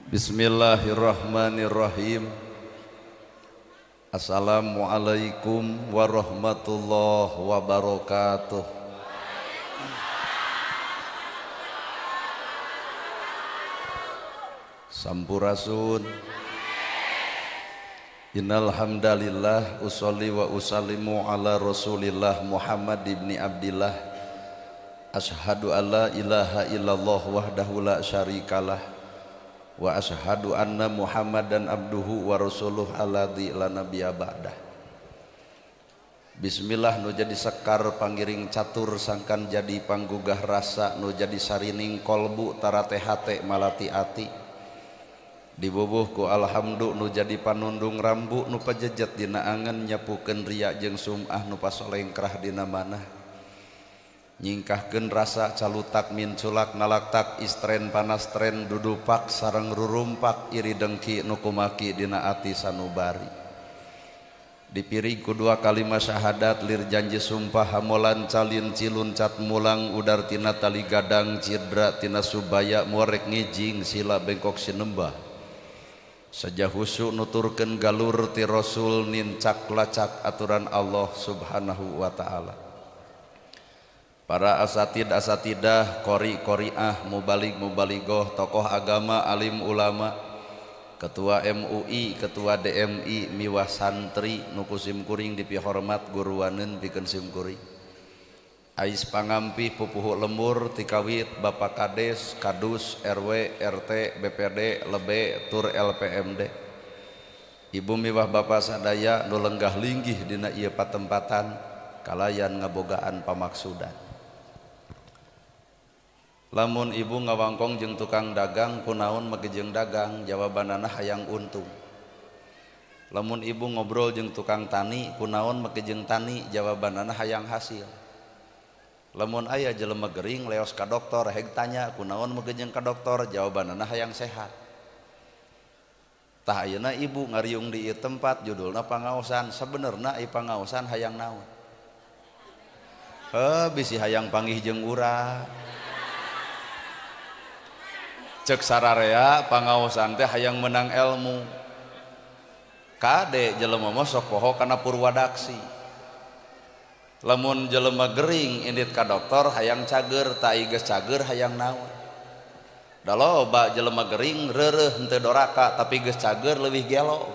Bismillahirrahmanirrahim. Assalamualaikum warahmatullahi wabarakatuh. Sampurasun. Innal hamdalillah usolli wa usallimu ala Rasulillah Muhammad ibni Abdillah. Asyhadu alla ilaha illallah wahdahu la syarikalah wa asyhadu anna Muhammadan abduhu wa rasuluh alladzi la nabiyya ba'dah. Bismillah nu jadi sekar pangiring catur sangkan jadi panggugah rasa nu jadi sarining kolbu tarate hate malati ati dibubuh ku alhamdu nu jadi panundung rambu nu pajejet dina angen nyapukeun riya jeung sum'ah nu pasolengkrah dina manah nyingkahkeun rasa calutak minculak nalaktak istren panas tren dudupak sareng rurumpak iri dengki nu kumaki dina ati sanubari dipiring ku dua kalimat syahadat lir janji sumpah hamolan calin ciluncat mulang udar tina tali gadang cidra tina subaya muarek ngijing sila bengkok sinembah saja husu nuturkeun galur ti rasul nincak lacak aturan Allah subhanahu wa ta'ala. Para asatid asatidah, qori qoriah, mubalig mubaligoh, tokoh agama, alim ulama, ketua MUI, ketua DMI, miwah santri nu ku simkuring dipihormat guruaneun pikeun simkuring. Ais pangampih pupuhu lembur tikawit Bapak Kades, Kadus, RW, RT, BPD, Lebe, tur LPMD. Ibu miwah bapak sadaya nu lenggah linggih dina ieu patempatan kalayan ngabogaan pamaksudan. Lamun ibu ngawangkong jeung tukang dagang kunaon make jeung dagang jawabanana hayang untung. Lamun ibu ngobrol jeung tukang tani kunaon make jeung tani jawabanana hayang hasil. Lamun aya jelema gering leos ka dokter heg tanya kunaon make jeung ka dokter jawabanana hayang sehat. Tah ayeuna ibu ngariung di ieu tempat judulna pangaosan sabenerna ieu pangaosan hayang naon? Heuh bisi hayang panggih jeung urang. Cek sararea pangaosan teh hayang menang ilmu. Kade jelema mah sok poho kana purwadaksi. Lamun jelema gering indit ka dokter hayang cager, tai geus cager hayang naon. Da loba jelema gering reureuh henteu doraka tapi geus cager leuwih gelo.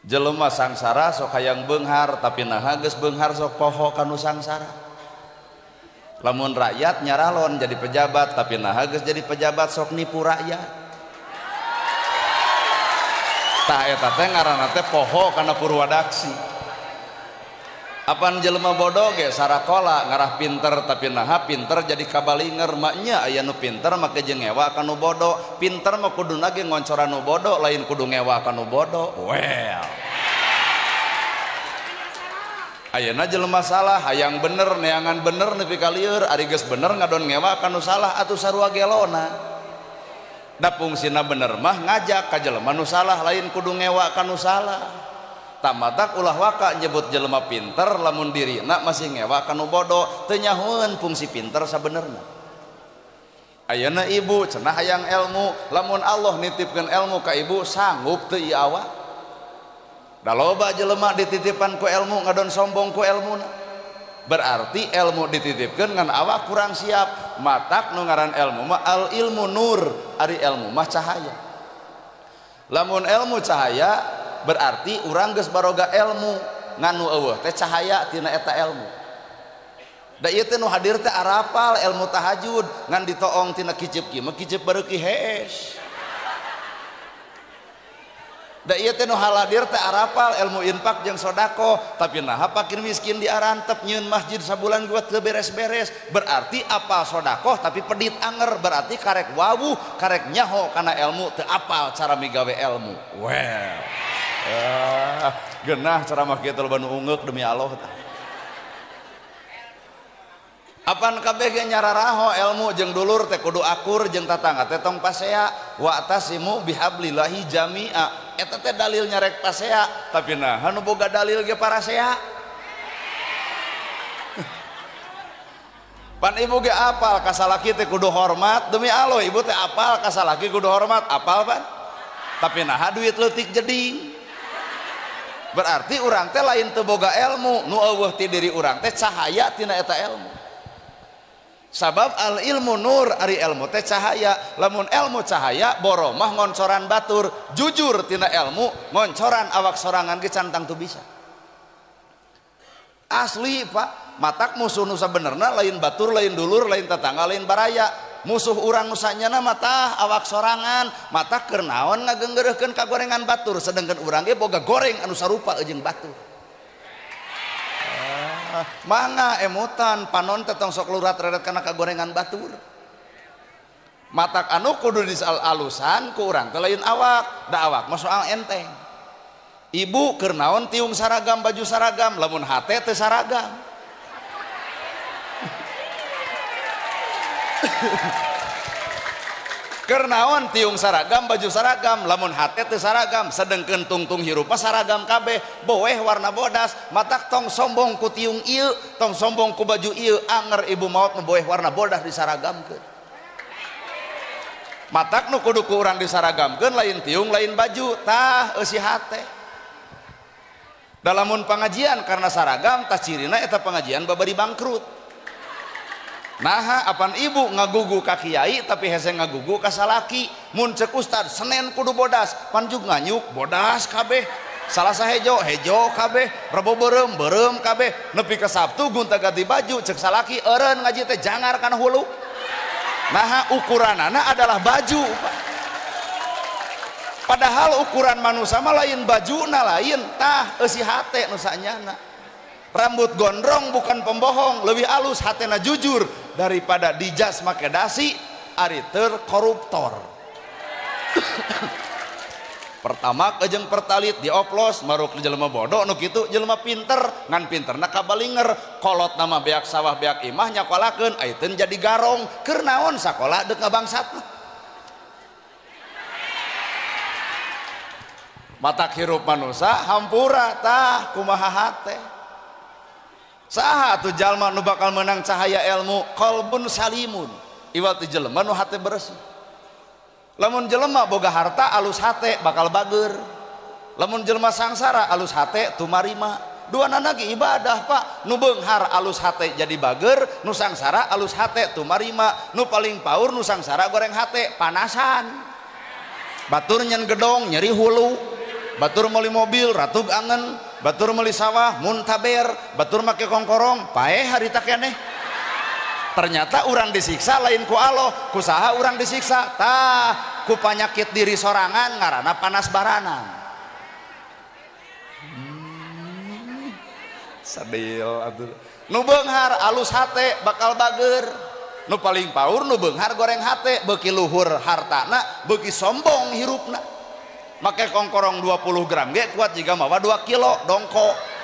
Jelema sangsara sok hayang beunghar tapi naha geus beunghar sok poho kanu sangsara. Lamun rakyat nyaralon jadi pejabat tapi naha geus jadi pejabat sok nipu rakyat. Tah eta teh ngaranna teh poho kana purwadaksi. Apan jelema bodoh ge sarakola ngarah pinter tapi naha pinter jadi kabalinger maknya aya nu pinter make jeung ngewa ka nu bodoh. Pinter mah kuduna ge ngoncoran nu bodoh lain kudu ngewa ka nu bodoh. Well. Ayeuna jelema salah hayang bener neangan bener nepi ka lieur ari geus bener ngadon ngewa ka nu salah atuh sarua gelona. Da fungsina bener mah ngajak ka jelema nu salah lain kudu ngewa ka nu salah. Tamatak ulah waka nyebut jelema pinter lamun dirina masih ngewa ka nu bodoh teu nyahoeun fungsi pinter sabenerna. Ayeuna ibu cenah hayang ilmu lamun Allah nitipkeun ilmu ka ibu sanggup teu ieu awak? Da loba jelema dititipan ku ilmu ngadon sombong ku ilmuna. Berarti ilmu dititipkeun ngan awak kurang siap. Matak nu ngaran ilmu mah al ilmu nur, ari ilmu mah cahaya. Lamun ilmu cahaya berarti urang geus baroga ilmu ngan nu eueuh teh cahaya tina eta ilmu. Da ieu teh nu hadir teh arapal ilmu tahajud ngan ditoong tina kicip kieu mah kicip bareuki hees. Da ieu teh nu haladir teh arapal ilmu infak jeung sedekah tapi naha pakir miskin diarantep nyieun masjid sabulan gua teu beres-beres berarti apal sedekah tapi pedit anger berarti karek wawuh karek nyaho kana ilmu teu apal cara migawe ilmu. Well. Genah ceramah kieu teh loba nu ungeuk demi Allah tah. Apan kabeh ge nyararaho ilmu jeung dulur teh kudu akur jeung tatangga teh tong pasea wa tasimu bihablillahi jami'a. Eta teh dalil nyarek pasea tapi nah nu boga dalil ge parasea. Pan ibu ge apal ka salaki teh kudu hormat, demi Allah ibu teh apal ka salaki kudu hormat, apal pan? Tapi naha duit leutik jeding. Berarti urang teh lain teu boga ilmu, nu eueuh ti diri urang teh cahaya tina eta ilmu. Sabab al ilmu nur, ari ilmu teh cahaya. Lamun ilmu cahaya boromah ngoncoran batur, jujur tina ilmu ngoncoran awak sorangan ge can tangtu bisa. Asli Pak, matak musuh nu sabenerna lain batur, lain dulur, lain tetangga, lain baraya. Musuh urang nu sanyana mah tah awak sorangan, matak keur naon ngagenggereuhkeun ka gorengan batur, sedengkeun urang ge boga goreng anu sarupa jeung batur. Mangga emutan panon teh tong sok lurat reret kana kagorengan batur. Matak anu kudu disal alusan ku urang teh lain awak, da awak mah soal enteng. Ibu keur naon tiung saragam baju saragam, lamun hate teu saragam. Keur naon tiung saragam baju saragam, lamun hate teu saragam, sedengkeun tungtung hirup mah saragam kabeh, boeh warna bodas, matak tong sombong ku tiung ieu, tong sombong ku baju ieu, anger ibu maot mah boeh warna bodas disaragamkeun. Matak nu kudu ku urang disaragamkeun lain tiung lain baju, tah eusi hate. Dalamun pengajian karena saragam tah cirina eta pengajian babari bangkrut. Naha apan ibu ngagugu ka kiai tapi hese ngagugu ka salaki. Mun ceuk ustad Senen kudu bodas, panjug nganyuk bodas kabeh, Salasa hejo hejo kabeh, Rebo beureum beureum kabeh, nepi ka Sabtu gonta ganti baju, ceuk salaki eureun ngaji teh jangar kana hulu. Naha ukuranana adalah baju. Padahal ukuran manusia mah lain bajuna lain, tah eusi hate nu sanyana. Rambut gondrong bukan pembohong, lebih alus hatena jujur daripada dijas make dasi ari terkoruptor. Pertama jeung pertalit dioplos maruk jelema bodoh nu kitu jelema pinter, ngan pinterna kabalinger, kolot nama beak sawah beak imah nyakolakeun aiteun jadi garong, keur naon sakola deuk ngabangsatna. Matak hirup manusa hampura tah kumaha hate. Saha atuh jalma nu bakal menang cahaya ilmu? Qalbun salimun, iwal ti jelema nu hate bersih. Lamun jelema boga harta alus hate bakal bager, lamun jelema sangsara alus hate tumarima. Duanana ge ibadah Pak, nu beunghar alus hate jadi bager, nu sangsara alus hate tumarima, nu paling paur nu sangsara goreng hate panasan. Batur nyen gedong nyeri hulu, batur meuli mobil ratug angen, batur meuli sawah muntaber, batur make kongkorong paeh harita keneh. Ternyata urang disiksa lain ku Allah, ku saha urang disiksa? Tah ku panyakit diri sorangan ngaranna panas baranan. Sadil atuh. Nu beunghar alus hate bakal bager, nu paling paur nu beunghar goreng hate, beuki luhur hartana beuki sombong hirupna. Make kongkorong 20 gram ge kuat jiga mawa 2 kilo dongko.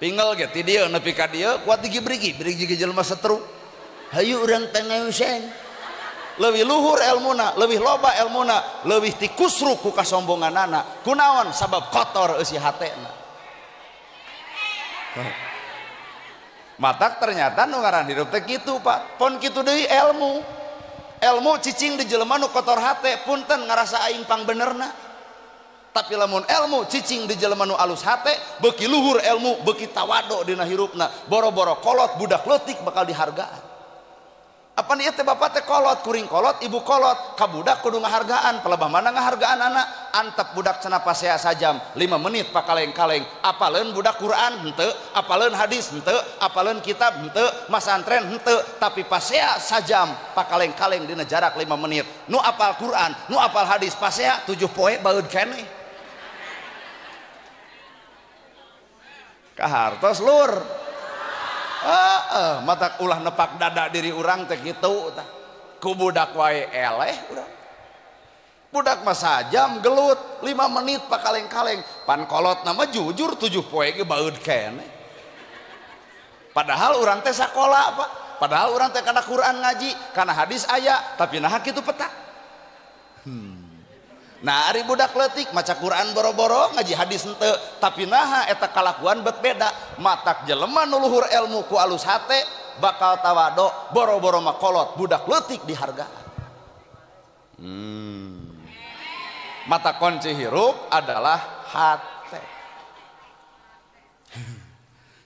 Pingel ge ti dieu nepi ka dieu kuat digibrig-gibrig jiga jelema setru. Hayu urang tangausan. Leuwih luhur elmuna, leuwih loba elmuna, leuwih ti kusruk ku kasombonganana. Kunaon? Sabab kotor eusi hatena. Matak ternyata nu ngaran hirup teh kitu Pak. Pon kitu deui ilmu. Ilmu cicing di jelema nu kotor hate, punten ngarasa aing pangbenerna. Tapi lamun ilmu cicing di jelema nu alus hate, beuki luhur ilmu, beuki tawado dina hirupna. Boro-boro kolot budak leutik bakal dihargaan. Apa ieu teh bapak teh kolot, kuring kolot, ibu kolot, ka budak kudu ngahargaan, pelebah mana ngahargaan anak? Antep budak cenah pasea sajam 5 menit pakaleng-kaleng, apaleun budak Quran henteu, apaleun hadis henteu, apaleun kitab henteu, masantren henteu, tapi pasea sajam pakaleng-kaleng dina jarak 5 menit. Nu apal Quran, nu apal hadis pasea 7 poe baeud keneh. Kahartos lur. Matak ulah nepak dada diri urang teh kitu tah. Ku budak wae eleh urang. Budak mah sajam gelut 5 menit pakaleng-kaleng, pan kolot nama jujur 7 poe ge baeud keneh. Padahal urang teh sakola Pak, padahal urang teh kana Quran ngaji, kana hadis aya, tapi naha kitu peta. Nah ari budak leutik maca Quran boro-boro ngaji hadis henteu, tapi naha eta kalakuan bet beda. Matak jelema nu luhur ilmu ku alus hate bakal tawado boro-boro makolot budak leutik dihargaan. Mata kunci hirup adalah hate.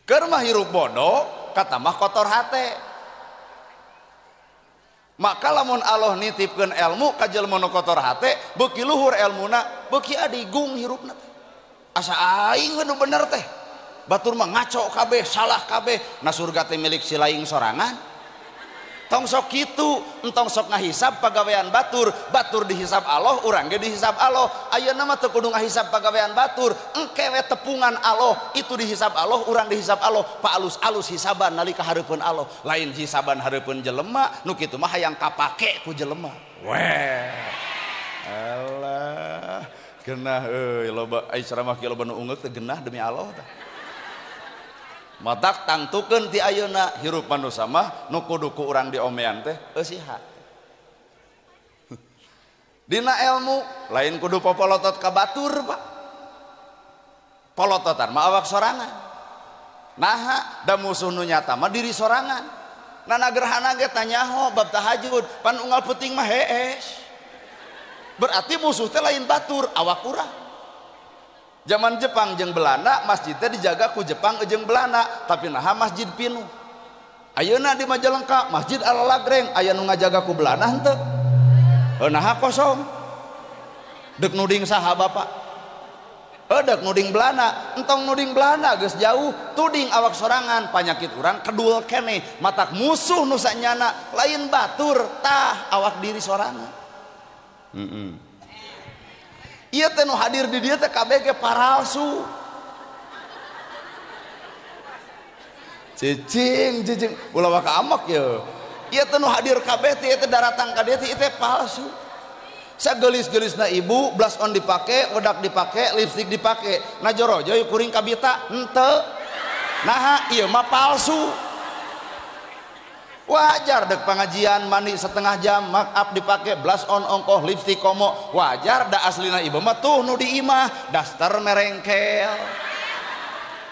Keur mah hirup bodoh kata mah kotor hate. Maka lamun Allah nitipkeun ilmu ka jelema nu kotor hate, beuki luhur elmuna, beuki adigung hirupna. Asa aing nu bener teh. Batur mah ngaco kabeh, salah kabeh, na surga teh milik si laing sorangan. Tong sok kitu, entong sok ngahisab pagawean batur, batur dihisab Allah, urang ge dihisab Allah. Ayeuna mah teu kudu ngahisab pagawean batur, engke we tepungan Allah, itu dihisab Allah, urang dihisab Allah, paalus-alus hisaban nalika hareupeun Allah. Lain hisaban hareupeun jelema, nu kitu mah hayang kapake ku jelema. Weh. Alah, genah euy loba ai ceramah kieu loba nu ungeuk teh genah demi Allah tah. Matak tangtukeun ti ayeuna hirup manusa mah nu kudu ku urang diomean teh eusi hate. Dina ilmu lain kudu popolotot ka batur, Pak. Polototan mah awak sorangan. Naha da musuh nu nyata mah diri sorangan. Nana gerhana ge tanyaho bab tahajud, pan unggal peuting mah hees. Berarti musuh teh lain batur, awak urang. Zaman Jepang jeung Belanda masjidnya dijaga ku Jepang jeung Belanda, tapi naha masjid pinuh. Ayeuna di Majalengka masjid ala lagreng aya nu ngajaga ku Belanda henteu. Naha kosong. Dek nuding saha bapak? Dek nuding Belanda, entong nuding Belanda geus jauh, tuding awak sorangan panyakit urang kedul keneh, matak musuh nu sanyana lain batur tah awak diri sorangan. Ieu teh nu hadir di dieu teh kabeh ge paralsu. Cicing cicing ulah waka amak ye. Ieu teh nu hadir kabeh teh ieu teh daratang ka dieu teh ieu teh palsu. Sagelis-gelisna ibu blush on dipake, wedak dipake, lipstik dipake. Na jorojo kuring kabita henteu. Naha ieu mah palsu. Wajar dek pengajian mandi setengah jam, make up dipake, blush on ongkoh, lipstick komo. Wajar da aslina ibu mah tuh nu di imah, daster merengkel.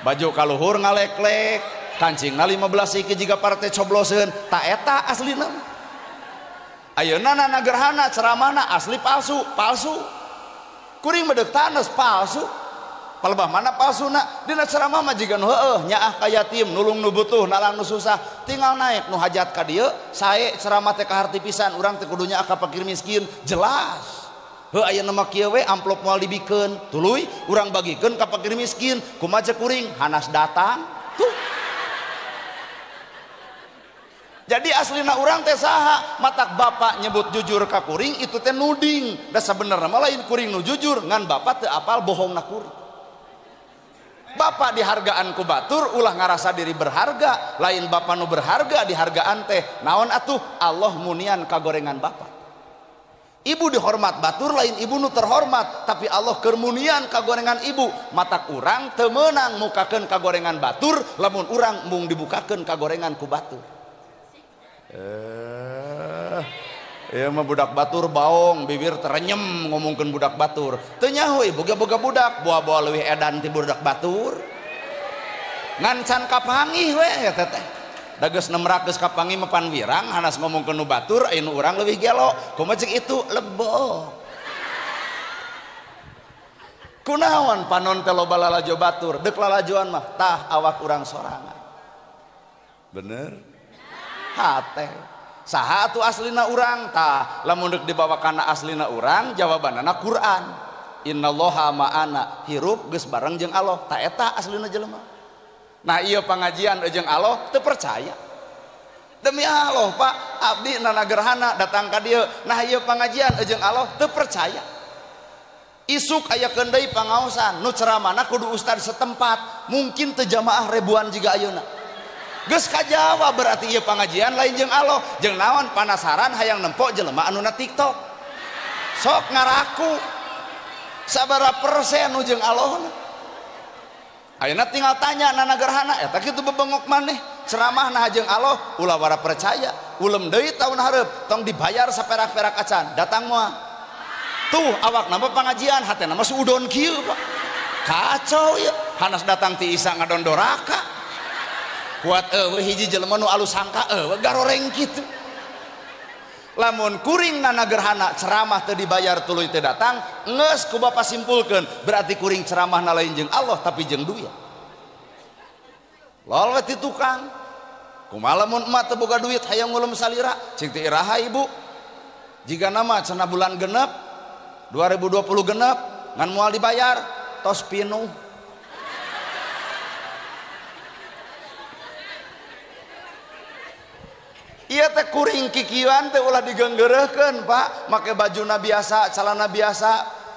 Baju kaluhur ngaleklek, kancingna 15 siki jiga partai cobloseun, ta eta aslina. Ayeuna nana gerhana ceramahna asli palsu, palsu. Kuring mah deuk tanes palsu. Palebah mana palsuna dina ceramah mah jiga nu heueuh nyaah ka yatim nulung nu butuh nalang nu susah tinggal naik nu hajat ka dieu sae ceramah teh kaharti pisan urang teh kudu nyaah ka fakir miskin jelas heuh ayeuna mah kieu we amplop moal dibikeun tuluy urang bagikeun ka fakir miskin kumaha ceuk kuring hanas datang tuh. Jadi aslina urang teh saha matak bapak nyebut jujur ka kuring itu teh nuding da sabenerna mah lain kuring nu jujur ngan bapak teu apal bohongna kuring. Bapak dihargaan ku batur ulah ngarasa diri berharga lain bapak nu berharga dihargaan teh naon atuh Allah munian kagorengan bapak. Ibu dihormat batur lain ibu nu terhormat tapi Allah keur munian kagorengan ibu. Matak urang teu meunang mukakeun kagorengan batur lamun urang mung dibukakeun kagorengan ku batur. Ieu mah budak batur baong bibir terenyem ngomongkeun budak batur. Teu nyaho ibu ge boga budak, boa-boa leuwih edan ti budak batur. Ngan can kapanggih we eta teh. Da geus nemrak geus kapanggih mah pan wirang hanas ngomongkeun nu batur aya nu urang leuwih gelo. Kumaha ceuk itu lebok. Kunaon panon teh loba lalajo batur, deuk lalajoan mah tah awak urang sorangan. Bener? Hate. Saha atuh aslina urang tah lamun deuk dibawa kana aslina urang jawabanana Quran innallaha ma'ana hirup geus bareng jeung Allah ta eta aslina jelema. Nah ieu pangajian jeung Allah teu percaya demi Allah Pak abdi nana gerhana datang ka dieu nah ieu pangajian jeung Allah teu percaya. Isuk aya deui pangaosan nu ceramahna kudu ustad setempat mungkin teu jamaah ribuan jiga ayeuna. Geus kajawab berarti ieu pangajian lain jeung Allah jeung naon panasaran hayang nempo jelema anu na TikTok sok ngaraku sabaraha persen nu jeung Allah. Ayeuna tinggal tanya nana gerhana eta kitu bebengok maneh ceramahna jeung Allah ulah wara percaya ulem deui taun hareup tong dibayar saperak-perak acan datang moal tuh awak nama pangajian hatena mah suudon kieu Pak kacau ieu hanas datang ti Isa ngadondoraka. Kuat eueuh hiji jelema nu alus sangka eueuh garoreng kitu. Lamun kuring nana gerhana ceramah teu dibayar tuluy teu datang, geus ku bapak simpulkeun berarti kuring ceramahna lain jeung Allah tapi jeung duit. Lol we ti tukang. Kumaha lamun emak teu boga duit hayang ngulem salira, cing teh iraha ibu. Jika nama cenah bulan genep 2020 genep ngan moal dibayar tos pinuh. Iya teh kuring kikieuan teh ulah digenggereuhkeun Pak, make bajuna biasa, calana biasa,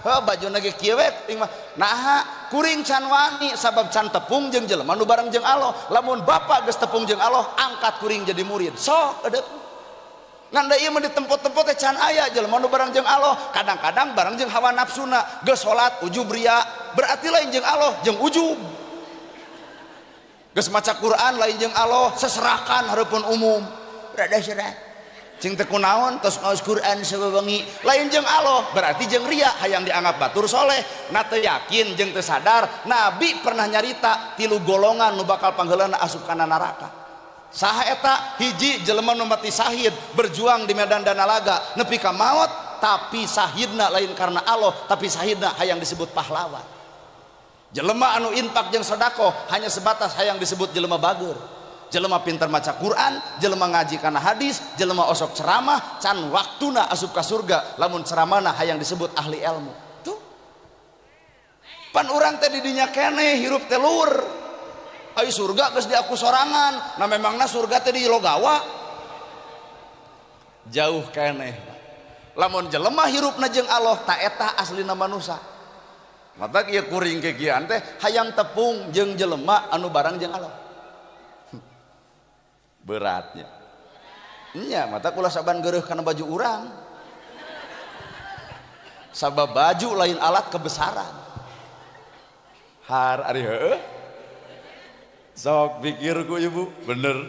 heuh bajuna ge kieu we ting mah. Naha kuring can wani sabab can tepung jeung jelema nu bareng jeung Allah. Lamun bapak geus tepung jeung Allah, angkat kuring jadi murid. Sok edep. Ngan da ieu mah di tempat-tempat teh can aya jelema nu bareng jeung Allah, kadang-kadang bareng jeung hawa nafsuna, geus salat ujub ria, berarti lain jeung Allah, jeung ujub. Geus maca Quran lain jeung Allah, seserakan hareupeun umum. Rada serat. Cing teh kunaon tos ngaos Quran sawewengi, lain jeung Allah, berarti jeung ria hayang dianggap batur soleh. Na teu yakin jeung teu sadar, Nabi pernah nyarita tilu golongan nu bakal pangheulana asup kana neraka. Saha eta? Hiji jelema nu mati sahid berjuang di medan dana laga nepi ka maot, tapi sahidna lain karena Allah, tapi sahidna hayang disebut pahlawan. Jelema anu infak jeung sedekah hanya sebatas hayang disebut jelema bager. Jelema pinter maca Quran, jelema ngaji kana hadis, jelema osok ceramah, can waktuna asup ka surga, lamun ceramahna hayang disebut ahli ilmu. Tuh. Pan urang teh di dinya keneh hirup teh luhur. Ayo surga geus diaku sorangan, nah memangna surga teh di Logawa. Jauh keneh. Lamun jelema hirupna jeung Allah, ta eta aslina manusa. Matak ieu kuring kikieuan teh hayang tepung jeung jelema anu barang jeung Allah. Beratnya. Nya mata ulah saban geureuh kana baju urang. Sabab baju lain alat kebesaran. Har ari heueuh. Sok pikir ku ibu, bener.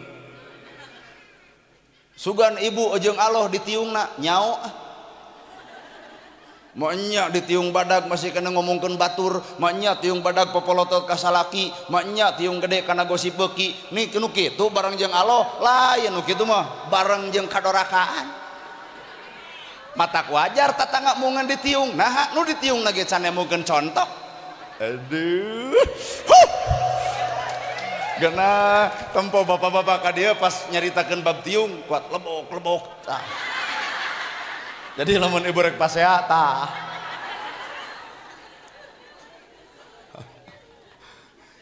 Sugan ibu jeung Allah ditiungna nyao. Maknya ditiung badag masih kena ngomongkeun batur, maknya tiung badag popolotot ka salaki, maknya tiung gede kana gosip beuki. Nih nu kitu bareng jeung Allah, lain nu kitu mah bareng jeung kadorakaan. Matak wajar tatangga mungan ditiung. Nah, nu ditiung ge can nemukeun contoh. Aduh. Huh. Gena tempo bapak-bapak ka dieu pas nyaritakeun bab tiung kuat lebok-lebok. Tah. Jadi lamun ibu rek pasea tah.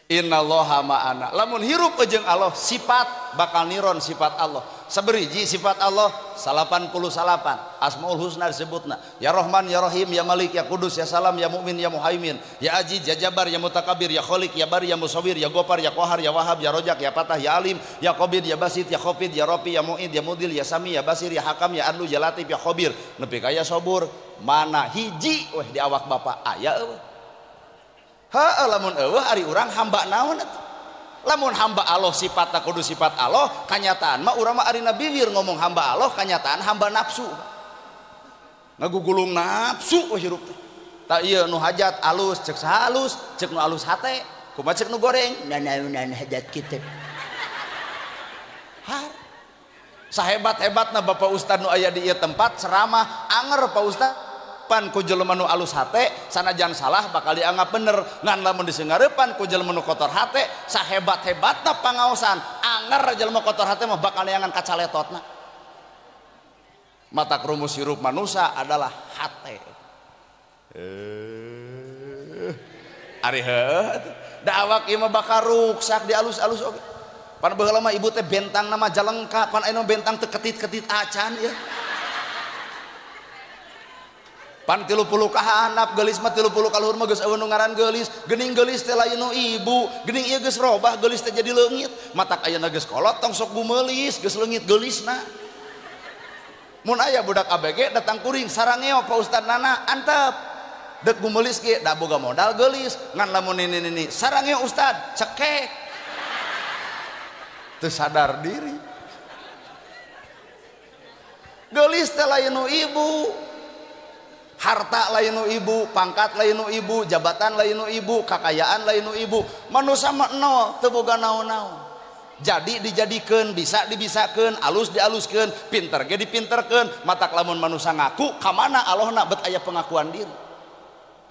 Innallaha ma'ana. Lamun hirup jeung Allah sifat bakal niron sifat Allah. Saberiji sifat Allah 88 Asmaul Husna disebutna. Ya Rahman, ya Rahim, ya Malik, ya Kudus, ya Salam, ya Mukmin, ya Muhaimin, ya Aziz, ya Jabar, ya Mutakabir, ya Khalik, ya Bari, ya Musawir, ya Gopar, ya Qahar, ya Wahab, ya Rojak, ya Patah, ya Alim, ya Qabid, ya Basit, ya Khafid, ya Rafi, ya Mu'id, ya Mudil, ya Sami, ya Basir, ya Hakam, ya Adlu, ya Latif, ya Khabir. Nepi ka ya Sabur. Mana hiji weh di awak bapak aya eueuh. Heueuh lamun eueuh ari urang hamba naon atuh? Lamun hamba Allah sifatna kudu sifat Allah, kanyataan mah urang mah arina bibir ngomong hamba Allah, kanyataan hamba nafsu. Ngagugulung nafsu we hirup teh. Tah ieu nu hajat alus cek saha alus, cek nu alus hate, kumaha cek nu goreng, nanaonan hajat kitu. Har. Sahebat-hebatna Bapak Ustad nu aya di ieu tempat ceramah anger Pak Ustad pan ku jelema nu alus hate sanajan salah bakal dianggap bener, ngan lamun disengareupan ku jelema nu kotor hate sahebat-hebatna pangaosan anger jelema kotor hate mah bakal neangan kacaletotna. Mata rumus hirup manusia adalah hate. Ari heuh da awak ieu mah bakal ruksak di alus-alus oge. Pan baheula mah ibu teh bentang nama jalengka, pan ayeuna bentang teu ketit-ketit acan ieu. Pan 30 kahanap geulis mah 30 kaluhur mah geus eueuh nu ngaran geulis, geuning geulis teh lain nu ibu, geuning ieu geus robah geulis teh jadi leungit, matak ayeuna geus kolot tong sok gumeulis geus leungit geulisna. Mun aya budak ABG datang kuring sarangeo Pak Ustad Nana antep. Dek gumeulis ge da boga modal geulis, ngan lamun nini-nini sarangeo Ustad cekek. Teu sadar diri. Geulis teh lain nu ibu. Harta lain nu ibu, pangkat lain nu ibu, jabatan lain nu ibu, kakayaan lain nu ibu. Manusia mah nol, teu boga naon-naon. Jadi dijadikeun, bisa dibisakeun, alus dialuskeun, pinter ge dipinterkeun. Matak lamun manusia ngaku ka mana Allahna bet aya pengakuan diri.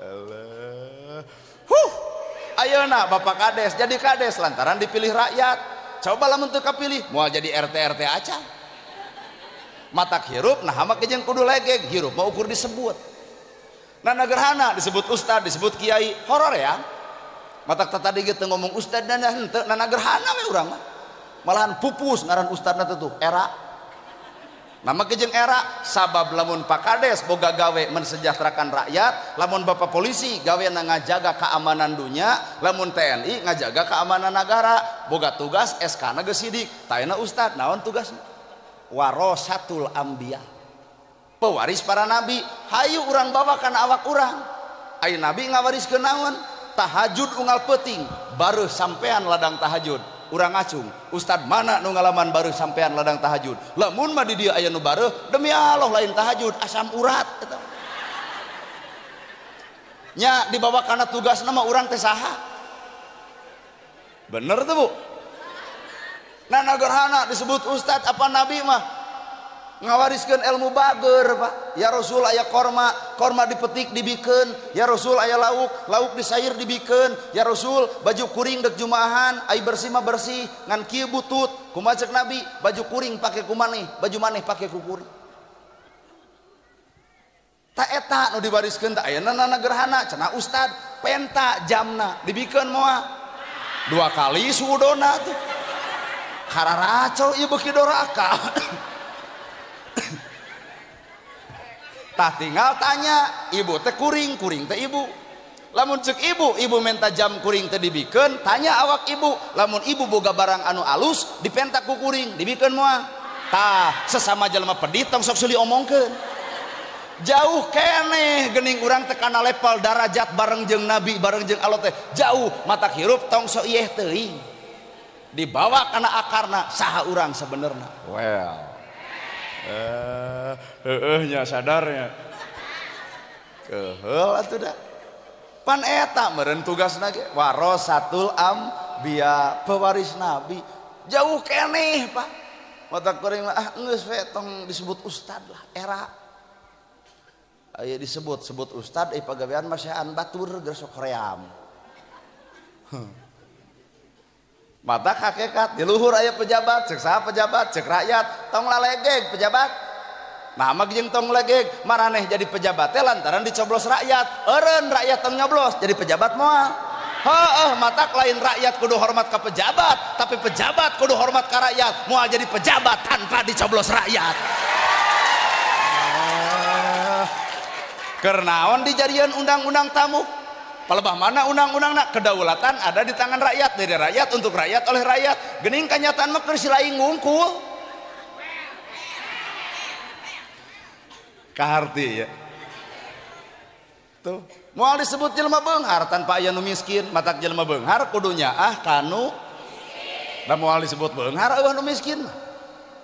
Alah. Huh. Ayeuna Bapak Kades jadi kades lantaran dipilih rakyat. Coba lamun teu kapilih moal jadi RT RT acan. Matak hirup nah make jeung kudu legeg, hirup mah ukur disebut. Nana gerhana disebut ustad, disebut kiai, horor ya. Matak tadi ge teu ngomong ustad dan henteu nana gerhana we urang mah. Malahan pupus ngaran ustadna teh tuh era. Nama kejeng era sabab lamun Pak Kades boga gawe mensejahterakan rakyat, lamun Bapak polisi gawe na ngajaga keamanan dunia, lamun TNI ngajaga keamanan negara, boga tugas SK na geus sidik. Tayana ustad naon tugasna? Warasatul anbiya. Pewaris para nabi, hayu urang bawa kana awak urang. Ayo nabi ngawariskeun naon? Tahajud unggal peuting, baru sampean ladang tahajud. Urang ngacung, ustad mana nu ngalaman baru sampean ladang tahajud? Lamun mah di dieu aya nu bareuh, demi Allah lain tahajud, asam urat eta. Nya dibawa kana tugasna mah urang teh saha? Bener tuh Bu? Nana gerhana disebut ustad apa nabi mah ngawariskeun ilmu bager Pak. Ya Rasul aya korma, korma dipetik dibikeun. Ya Rasul aya lauk, lauk disair dibikeun. Ya Rasul baju kuring dek jumaahan, ai bersih mah bersih, ngan kieu butut. Kumaha ceuk Nabi, baju kuring pake ku maneh, baju maneh pake ku kuring. Ta eta nu diwariskeun teh ayeuna nana gerhana cenah ustad, penta jamna dibikeun moal. Dua kali suudona tuh. Kararaco ieu beuki doraka. Tah tinggal tanya, ibu teh kuring, kuring teh ibu. Lamun cek ibu, ibu minta jam kuring teh dibikeun, tanya awak ibu. Lamun ibu boga barang anu alus, dipenta ku kuring, dibikeun moal. Tah, sesama jelema pedit tong sok suli omongkeun. Jauh keneh geuning urang teh kana level darajat bareng jeung nabi, bareng jeung Allah teh. Jauh matak hirup tong sok ieh teuing. Dibawa kana akarna saha urang sebenarna. Well. Heeh nya sadarnya. Keheul atuh da. Pan eta meureun tugasna ge warasatul anbiya, pewaris nabi. Jauh keneh, Pak. Mata kuring mah ah geus we tong disebut ustad lah, era. Aya disebut-sebut ustad euy pagawean mah batur geus sok hoream. Mata hakikat di luhur aya pejabat, cek saha pejabat, cek rakyat, tong lalegeg pejabat. Nah mah jeung tong legeg, maraneh jadi pejabat teh lantaran dicoblos rakyat. Eureun rakyat tong nyoblos jadi pejabat moal. Heueuh matak lain rakyat kudu hormat ka pejabat, tapi pejabat kudu hormat ka rakyat. Moal jadi pejabat tanpa dicoblos rakyat. Keur naon dijadian undang-undang tamu? Palebah mana undang-undangna? Kedaulatan ada di tangan rakyat, dari rakyat untuk rakyat oleh rakyat. Geuning kanyataan mah keur si lain ngungkul. Kaharti ya. Tuh, moal disebut jelema beunghar tanpa aya nu miskin, matak jelema beunghar kudu nyaah kanu da moal disebut beunghar eueuh nu miskin.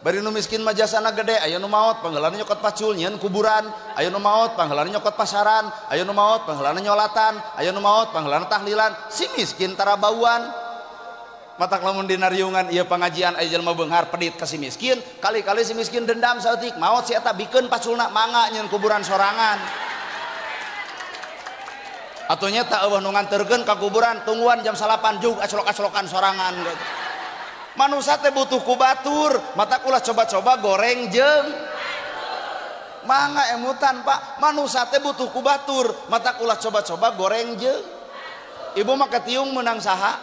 Bari nu miskin mah jasana gede, aya nu maot pangheulana nyokot pacul nyieun kuburan, aya nu maot pangheulana nyokot pasaran, aya nu maot pangheulana nyolatan, aya nu maot pangheulana tahlilan, si miskin tara bauan. Matak lamun dina riungan ieu pangajian aya jelema beunghar pedit ka si miskin, kali-kali si miskin dendam saeutik, maot si eta bikeun paculna mangga nyieun kuburan sorangan. Atuh nya tah eueuh nu nganterkeun ka kuburan tungguan jam 9 jug acolok-acolokan sorangan gitu. Manusia teh butuh ku batur, matak ulah coba-coba goreng jeung mangga emutan Pak. Manusia teh butuh ku batur, matak ulah coba-coba goreng jeung. Ibu mah ketiung menang saha?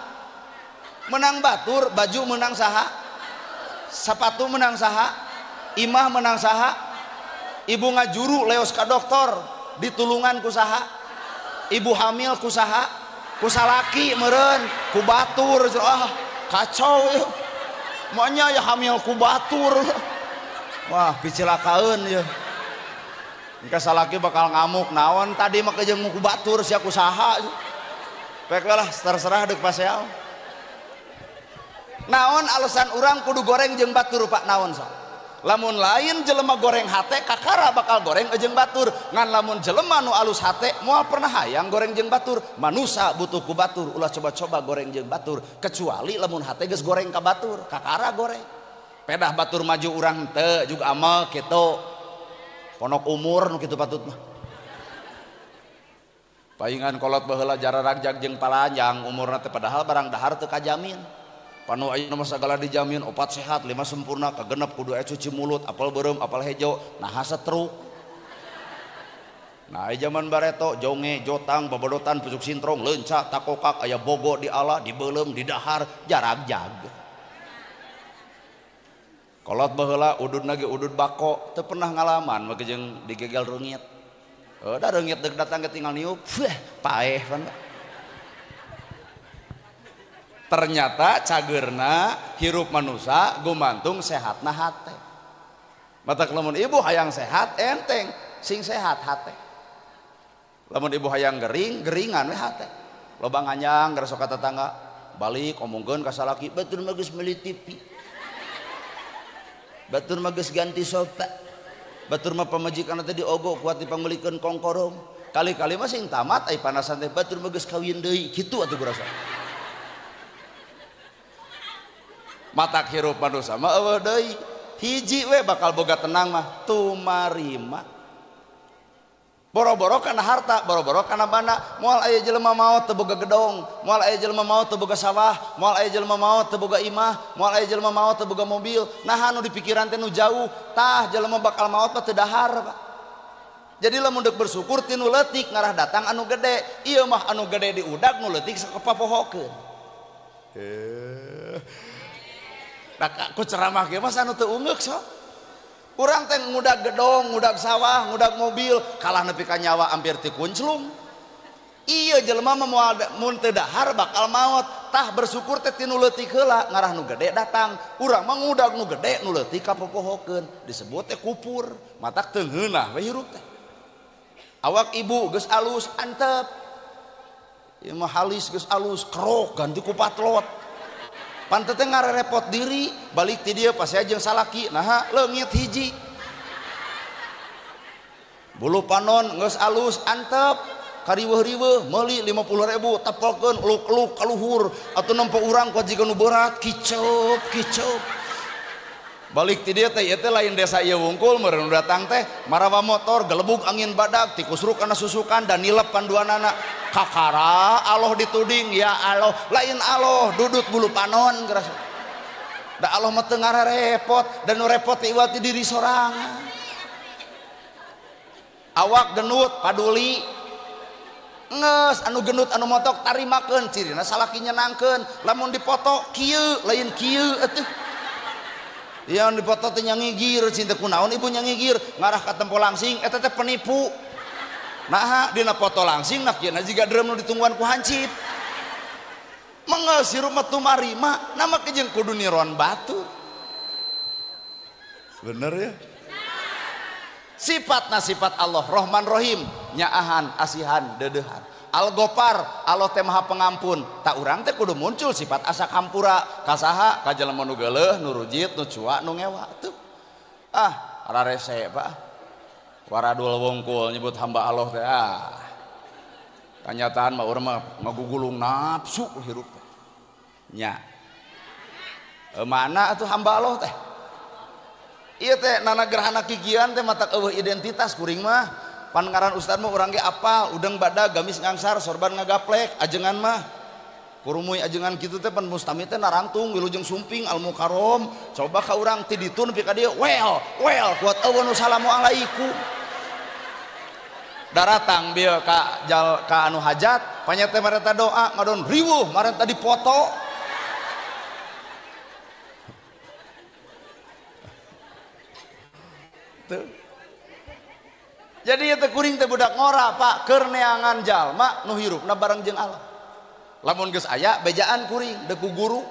Menang batur, baju menang saha? Sepatu menang saha? Imah menang saha? Ibu ngajuru leos ka dokter, ditulungan ku saha? Ibu hamil ku saha? Ku salaki meureun, ku batur. Ah, kacau ya. Maknya ya hamil ku batur. Wah, picilakaeun ya. Engke salaki bakal ngamuk naon tadi mah jeung ku batur sia ku saha. Pek lah terserah deuk paseal. Naon alasan urang kudu goreng jeung batur Pak naon sok? Lamun lain jelema goreng hate kakara bakal goreng jeung batur. Ngan lamun jelema nu alus hate moal pernah hayang goreng jeung batur. Manusa butuh ku batur, ulah coba-coba goreng jeung batur kecuali lamun hate geus goreng ka batur, kakara goreng. Pedah batur maju urang teu juga amal kitu. Ponok umur nu kitu patut mah. Paingan kolot baheula jararagjag jeung palanjang umurna teh padahal barang dahar teu kajamin. Panu ayeuna mah sagala dijamin, 4 sehat, 5 sempurna, kagenep kudu aya cuci mulut, apal beureum, apal hejo, nah setruk. Nah aya jaman bareto, jonge, jotang, babadotan, pucuk sintrong, leunca, takokak, aya bogo di ala, dibeuleum, di dahar, jaragjag. Kolot baheula ududna ge udud bako, teu pernah ngalaman mah jeung digegel reungit. Da reungit deuk datang ge tinggal niup, paeh pan. Ternyata cagerna hirup manusia gumantung sehatna hate. Matak lamun ibu hayang sehat enteng, sing sehat hate. Lamun ibu hayang gering, geringan we hate. Loba nganyang geus ka tetangga, balik omongkeun ka salaki, batur mah geus meuli TV. Batur mah geus ganti sofa. Batur mah pamajikan teh diogo kuat dipangbelikeun kongkorong. Kali-kali mah sing tamat ai panasan teh batur mah geus kawin deui, kitu atuh gurasa. Matak hirup manusia mah eueuh deui hiji we bakal boga tenang mah tumarima. Boro-boro kana harta, boro-boro kana banda, moal aya jelema maot teu boga gedong, moal aya jelema maot teu boga sawah, moal aya jelema maot teu boga imah, moal aya jelema maot teu boga mobil. Nah anu di pikiran teh nu jauh, tah jelema bakal maot mah teu dahar, Pak. Jadi lamun deuk bersyukur ti nu leutik ngarah datang anu gede, ieu mah anu gede diudag nu leutik sakepapohokeun. Nah, ku ceramah ge mah anu teu ungeuk sok. Urang teh ngudag gedong, ngudag sawah, ngudag mobil, kalah nepi ka nyawa hampir ti kunclung. Ieu jelema mah moal mun teu dahar bakal maot. Tah bersyukur teh ti nu leutik heula ngarah nu gede datang. Urang mah ngudag nu gede nu leutik kapopohokeun. Disebut teh kupur, matak teu ngeunah we hirup teh. Awak ibu geus alus antep. Ieu mah halis geus alus kerok ganti ku patlot. Pantes teh ngarerepot diri, balik ti dieu pas jeung salaki, naha leungit hiji. Bulu panon geus alus antep, kariweuh-riweuh meuli 50.000 tepelkeun luk-luk ka luhur atuh nempo urang kuat jiga nu berat kiceup kiceup. Balik ti dieu teh ieu teh lain desa ieu wungkul meureun nu datang teh marawa motor gelebug angin badag tikusruk kana susukan dan nilep panduanana. Kakara Allah dituding ya Allah lain Allah dudut bulu panon geus. Da Allah mah teu ngarepot dan nu repot teh iwal ti diri sorangan. Awak genut paduli ngeus anu genut anu motok tarimakeun cirina salaki nyenangkeun lamun dipoto kieu lain kieu atuh. Yang dipoto teh nyangigir cinta kunaon ibu nyangigir ngarah ka tempo langsing eta teh penipu. Nah, dina foto langsing nak kieu jiga drum nu ditungguan ku hancip. Mengeus hirup mah tumarima, nama jeung kudu niron batu. Bener ya? Sifatna sifat Allah Rahman Rahim, nyaahan, asihan, deudeuhan. Al-Gofar, Allah teh Maha Pengampun. Tak urang teh kudu muncul sifat asa kampura, kasaha, ka jelema nu geuleuh, nu rujit, nu cua, nu ngewa tuh. Ah, rarese Pak. Waradul wungkul nyebut hamba Allah teh ah. Kanyataan mah urang mah ngagugulung nafsu hirup teh. Nya. Mana atuh hamba Allah teh? Ieu teh nana gerhana kikian teh matak eueuh identitas kuring mah. Pan ngaran ustad mah urang ge apal, udeng badag, gamis ngangsar, sorban ngagaplek, ajengan mah. Kurumuy ajengan kitu teh pan mustami teh narangtung wilujeng sumping al mukarrom. Coba ka urang ti ditu nepi ka dieu, well, well kuat eueuh nu salamualaikum. Daratang bieu ka jal ka anu hajat, panyete mareta doa ngadon riweuh mareta dipoto. Tuh. Jadi ieu teh kuring teh budak ngora Pak, keur neangan jalma nu hirupna bareng jeung Allah. Lamun geus aya bejaan kuring deuk ku guru.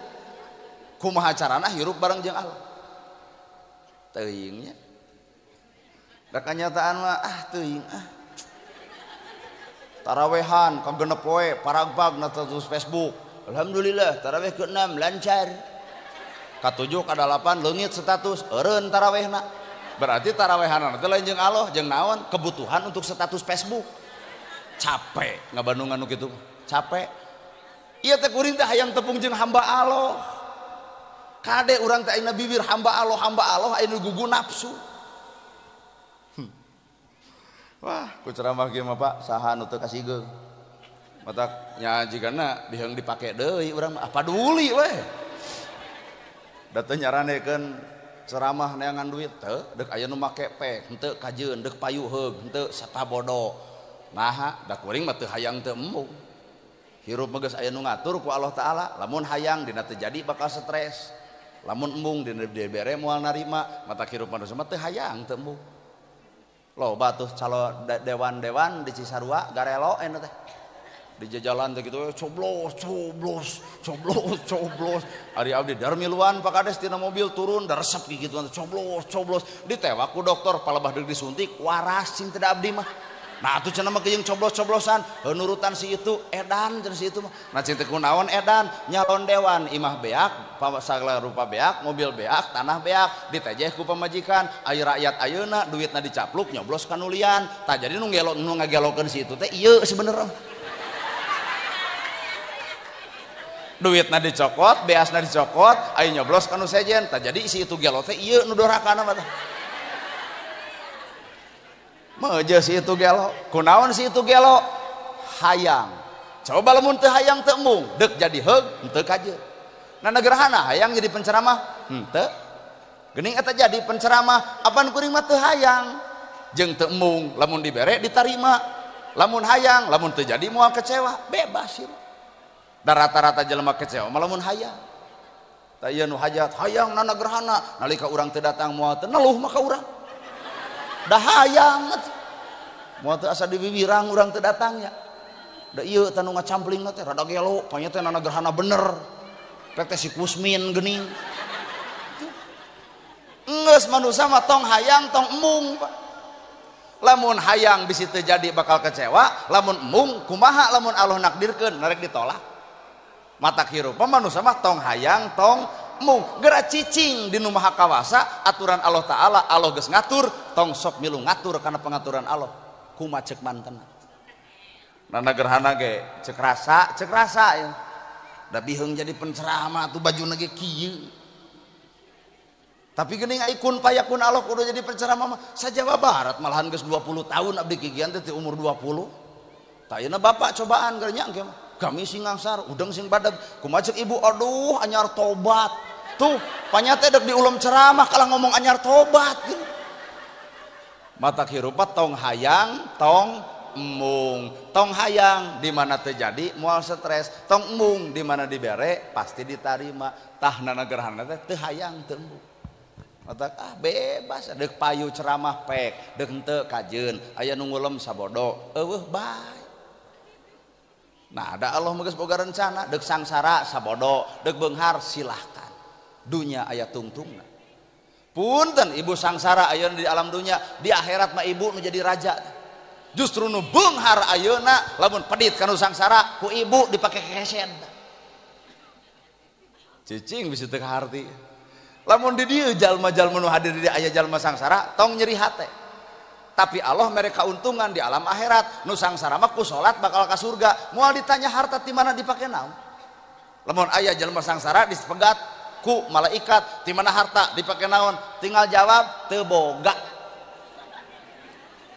Kumaha carana hirup bareng jeung Allah. Teuing nya. Da kanyataan mah ah teuing ah. Tarawehan ka genep poe paragbag na status Facebook. Alhamdulillah taraweh ke-6 lancar. Ka-7 ka-8 leungit status eureun tarawehna. Berarti tarawehanana teh lain jeung Allah, jeung naon? Kebutuhan untuk status Facebook. Capek ngabandungan nu kitu. Capek. Ieu teh kuring teh hayang tepung jeung hamba Allah. Kade urang teh ayeuna bibir hamba Allah aya nu gugu nafsu. Wah, ku ceramah kieu mah Pak, saha nu teu kasigeung. Matak nya jigana biheung dipake deui urang mah paduli we. Da teu nyaranekeun ceramah neangan duit teu, deuk aya nu make pek, henteu kajeun, deuk payu heug, henteu sapabodo. Naha, da kuring mah teu hayang teu embung. Hirup mah geus aya nu ngatur ku Allah Taala, lamun hayang dina teu jadi bakal stres. Lamun embung dina dibere moal narima, matak hirup manusia mah teu hayang teu embung. Loba tuh calon dewan-dewan di Cisarua garelo anu teh. Di jajalan teh gitu coblos coblos coblos coblos. Ari abdi darmiluan Pak Kades tina mobil turun da resep gituan coblos coblos ditewak ku dokter palebah deuk disuntik waras cing teu abdi mah. Nah atuh cenah mah jeung coblos-coblosan nurutan si itu edan cenah si itu mah. Nah cing teh kunaon edan nyalon dewan imah beak sagala rupa beak mobil beak tanah beak ditejeh ku pamajikan aya rakyat ayeuna duitna dicapluk nyoblos kanulian tah jadi nu gelo nu ngagelokeun si itu teh ieu sebenerna. Duitna dicokot beasna dicokot aya nyoblos kanu sejen tah jadi si itu gelo teh ieu nu dorakana mah tah. Meje si itu gelo, kunaon si itu gelo, hayang. Coba lamun teu hayang teu embung, deuk jadi heug, henteu kajeun. Nana gerhana hayang jadi penceramah, henteu. Geuning eta jadi penceramah, apan kuring mah teu hayang. Jeung teu embung, lamun dibere ditarima. Lamun hayang, lamun teu jadi moal kecewa, bebas ieu. Da rata-rata jelema kecewa mah lamun hayang. Tah ieu nu hajat, hayang nana gerhana, nalika urang teu datang moal teu neluh mah ka urang. Dah hayang moal teu asa diwiwirang urang teu datangnya. Da ieu teh nu ngacampling teh rada gelo, panya teh nana gerhana bener. Pek teh si Kusmin geuning. Geus manusa mah tong hayang tong embung, Pak. Lamun hayang bisi teu jadi bakal kecewa, lamun embung kumaha lamun Allah nakdirkeun narek ditolak. Matak hirup manusa mah tong hayang tong embung, geura cicing di nu maha kawasa aturan Allah Ta'ala, Allah geus ngatur, tong sok milu ngatur kana pengaturan Allah. Kumaha ceuk mantena. Nana gerhana ge ceuk rasa ya. Da biheung jadi penceramah tuh bajuna ge kieu. Tapi geuning ai kun payakun Allah kudu jadi penceramah mah sa Jawa Barat malahan geus 20 tahun abdi kikian teh ti umur 20. Tah ayeuna bapak cobaan geura nya engke mah. Kami sing ngangsar, udeng sing badag, kumaha ceuk ibu, aduh anyar tobat. Tuh, panyate dek diulem ceramah kalah ngomong anyar tobat gitu. Matak hirup tong hayang, tong embung. Tong hayang di mana terjadi moal stres, tong embung di mana dibere pasti ditarima. Tah nana gerhana teh teu hayang teu embung. Matak ah bebas deuk payu ceramah pek, deuk henteu kajeun, aya nu ngulem sabodo, eueuh bae. Nah, ada Allah mah geus boga rencana, deuk sangsara sabodo, deuk beunghar silahkan. Dunya aya tungtungna. Punten ibu sangsara ayeuna di alam dunya, di akhirat mah ibu nu jadi raja. Justru nu beunghar ayeuna lamun pedit kanu sangsara ku ibu dipake kesen. Cicing bisi teu kaharti. Lamun di dieu jalma-jalma nu hadir di dieu aya jalma sangsara tong nyeri hate. Tapi Allah mere kauntungan di alam akhirat. Nu sangsara mah ku salat bakal ka surga. Moal ditanya harta ti mana dipake naon. Lamun aya jelema sangsara dipegat ku malaikat ti mana harta dipake naon, tinggal jawab teu boga.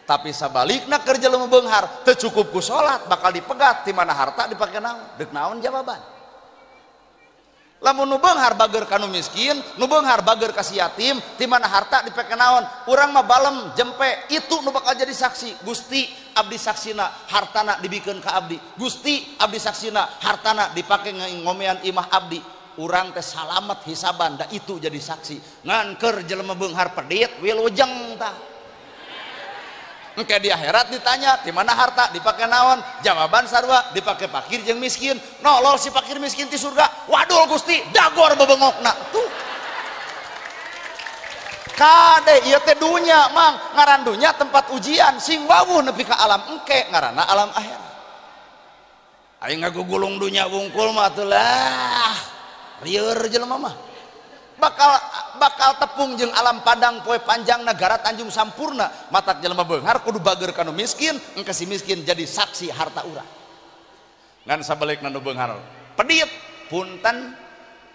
Tapi sabalikna keur jelema beunghar teu cukup ku salat bakal dipegat ti mana harta dipake naon, deuk naon jawaban. Lamun nu beunghar bager ka nu miskin, nu beunghar bager ka si yatim, ti mana harta dipake naon? Urang mah balem jempe, itu nu bakal jadi saksi. Gusti abdi saksina hartana dibikeun ka abdi. Gusti abdi saksina hartana dipake ngomean imah abdi. Urang teh salamet hisaban, da itu jadi saksi. Ngan keur jelema beunghar pedit wilujeng tah. Engke di akhirat ditanya di mana harta dipake naon, jawaban sarua dipake fakir jeung miskin. Nolol si fakir miskin ti surga, wadul Gusti dagor bebengokna tuh. Kade ieu teh dunya mang, ngaran dunya tempat ujian sing wawuh nepi ka alam engke ngaranna alam akhirat. Aing ngagugulung dunya wungkul mah atuh lah rieur jelema mah. Bakal tepung jeung alam padang poe panjang negara Tanjung Sampurna. Matak jelema beunghar kudu bager ka nu miskin, engke si miskin jadi saksi harta urang. Ngan sabalikna nu beunghar pedit, punten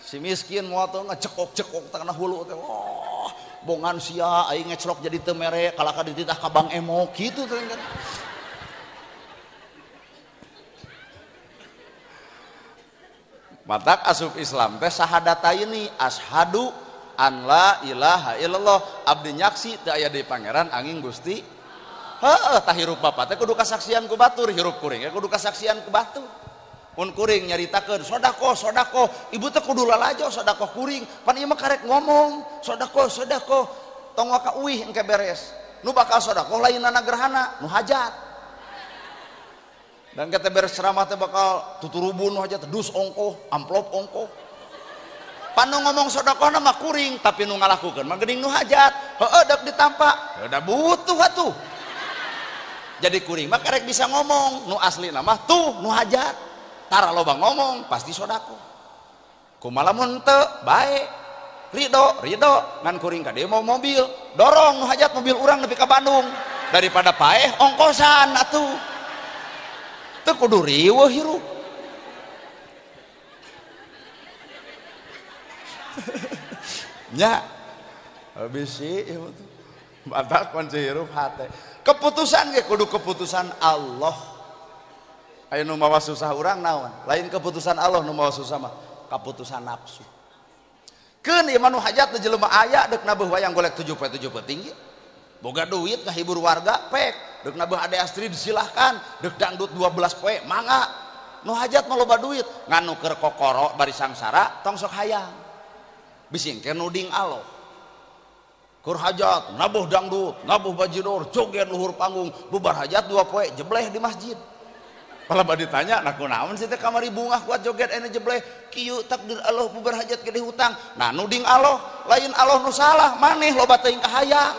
si miskin moal teu ngecekok-cekok teh kana hulu teh. Oh, bongan sia aing ngeclok jadi teu mere kalaka dititah ka Bang Emo kitu teh kan. Matak asup Islam teh sahadataini ashadu an la ilaha illallah abdi nyaksi teu aya deui pangeran angin Gusti. Heeh, tah hirup bapak teh kudu kasaksian ku batur, hirup kuring ge kudu kasaksian ku batur. Mun kuring nyaritakeun sedekah sedekah, ibu teh kudu lalajo sedekah kuring, pan ieu mah karek ngomong sedekah sedekah, tong waka uih engke beres. Nu bakal sedekah lainna gerhana, nu hajat. Dan kita beres ceramah teh bakal tuturubun aja dus ongkoh, amplop ongkoh. Pan nu ngomong sedekahna mah kuring, tapi nu ngalakukeun mah geuning nu hajat. Heueuh deuk ditampa, da butuh atuh. Jadi kuring mah karek bisa ngomong, nu aslina mah tuh nu hajat. Tara loba ngomong pasti sedekah. Kumaha lamun teu bae. Ridho, ridho ngan kuring ka dieu mau mobil, dorong nu hajat mobil urang nepi ka Bandung daripada paeh ongkosan atuh. Teu kudu riweuh hirup. Nya habis sih ieu tuh. Batak kunci hirup hate. Keputusan ge kudu keputusan Allah. Aya nu mawa susah urang naon? Lain keputusan Allah nu mawa susah mah, keputusan nafsu. Keun ieu mah nu hajat teh jelema aya deuk nabeuh wayang golek 7 poe 7 peuting. Boga duit ngahibur warga pek. Dek nabeuh Ade Astrid silahkan, dek dangdut 12 poe mangga. Nu hajat mah loba duit, ngan nu keur kokoro bari sangsara tong sok hayang. Bisi engke nuding Allah. Keur hajat nabuh dangdut, nabuh bajidor, joget luhur panggung, bubar hajat 2 poe jebleh di masjid. Kalau ditanya, nah kunaon sih teh kamari bungah kuat joget ene jebleh, kieu takdir Allah bubar hajat gede hutang. Nah nuding Allah, lain Allah nu salah, maneh loba teuing kahayang.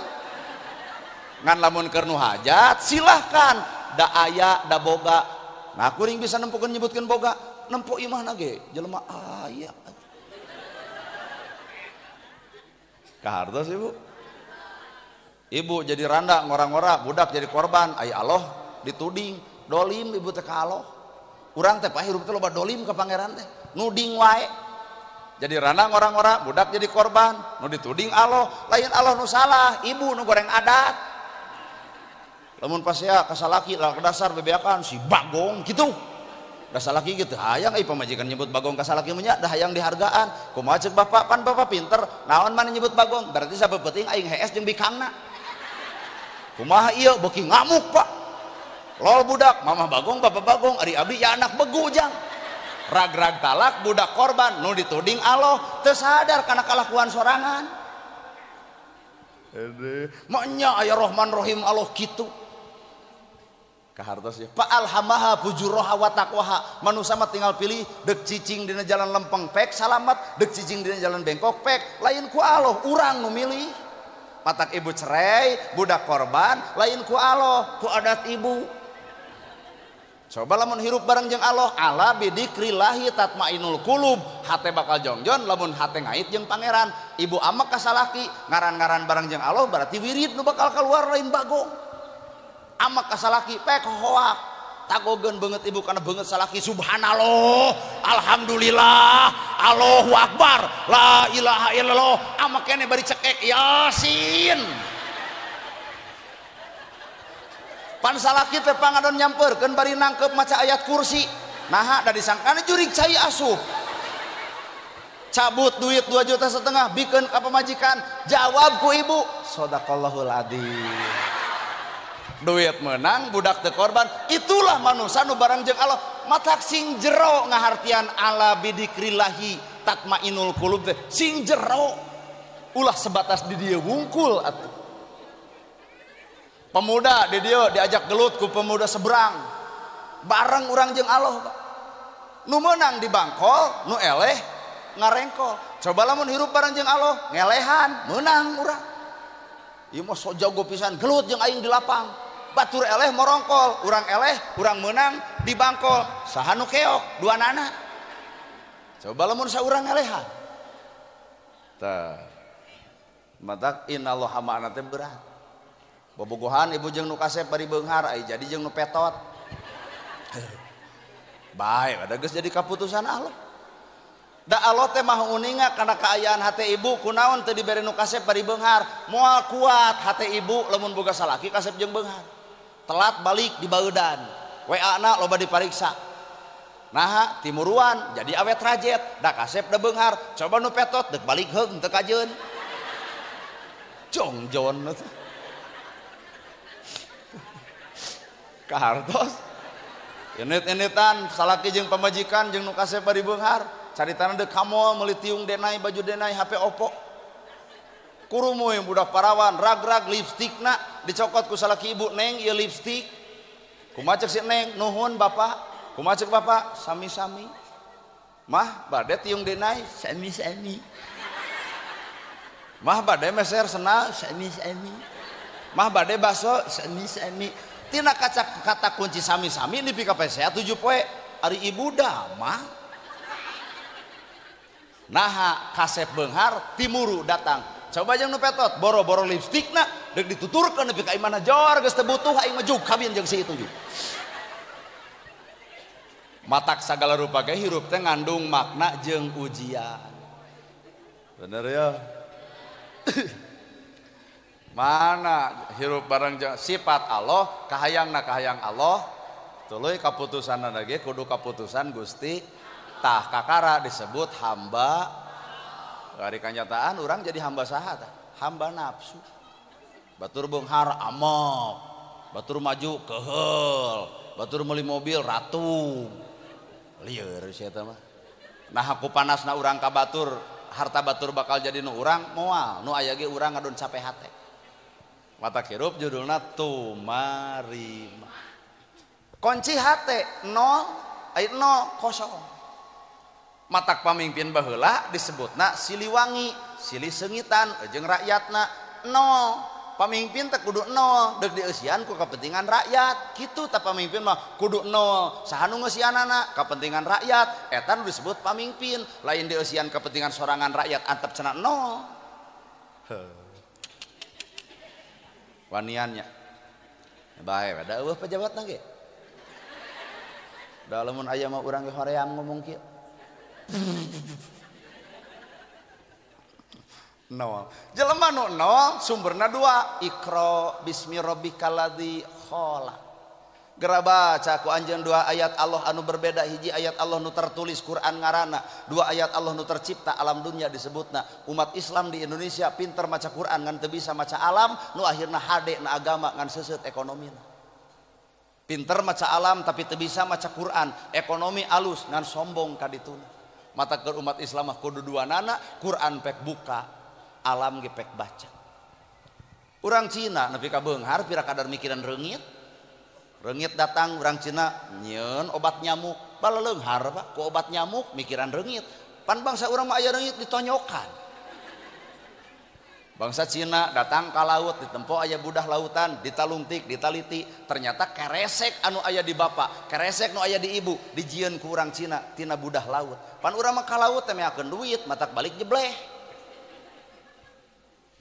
Ngan lamun keur nu hajat silahkan, da aya da boga. Nah kuring bisa nempokeun nyebutkeun boga, nempo imahna ge jelema aya. Kahartos ibu. Ibu jadi randa ngora-ngora, budak jadi korban, ai Allah dituding dolim ibu teh ka Allah. Urang teh pak hirup teh loba dolim ka pangeran teh, nuding wae. Jadi randa ngora-ngora, budak jadi korban, nu dituding Allah, lain Allah nu salah, ibu nu goreng adat. Lamun pas ya kasalaki lah dasar bebeakan si bagong gitu. Dasar laki gitu, hayang ai pamajikan nyebut bagong kasalaki mah nya da hayang dihargaan. Kumaha ceuk bapak, pan bapak pinter, naon mana nyebut bagong? Berarti sabeupeting aing hees jeung bikangna. Kumaha ieu beuki ngamuk, Pak. Lol budak, mamah bagong, bapak bagong, ari abdi ya anak begu jang. Rag-rag talak budak korban nu dituding Allah, teu sadar kana kalakuan sorangan. Maknya aya Rahman Rahim Allah kitu. Kahartos ya. Fa alhamaha fujuraha wa taqwaha. Manusia mah tinggal pilih deuk cicing dina jalan lempeng pek salamat, deuk cicing dina jalan bengkok pek, lain ku Allah urang nu milih. Matak ibu cerai, budak korban, lain ku Allah, ku adat ibu. Coba lamun hirup bareng jeung Allah, ala bidikrillahi tatmainul qulub, hate bakal jongjon lamun hate ngait jeung pangeran. Ibu amak ka salaki, ngaran-ngaran bareng jeung Allah berarti wirid nu bakal keluar lain bagong. Amak ka salaki pek hoak, tagogeun beungeut ibu kana beungeut salaki, subhanallah, alhamdulillah, Allahu akbar, la ilaha illallah, amak kene bari cekek yasin. Pan salaki teh pangadon nyamperkeun bari nangkep maca ayat kursi. Naha da disangkana jurig cai asup. Cabut duit 2,5 juta bikeun ka pamajikan, jawab ku ibu, shadaqallahul adzim. Duit menang, budak teu korban, itulah manusia nu bareng jeung Allah. Matak sing jero ngahartian ala bidikrillahi tatmainul qulub teh, sing jero. Ulah sebatas di dieu wungkul atuh. Pemuda di dieu diajak gelut ku pemuda seberang, bareng urang jeung Allah, Pak. Nu meunang di bangkol, nu eleh ngarengkol. Coba lamun hirup bareng jeung Allah, ngelehan, meunang urang. Ieu mah sok jago pisan gelut jeung aing di lapang. Batur eleh morongkol, urang eleh, urang meunang di bangkol. Saha nu keok, dua nana. Coba lamun saurang ngelehan. Tah. Matak innallaha ma'ana teh berat. Bobogohan ibu jeung nu kasep bari beunghar ai jadi jeung nu petot. Bae ada geus jadi kaputusan Allah. Da Allah teh maha uninga kana kaayaan hate ibu kunaon teu dibere nu kasep bari beunghar. Moal kuat hate ibu lamun boga salaki kasep jeung beunghar. Telat balik di baeudan. WA na loba dipariksa. Naha timuruan jadi awet rajet da kasep da beunghar. Coba nu petot deuk balik heung teu kajeun. Jongjon kahartos init-initan salaki jeung pamajikan jeung nu kasep bari beunghar caritana deuk ka mall meuli tiung denai baju denai HP Oppo kurumuy budak parawan rag-rag lipstikna dicokot ku salaki ibu neng ieu lipstik kumaha cek si neng nuhun bapak kumaha cek bapak sami-sami mah bade tiung denai sami-sami mah bade meser sena sami-sami mah bade baso sami-sami tina kaca kata kunci sami-sami nepi ka PCA 7 poe ari ibu mah naha kasep beunghar timuru datang coba jeung nu petot boro-boro lipstikna deuk dituturkeun nepi ka imana jor geus teu butuh aing mah jug kawin jeung si itu jug matak sagala rupa ge hirup teh ngandung makna jeung ujian bener ya. Mana hirup bareng sifat Allah kahayangna kahayang Allah tuluy kaputusanna ge kudu kaputusan Gusti tah kakara disebut hamba ari kanyataan urang jadi hamba saha tah hamba nafsu batur beunghar amok batur maju keheul batur meuli mobil ratu lieur sia eta mah nah ku panasna urang ka batur harta batur bakal jadi nu urang moal nu aya ge urang ngadon capek hate mata hirup judulna tumarima kunci hate 0 aya 0 kosong matak pamimpin baheula disebutna Siliwangi silih seungitan jeung rakyatna 0 pamimpin teh kudu 0 deuk dieusian ku kepentingan rakyat kitu tah pamimpin mah kudu 0 saha nu ngeusianana kepentingan rakyat eta nu disebut pamimpin lain dieusian kepentingan sorangan rakyat antep cenah 0 waniannya bae da eueuh pejabatna ge da lamun aya mah urang ge hoream ngomong kieu nol jelema nu nol sumberna dua Iqra bismi rabbikal ladzi khalaq geura baca ku anjeun dua ayat Allah anu berbeda hiji ayat Allah nu tertulis Quran ngaranna dua ayat Allah nu tercipta alam dunia disebutna umat Islam di Indonesia pinter maca Quran ngan teu bisa maca alam nu akhirna hade na agama ngan seuseut ekonomina pinter maca alam tapi teu bisa maca Quran ekonomi alus ngan sombong ka dituna mata keur umat Islam mah kudu duanana Quran pek buka alam ge pek baca urang Cina nepi ka beunghar pira kadar mikiran reungit reungit datang urang Cina nyieun obat nyamuk baleleunghar Pak ku obat nyamuk mikiran reungit pan bangsa urang mah aya reungit ditonyokan bangsa Cina datang ka laut ditempo aya budah lautan ditalungtik ditaliti ternyata keresek anu aya di bapak keresek nu aya di ibu dijieun ku urang Cina tina budah laut pan urang mah ka laut teh meakeun duit matak balik jebleh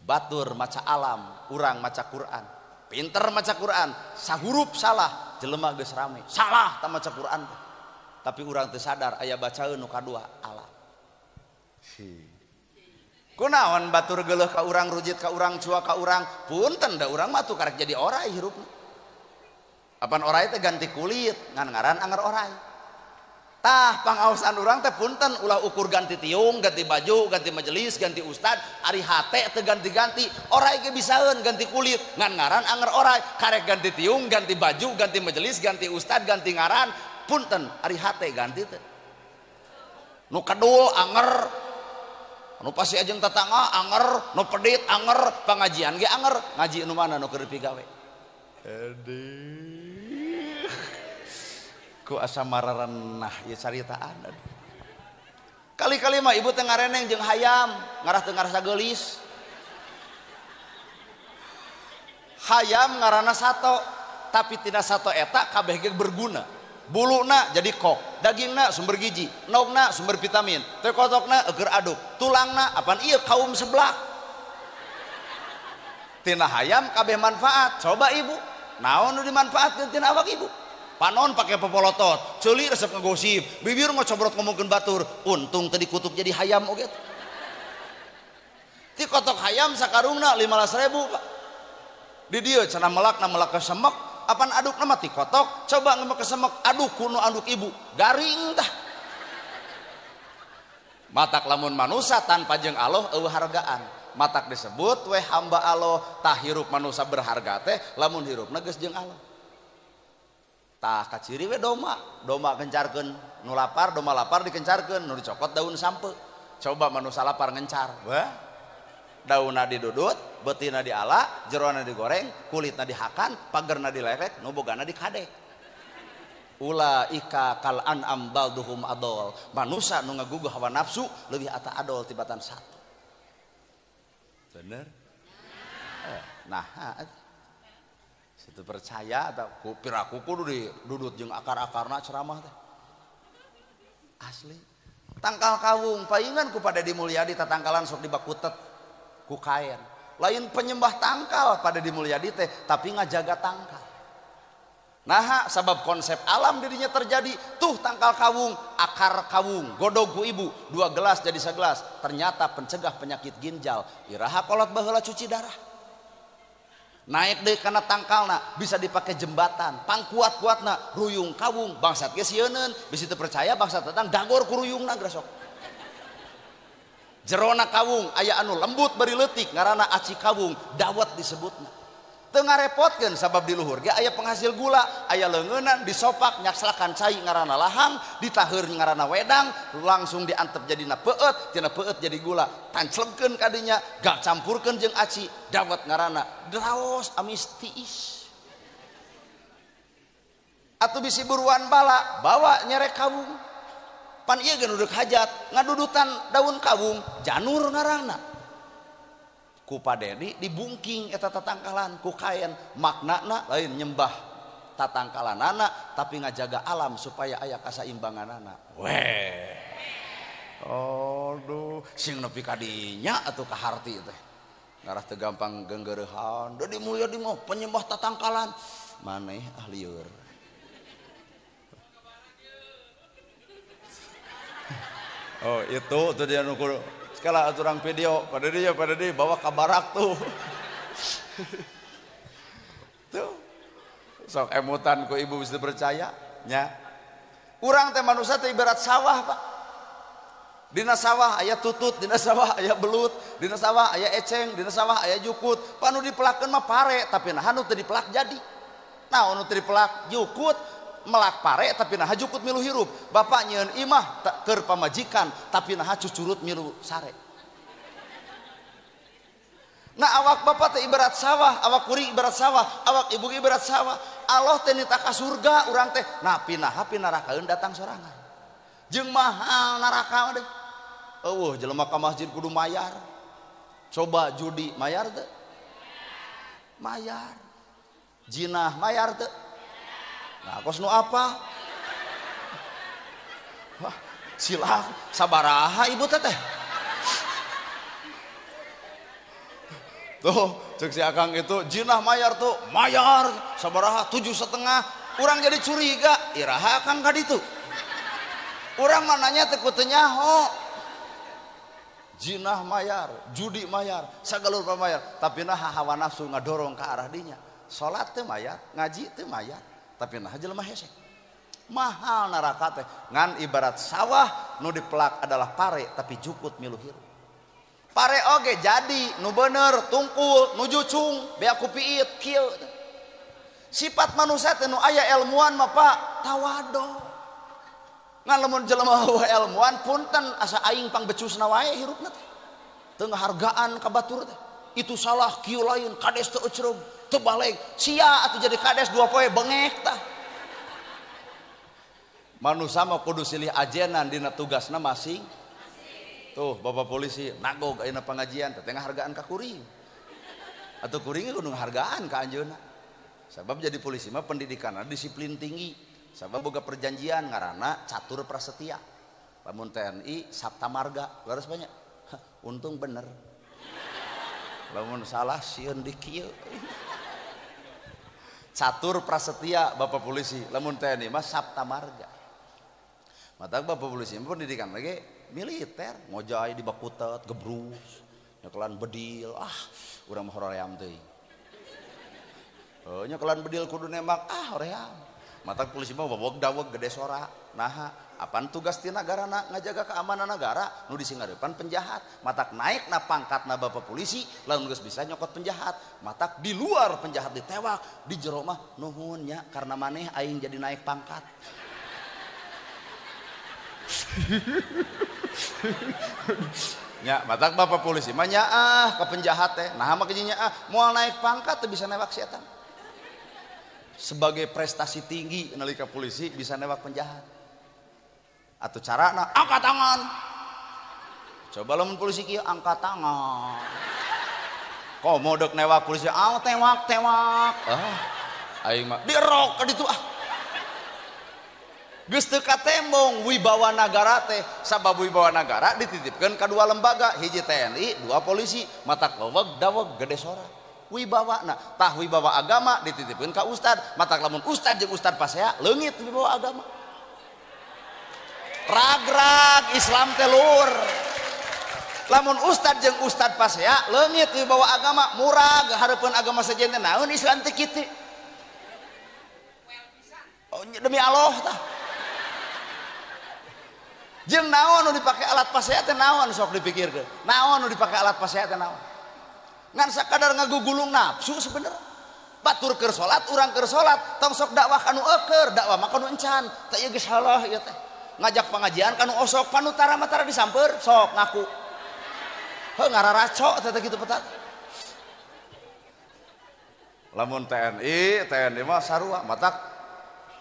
batur maca alam urang maca Quran pinter maca Quran sahurup salah jelema geus rame salah tah maca Quran tapi urang teu sadar aya bacaeun nu kadua alam kunaon batur geuleuh ka urang rujit ka urang cua ka urang punten da urang mah tuh karek jadi orai hirupna apan orai teh ganti kulit ngan ngaran anger orai tah pangaosan urang teh punten ulah ukur ganti tiung ganti baju ganti majelis ganti ustad ari hate teu ganti-ganti orai ge bisaeun ganti kulit ngan ngaran anger orai karek ganti tiung ganti baju ganti majelis ganti ustad ganti ngaran punten ari hate ganti teh nu kedul anger nu pasti ajeng tetangga anger nu pedit anger pengajian ge anger ngaji nu mana nu keur dipigawe aduh ku asa mararenah ieu caritaan kali-kali mah ibu teh ngareneng jeung hayam ngarah teu ngarasa geulis hayam ngaranna sato tapi tina sato eta kabeh ge berguna Buluna jadi kok, dagingna sumber gizi, nogna sumber vitamin, teh kotokna eger aduk, tulangna apaan iya kaum seblak. Tina hayam kabeh manfaat. Coba ibu, naon nu dimanfaatkeun tina awak ibu? Panon pakai popolotot, ceuli resep ngegosip, bibir ngocobrot ngomongkeun batur, untung teu dikutuk jadi hayam oge. Ti kotok hayam sakarungna 15.000, Pak. Di dieu cenah melakna melak ke semek, apan adukna mah ti kotok, coba ngemek ke semek, aduk kuno aduk ibu, garing tah. Matak lamun manusa tanpa jeung Allah eueuh hargaan. Matak disebut weh hamba Allah, tah hirup manusa berharga teh lamun hirupna geus jeung Allah. Tah kaciri we doma, doma kencarkeun nu lapar, doma lapar dikencarkeun, nu dicokot daun sampe. Coba manusa lapar ngencar, wah. Daunna didudut, beutina diala, jerona digoreng, kulitna dihakan, pagerna dilerek, nu bogana dikadek. Ulaika kal an'am balduhum adol. Manusa nu ngaguguh hawa nafsu leuwih ata adol tibatan satu. Bener? Nah, situ percaya atau piraku kudu didudut jeung akar-akarna ceramah teh. Asli. Tangkal kawung paingan ku pada Mulyadi tatangkalan sok dibakutet ku kaen. Lain penyembah tangkal pada Mulyadi teh, tapi ngajaga tangkal. Nah, sabab konsep alam dirinya terjadi, tuh tangkal kawung, akar kawung, godog ku ibu, 2 gelas jadi segelas, ternyata pencegah penyakit ginjal. Iraha kolot baheula cuci darah. Naik deh karena tangkalna bisa dipakai jembatan, pangkuat-kuatna ruyung kawung, bangsat ge sieuneun, bisi teu percaya bangsat datang dagor ku ruyungna grasok. Jerona kawung aya anu lembut bari leutik ngaranna aci kawung, dawet disebutna. Teu ngarepotkeun sabab di luhur ge aya penghasil gula, aya leungeunan disopak nyakslakan cai ngaranna lahang, ditaheur ngaranna wedang, langsung diantep jadina peueut, tina peueut jadi gula, tanclebkeun kadinya, gak campurkeun jeung aci, dawet ngaranna draos amis tiis. Atuh bisi buruan bala, bawa nyerek kawung. Pan ieu ge nu deuk hajat, ngadudutan daun kawung, janur ngaranna. Ku Padedi dibungking eta tatangkalan ku kaen, maknana lain nyembah tatangkalanana tapi ngajaga alam supaya aya kasaimbanganana. Weh. Aduh, sing nepi ka dinya atuh ka harti teh. Ngarah teu gampang geunggeureuhan, Dedi Mulyadi mah penyembah tatangkalan. Maneh ah lieur. Oh, itu tuh dia nukur. Sekala aturan video, pada dia bawa ke barak tuh. Tuh. Sok emutan ku ibu bisa percaya nya. Urang teh manusia teh ibarat sawah, Pak. Dina sawah aya tutut, dina sawah aya belut, dina sawah aya eceng, dina sawah aya jukut. Panu dipelakeun mah pare, tapi nah nu teu dipelak jadi. Nah, nu teu dipelak jukut melak pare tapi nah jukut milu hirup. Bapak nyieun imah keur pamajikan tapi nah cucurut milu sare. Nah awak bapak teh ibarat sawah, awak kuring ibarat sawah, awak ibu ibarat sawah. Allah teh nita ka surga urang teh nah pinaha pinarakaeun datang sorangan. Jeung mahal neraka deh. Eueuh jelema ka masjid kudu mayar. Coba judi mayar teu? Mayar. Jinah mayar teu? Nah, kos nu apa? Wah, silah sabaraha ibu teteh. Tuh, cek si akang itu jinah mayar tuh, mayar sabaraha 7,5. Urang jadi curiga, iraha akang ka ditu. Urang mananya teh ku teu nyaho. Jinah mayar, judi mayar, sagala rupa mayar, tapi nah hawa nafsu ngadorong ka arah dinya. Salat teu mayar, ngaji teu mayar. Tapi nah jelema hese. Mahal neraka teh. Ngan ibarat sawah nu dipelak adalah pare tapi jukut milu hirup. Pare oge jadi nu bener tungkul, nu jucung, bea ku piit kieu. Sifat manusia teh nu aya ilmuan mah Pak, tawado. Ngan lamun jelema eueuh ilmuan punten asa aing pangbecusna wae hirupna teh. Teu ngahargaan ka batur teh. Itu salah kieu lain, kades teu ecreug. Teu balik sia atuh jadi kades 2 poe bengek tah. Manusia mah kudu silih ajenan dina tugasna masing. Tuh bapak polisi nagog ayeuna pengajian teh ngahargaan ka kuring. Atuh kuring kudu ngahargaan ka anjeunna. Sabab jadi polisi mah pendidikanna disiplin tinggi. Sabab boga perjanjian ngaranna Catur Prasetya. Lamun TNI Sapta Marga, leres banyak. Hah, untung bener. Lamun salah sieun di kieu. Catur Prasetya Bapak polisi, lamun TNI mah Sapta Marga. Matak Bapak polisi pendidikan lagi militer, ngojay di bakutet, gebrus, nyekelan bedil, ah urang mah hoream teuing. Nyekelan bedil kudu nembak, ah hoream. Matak polisi mah waweg daweg gede sora. Naha, apaan tugas ti nagarana ngajaga keamanan negara nu disingarepan penjahat. Matak naik na pangkatna Bapak polisi lamun geus bisa nyokot penjahat. Matak di luar penjahat ditewak, di jero mah nuhun nya karena maneh aing jadi naik pangkat. Nya matak Bapak polisi mah nyaah ka penjahat teh. Naha mah nyaah moal naik pangkat teu bisa newak si eta. Sebagai prestasi tinggi nalika polisi bisa newak penjahat. Atau carana angkat tangan. Coba lamun polisi kieu angkat tangan. Komo deuk newak polisi, ah tewak tewak. Ah aing mah dirok ka ditu ah. Geus teu katembong wibawa nagara teh, sabab wibawa nagara dititipkeun ka dua lembaga, hiji TNI, dua polisi, matak leweg daweg gede sora. Wibawa nah tah wibawa agama dititipkeun ka ustad, matak lamun ustad jeung ustad pasea leungit wibawa agama. Ragrag Islam teh lur. Lamun ustad jeung ustad pasea leungit wibawa agama, murag hareupeun agama sejen teh naon Islam teh kitu. Oh, demi Allah tah. Jeung naon nu dipake alat pasea teh naon sok dipikirkeun. Naon nu dipake alat pasea teh naon? Ngan sakadar ngagugulung nafsu sebenarnya. Batur keur salat, urang keur salat, tong sok dakwah kanu eueur, dakwah mah kanu encan. Teh ieu geus salah ieu teh. Ngajak pengajian kanu osok, panutara mah tara disamper, sok ngaku. Heuh ngararaco teh kitu petat. Lamun TNI, TNI mah sarua, matak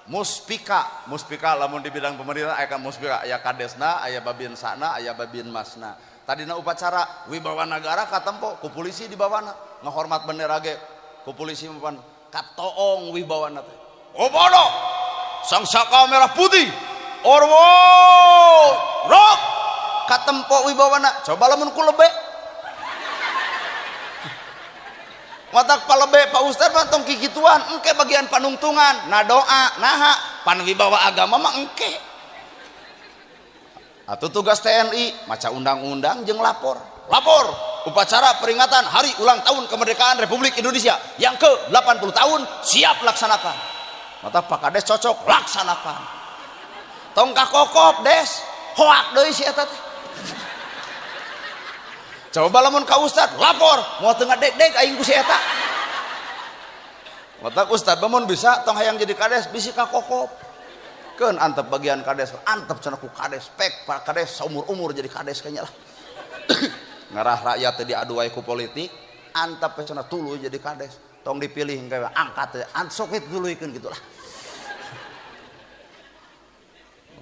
muspika, muspika lamun di bidang pemerintah aya muspika, aya kadesna, aya babinsana, aya babinmasna. Tadina upacara wibawa nagara katempo ku polisi dibawana, ngahormat bendera ge ku polisi mapan katoong wibawana teh. Oh bodoh, sang saka merah putih, orwo rok katempo wibawana. Coba lamun ku lebe. Matak palebe Pak Ustad mah tong kikituan, engke bagian panungtungan, nah doa, naha, pan wibawa agama mah engke. Atau tugas TNI maca undang-undang jeung lapor. Lapor upacara peringatan hari ulang tahun kemerdekaan Republik Indonesia yang ke-80 tahun siap laksanakan. Mata Pak Kades cocok laksanakan. Tong kakokop des, hoak deui si eta teh. Coba lamun ka ustad lapor, moal teu ngadeg-deg aing ku si eta. Mata ustad mun bisa tong hayang jadi kades bisi kakokop. Keun antep bagian kades, antep cenah ku kades, pek Pak Kades saumur-umur jadi kades kayaknya lah. Ngarah rakyat teh diadu wae ku politik, antep cenah tuluy jadi kades. Tong dipilih engke angkat sok kitu tuluykeun kitu lah.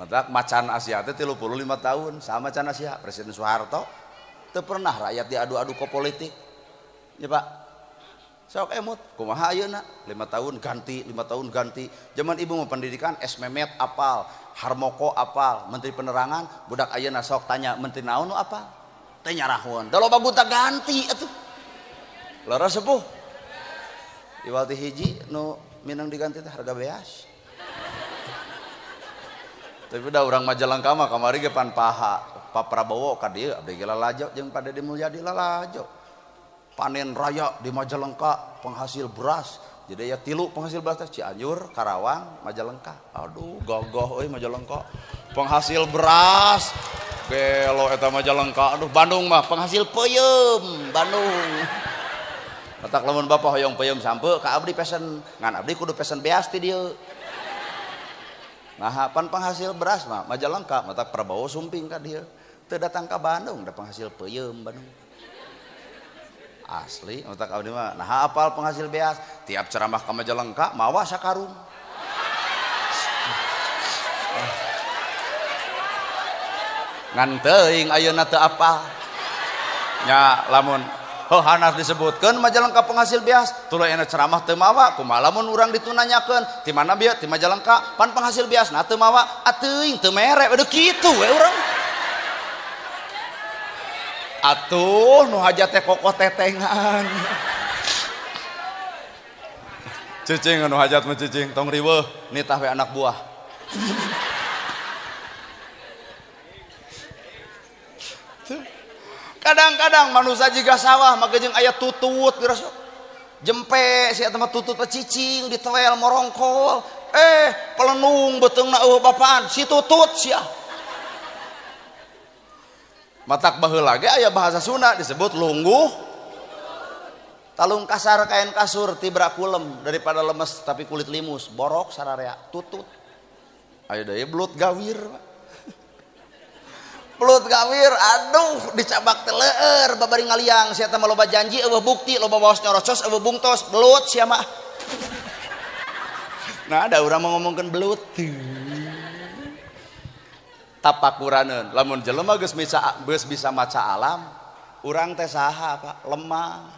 Matak macan Asia teh 35 tahun sama macan Asia Presiden Soeharto teu pernah rakyat diadu-adu ku politik. Ya Pak. Sok emut kumaha ayeuna 5 tahun ganti, 5 tahun ganti. Zaman ibu mah pendidikan S Memet apal, Harmoko apal, Menteri Penerangan, budak ayeuna sok tanya menteri naon nu apal? Teh nyarahun. Da loba gonta ganti atuh. Leres sepuh. Iwal ti hiji nu minang diganti teh harga beas. Tapi da urang Majalengka mah kamari ge pan paha Pak Prabowo ka dieu abdi ge lalajo jeung Pak Deddy Mulyadi lalajo. Panen raya di Majalengka penghasil beras, jadi ya tilu penghasil beras teh Cianjur, Karawang, Majalengka. Aduh gogoh euy Majalengka penghasil beras belo eta Majalengka. Aduh Bandung mah penghasil peuyeum Bandung. Matak lamun bapak hoyong peuyeum sampe ka abdi pesen, ngan abdi kudu pesen beas ti dieu. Nah pan penghasil beras mah Majalengka, matak Prabowo sumping ka dieu. Teu datang ka Bandung da penghasil peuyeum Bandung. Asli otak abdi mah nah apal penghasil beas tiap ceramah ka Majalengka mawa sakarung. Ngan teuing ayeuna teu apal nya lamun Heuh hanas disebutkeun Majalengka penghasil beas. Tuluy aya ceramah teu mawa, kumaha lamun urang ditunanyakeun, ti mana bieu? Ti Majalengka, pan penghasil beas na teu mawa, atuing teu mere. Aduh kitu we urang. Atuh nu hajat teh kokoh tetengan. Cicing nu hajat mah cicing tong riweuh nitah we anak buah. Kadang-kadang manusia jiga sawah mah jeung aya tutut geus jempe si eta mah tutut cicing ditewel morongkol pelenung beuteungna eueuh bapaan si tutut sia. Matak baheula ge aya bahasa Sunda disebut lungguh talung kasar kain kasur tibra kulem daripada lemes tapi kulit limus borok sararea tutut. Ayo deui belut gawir. Belut gawir aduh dicabak teh leueur babari ngaliang sia teh mah loba janji eueuh bukti loba waos nyorocos eueuh bungtos belut sia mah. Nah ada urang mau ngomongkeun belut. Tapakuraneun lamun jelema geus bisa maca alam urang teh saha Pak lemah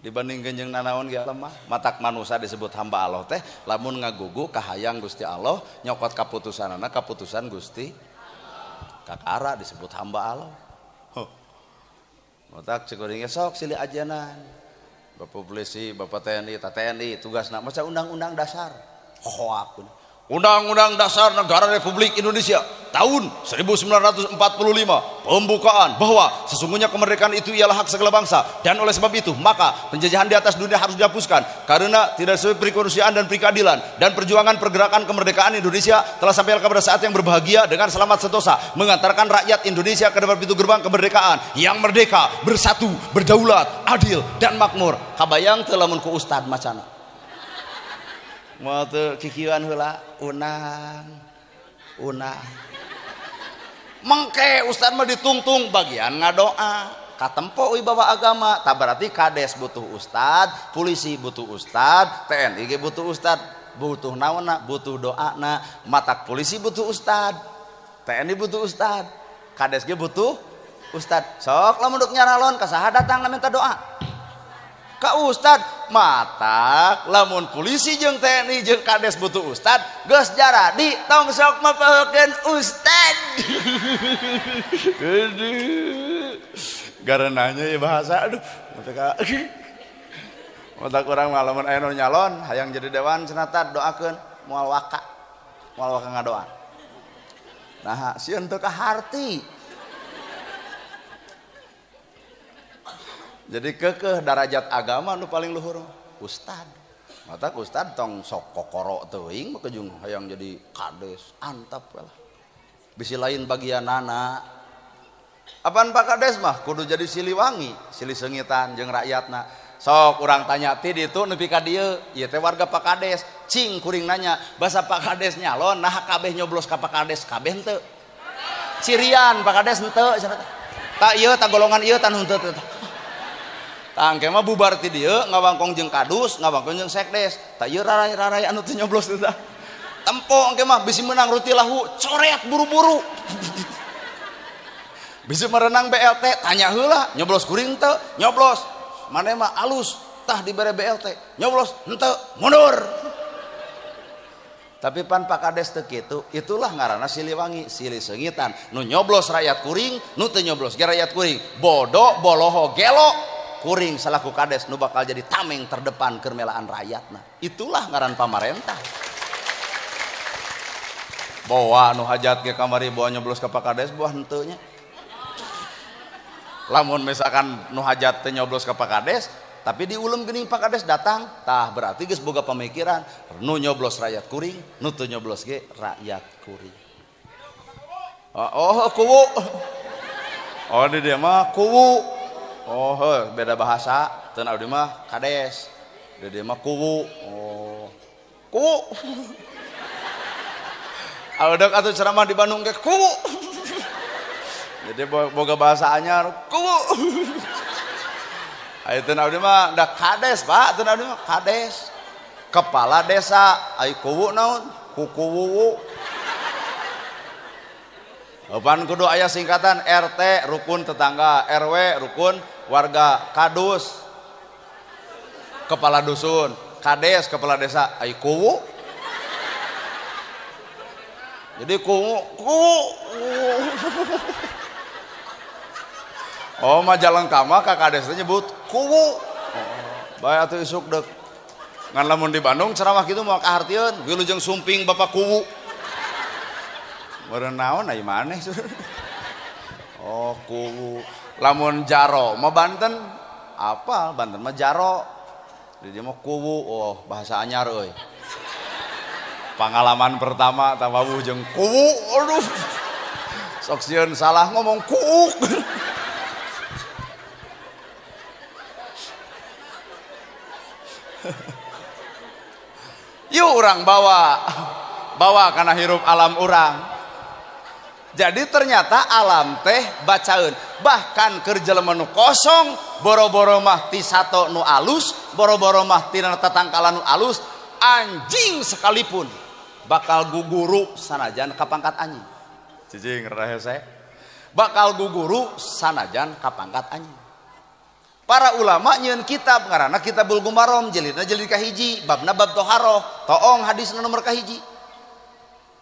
dibandingkeun jeung nanaon ge lemah. Matak manusa disebut hamba Allah teh lamun ngagugu kahayang Gusti Allah nyokot kaputusanana kaputusan Gusti kakara disebut hamba Allah. Huh. Matak cek kuring sok silih ajanan Bapak polisi, Bapak TNI, TNI tugasna maca undang-undang dasar hoak. Undang-Undang Dasar Negara Republik Indonesia tahun 1945 pembukaan bahwa sesungguhnya kemerdekaan itu ialah hak segala bangsa dan oleh sebab itu maka penjajahan di atas dunia harus dihapuskan karena tidak sesuai perikemanusiaan dan perikeadilan dan perjuangan pergerakan kemerdekaan Indonesia telah sampai kepada saat yang berbahagia dengan selamat sentosa mengantarkan rakyat Indonesia ke depan pintu gerbang kemerdekaan yang merdeka, bersatu, berdaulat, adil dan makmur. Kabayang teu lamun ku ustad macana. Mau teu kikieuan heula unang unang mengke ustad mah ditungtung bagian ngadoa katempo wibawa agama tak berarti kades butuh ustad, polisi butuh ustad, TNI ge butuh ustad, butuh naonna, butuh doana, matak polisi butuh ustad, TNI butuh ustad, kades ge butuh ustad. Sok lamun duk nyaralon ka saha datang minta doa ka ustad. Matak lamun polisi jeung TNI jeung kades butuh ustad geus jaradi tong sok mapahekeun ustad. Aduh garananya ya bahasa aduh matak urang mah lamun aya nu nyalon hayang jadi dewan cenah doakeun moal waka ngadoa. Nah sieun teu kaharti. Jadi kekeh darajat agama nu paling luhur ustad. Matak ustad tong sok kokoro teuing mah kejung hayang jadi kades antap lah. Bisi lain bagianana. Apaan Pak Kades mah kudu jadi Siliwangi, silih seungitan jeung rakyatna. Sok urang tanya ti ditu nepi ka dieu, ieu teh warga Pak Kades. Cing kuring nanya, basa Pak Kades nyalon nah kabeh nyoblos ka Pak Kades kabeh henteu. Cirian Pak Kades henteu cenah. Ta ieu ta golongan ieu tan henteu teh. Tangke mah bubar ti dieu ngawangkong jeung kadus, ngawangkong jeung sekdes. Ta ieu raray-raray anu teu nyoblos teh. Tempo engke mah bisi menang ruti lahu, coret buru-buru. Bisi merenang BLT, tanya heula, nyoblos kuring teu? Nyoblos. Maneh mah alus, tah dibere BLT. Nyoblos henteu, mundur. Tapi pan Pak Kades teu kitu, itulah ngaranna Siliwangi, silih seungitan. Nu nyoblos rakyat kuring, nu teu nyoblos ge rakyat kuring. Bodo, boloho, gelo. Kuring selaku kades nu bakal jadi tameng terdepan keur melaan rakyatna. Itulah ngaran pamarentah. Bawa nu hajat ge kamari bawa nyoblos ka Pak Kades buah henteu nya. Lamun misalkan nu hajat teu nyoblos ka Pak Kades tapi diulem geuning Pak Kades datang, tah berarti geus boga pamikiran nu nyoblos rakyat kuring, nu teu nyoblos ge rakyat kuring. Oh, kuwu. Oh di dieu mah kuwu. Oh, beda bahasa. Teu abdi mah kades. Di dieu mah kuwu. Oh. Kuwu. Alodok atuh ceramah di Bandung ge kuwu. Jadi boga bahasa anyar kuwu. Aya teu abdi mah da kades, Pak. Teu abdi mah kades. Kepala desa, ai kuwu naon? Kukuwu. Apaan kudu aya singkatan RT rukun tetangga, RW rukun Warga kadus kepala dusun, kades kepala desa, ai kuwu. Jadi kuwu kuwu. Oh Majalengka mah ka kades teh nyebut kuwu. Bae atuh isuk deuk. Ngan lamun di Bandung ceramah kitu moal kahartieun, wilujeng sumping bapak kuwu. Meureun naon ai maneh. Oh kuwu. Lamun jaro mah Banten, apa Banten mah jaro. Di dia mah kuwu, oh bahasa anyar euy. Pengalaman pertama tawawuh jeung kuwu, aduh. Sok sieun salah ngomong kuuk. Yuk urang bawa kana hirup alam urang. Jadi ternyata alam teh bacaeun, bahkan keur jelema nu kosong boro-boro mah ti sato nu alus, boro-boro mah tina tatangkalan nu alus, anjing sekalipun bakal guguru sanajan kapangkat anjing. Cicing rada hese. Bakal guguru sanajan kapangkat anjing. Para ulama nyieun kitab ngaranna Kitabul Gumarom, jilidna jilid kahiji, babna bab toharoh, toong hadisna nomor kahiji.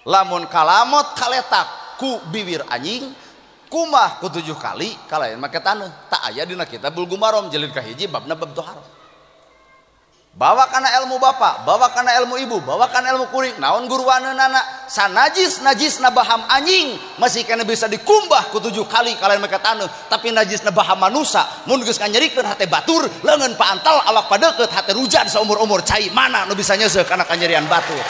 Lamun kalamot kaletak ku bibir anjing kumah ku 7 kali kalayan make taneuh, tak aya dina Kitabul Gumarom jilid kahiji babna bab toharoh. Bawa kana ilmu bapak, bawa kana ilmu ibu, bawa kana ilmu kuring, naon guruaneunana sanajis najisna baham anjing masih kena bisa dikumbah ku 7 kali kalayan make taneuh, tapi najisna baham manusa mun geus nganyerikeun hate batur, leungeun paantal awak padeukeut hate rujan saumur-umur cai mana nu bisa nyeuseuh kana kanyerian batur.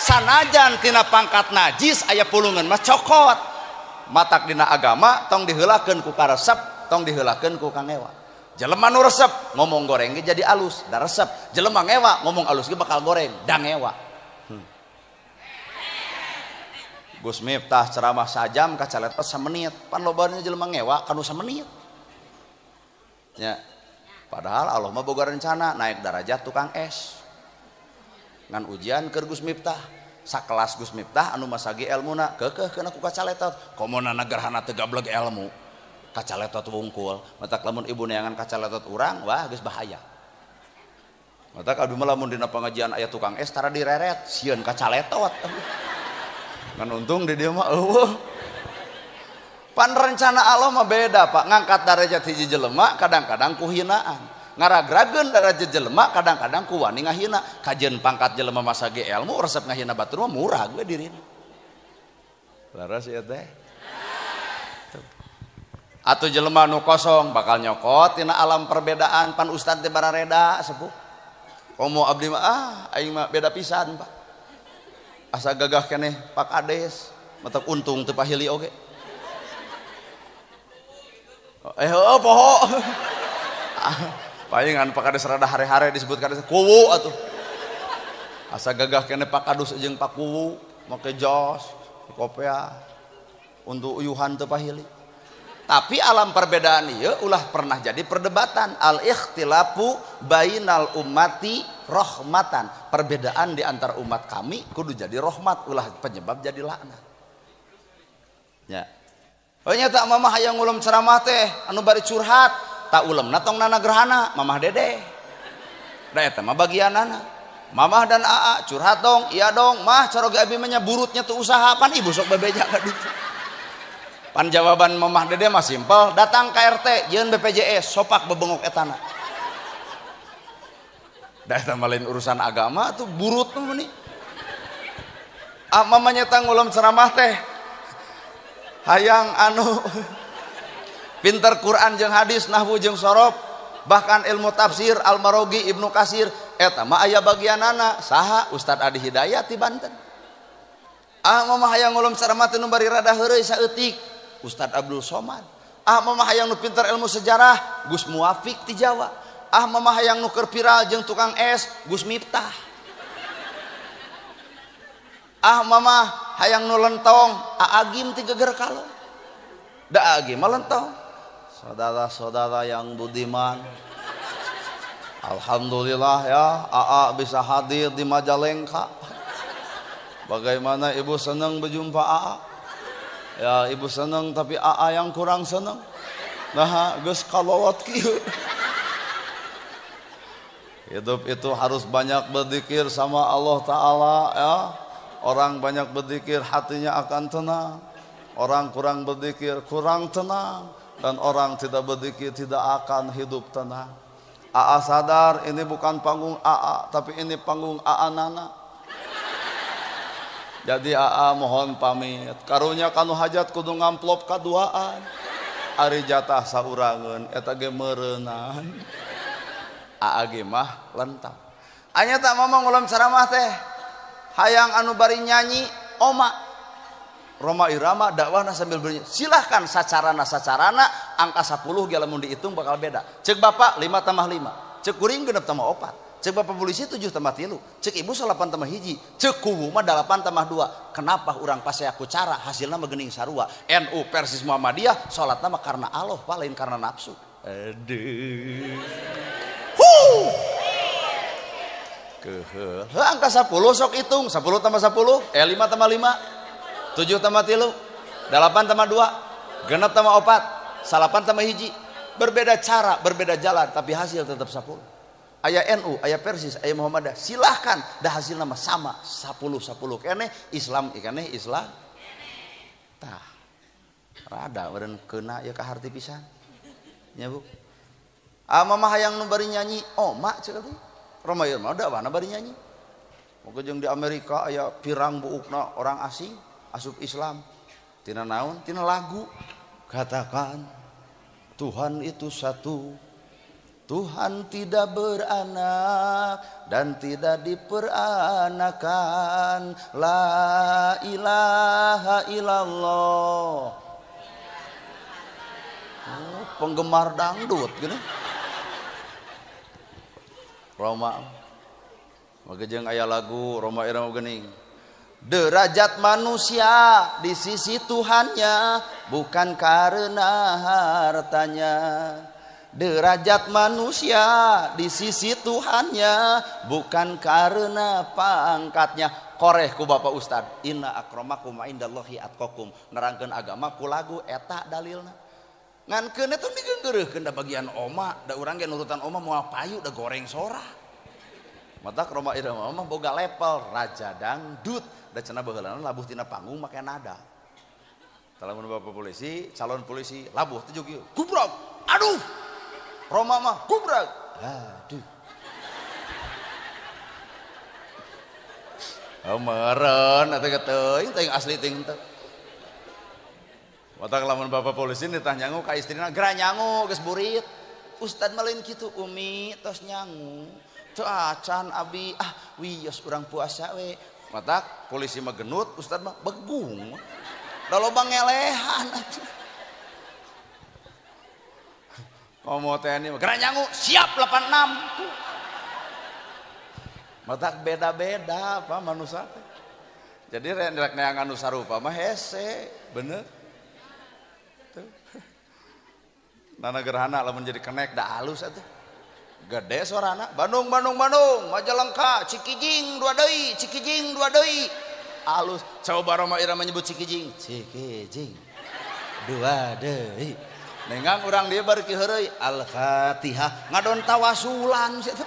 Sanajan tina pangkat najis aya pulungan mah cokot. Matak dina agama tong diheulakeun ku karesep, tong diheulakeun ku kangewa. Jelema nu resep ngomong goreng ge jadi alus, da resep. Jelema ngewa ngomong alus ge bakal goreng, da ngewa. Gus Miftah ceramah sajam kacaletot samenit, pan lobana jelema ngewa kanu samenit. Nya. Padahal Allah mah boga rencana naik darajat tukang es. Ngan ujian keur Gus Miftah, sakelas Gus Miftah anu masagi elmuna keukeuh keuna ku kacaletot, komo gerhana teu gableg elmu. Kacaletot wungkul, matak lamun ibu neangan kacaletot urang, wah geus bahaya. Matak abdi mah lamun dina pengajian aya tukang es tara direret, sieun kacaletot. Ngan untung di dieu mah eueuh. Pan rencana Allah mah beda, Pak. Ngangkat darajat hiji jelema kadang-kadang ku hinaan. Ngaragrageun darajat jelema kadang-kadang ku wani ngahina. Kajeun pangkat jelema masage ilmu resep ngahina batur mah murah gue dirina. Laras ieu teh. Atau jelema nu kosong bakal nyokot tina alam perbedaan, pan ustad teh barareda sepuh. Komo abdi mah ah aing mah beda pisan, Pak. Asa gagah keneh Pak Kades, matak untung teu pahili oge. Eh heueuh poho. Palingan Pak Kades rada hare-hare disebut kades kuwu atuh. Asa gagah keneh Pak Kadus jeung Pak Kuwu make jos, kopea untuk uyuhan teu pahili. Tapi alam perbedaan ieu ulah pernah jadi perdebatan. Al ikhtilafu bainal ummati rahmatan. Perbedaan di antar umat kami kudu jadi rahmat, ulah penyebab jadi laknat. Ya. Oh nya tak mamah hayang ngulem ceramah teh anu bari curhat, tak ulemna tong nana gerhana, mamah dede. Da eta mah bagianana. Mamah dan aa curhat dong, iya dong, mah caroge abi mah nya burutnya tuh usaha pan ibu sok bebeja ka ditu. Pan jawaban mamah dede mah simpel, datang ke RT, jeung BPJS, sopak bebengok etana. Da eta mah lain urusan agama tuh burut mah meuni. Ah mamanya tang ngulem ceramah teh hayang anu pinter Quran jeung hadis, nahwu jeung sorof, bahkan ilmu tafsir Al-Marogi, Ibnu Kasir, eta mah aya bagianana saha Ustad Adi Hidayat di Banten. Ah mamah hayang ngulem ceramah teh nu bari rada heureuy saeutik, Ustad Abdul Somad. Ah mamah hayang nu pinter ilmu sejarah, Gus Muwafiq ti Jawa. Ah mamah hayang nu keur viral jeung tukang es, Gus Miftah. Ah mamah hayang nu lentong, Aagim ti Geger Kalong. Da Aagim mah lentong. Saudara-saudara yang budiman, alhamdulillah ya, AA bisa hadir di Majalengka. Bagaimana ibu senang berjumpa AA? Ya ibu senang, tapi AA yang kurang senang. Nah, geus kalolot kieu. Hidup itu harus banyak berzikir sama Allah Ta'ala ya. Orang banyak berzikir hatinya akan tenang. Orang kurang berzikir kurang tenang. Dan orang tidak berzikir tidak akan hidup tenang. AA sadar ini bukan panggung AA, tapi ini panggung AA Nana. Jadi AA mohon pamit. Karunya kanu hajat kudu ngamplop kaduaan. Ari jatah saurangeun eta ge meureunaan. AA ge mah lentang. Anya tak ngomong ulam ceramah teh. Hayang anu bari nyanyi oma. Roma Irama dakwahna sambil bernyanyi. Silahkan sacarana angka 10 ge lamun dihitung bakal beda. Cek bapak 5 tambah 5. Cek kuring 6 tambah 4. Cek bapak polisi 7 tambah 3. Cek ibu 8 tambah 1. Cek kuwu mah 8 tambah 2. Kenapa urang pasea ku cara hasilna mah geuning sarua. NU Persis Muhammadiyah salatna mah karena Allah, Pak, lain karena nafsu. Aduh. Huh. Keuheul. Heuh angka 10 sok hitung, 10 tambah 10, 5 tambah 5, 7 tambah 3, 8 tambah 2, 6 tambah 4, 8 tambah 1. Berbeda cara, berbeda jalan, tapi hasil tetap 10. Aya NU, aya Persis, aya Muhammadiyah, silahkan, dah hasilna mah sama, 10 10 keneh, Islam keneh Islam. Tah. Rada meureun keuna ieu ka harti pisan. Nya Bu. Ah mama hayang nu bari nyanyi, oh mak cek teh. Roma ieu mah dakwahna bari nyanyi. Moga jeung di Amerika aya pirang buukna orang asing asup Islam. Tina naon? Tina lagu. Katakan Tuhan itu satu. Tuhan tidak beranak dan tidak diperanakan. La ilaha illallah. Oh, penggemar dangdut gini. Roma maka jeung aya lagu Roma Irama geuning. Derajat manusia di sisi Tuhannya bukan karena hartanya. Derajat manusia di sisi Tuhannya bukan karena pangkatnya. Koreh ku Bapak Ustad, inna akramakum indallahi atqakum. Nerangkeun agama ku lagu eta dalilna. Ngan keun eta digeunggeureuhkeun da bagian oma, da urang ge nurutan oma moal payu da goreng sora. Matak Roma Irama mah boga level raja dangdut, da cenah baheulana labuh tina panggung make nada. Lamun bapak polisi, calon polisi labuh teh kieu, gubrak. Aduh. Roma mah gubrak. Aduh. Oh meureun atuh teuing teuing asli teuing teh. Matak lamun bapak polisi nitah nyangu ka istrina, geura nyangu geus burit. Ustad mah lain kitu, Umi tos nyangu. Teu acan abi, ah wios urang puasa we. Matak polisi mah genut, ustad mah begung. Da loba ngelehan atuh. Komo TNI mah geura nyangu, siap 86. Tuh. Matak beda-beda apa manusia teh. Jadi rek neangan nu sarupa mah hese, bener. Nana gerhana lamun jadi kenek da alus atuh. Gede sorana, Bandung Bandung Bandung, Majalengka, Cikijing dua deui, Cikijing dua deui. Alus. Coba Roma Irama nyebut Cikijing, Cikijing dua deui. Nengang urang dia bari heureuy Al-Fatihah ngadon tawasulan situ.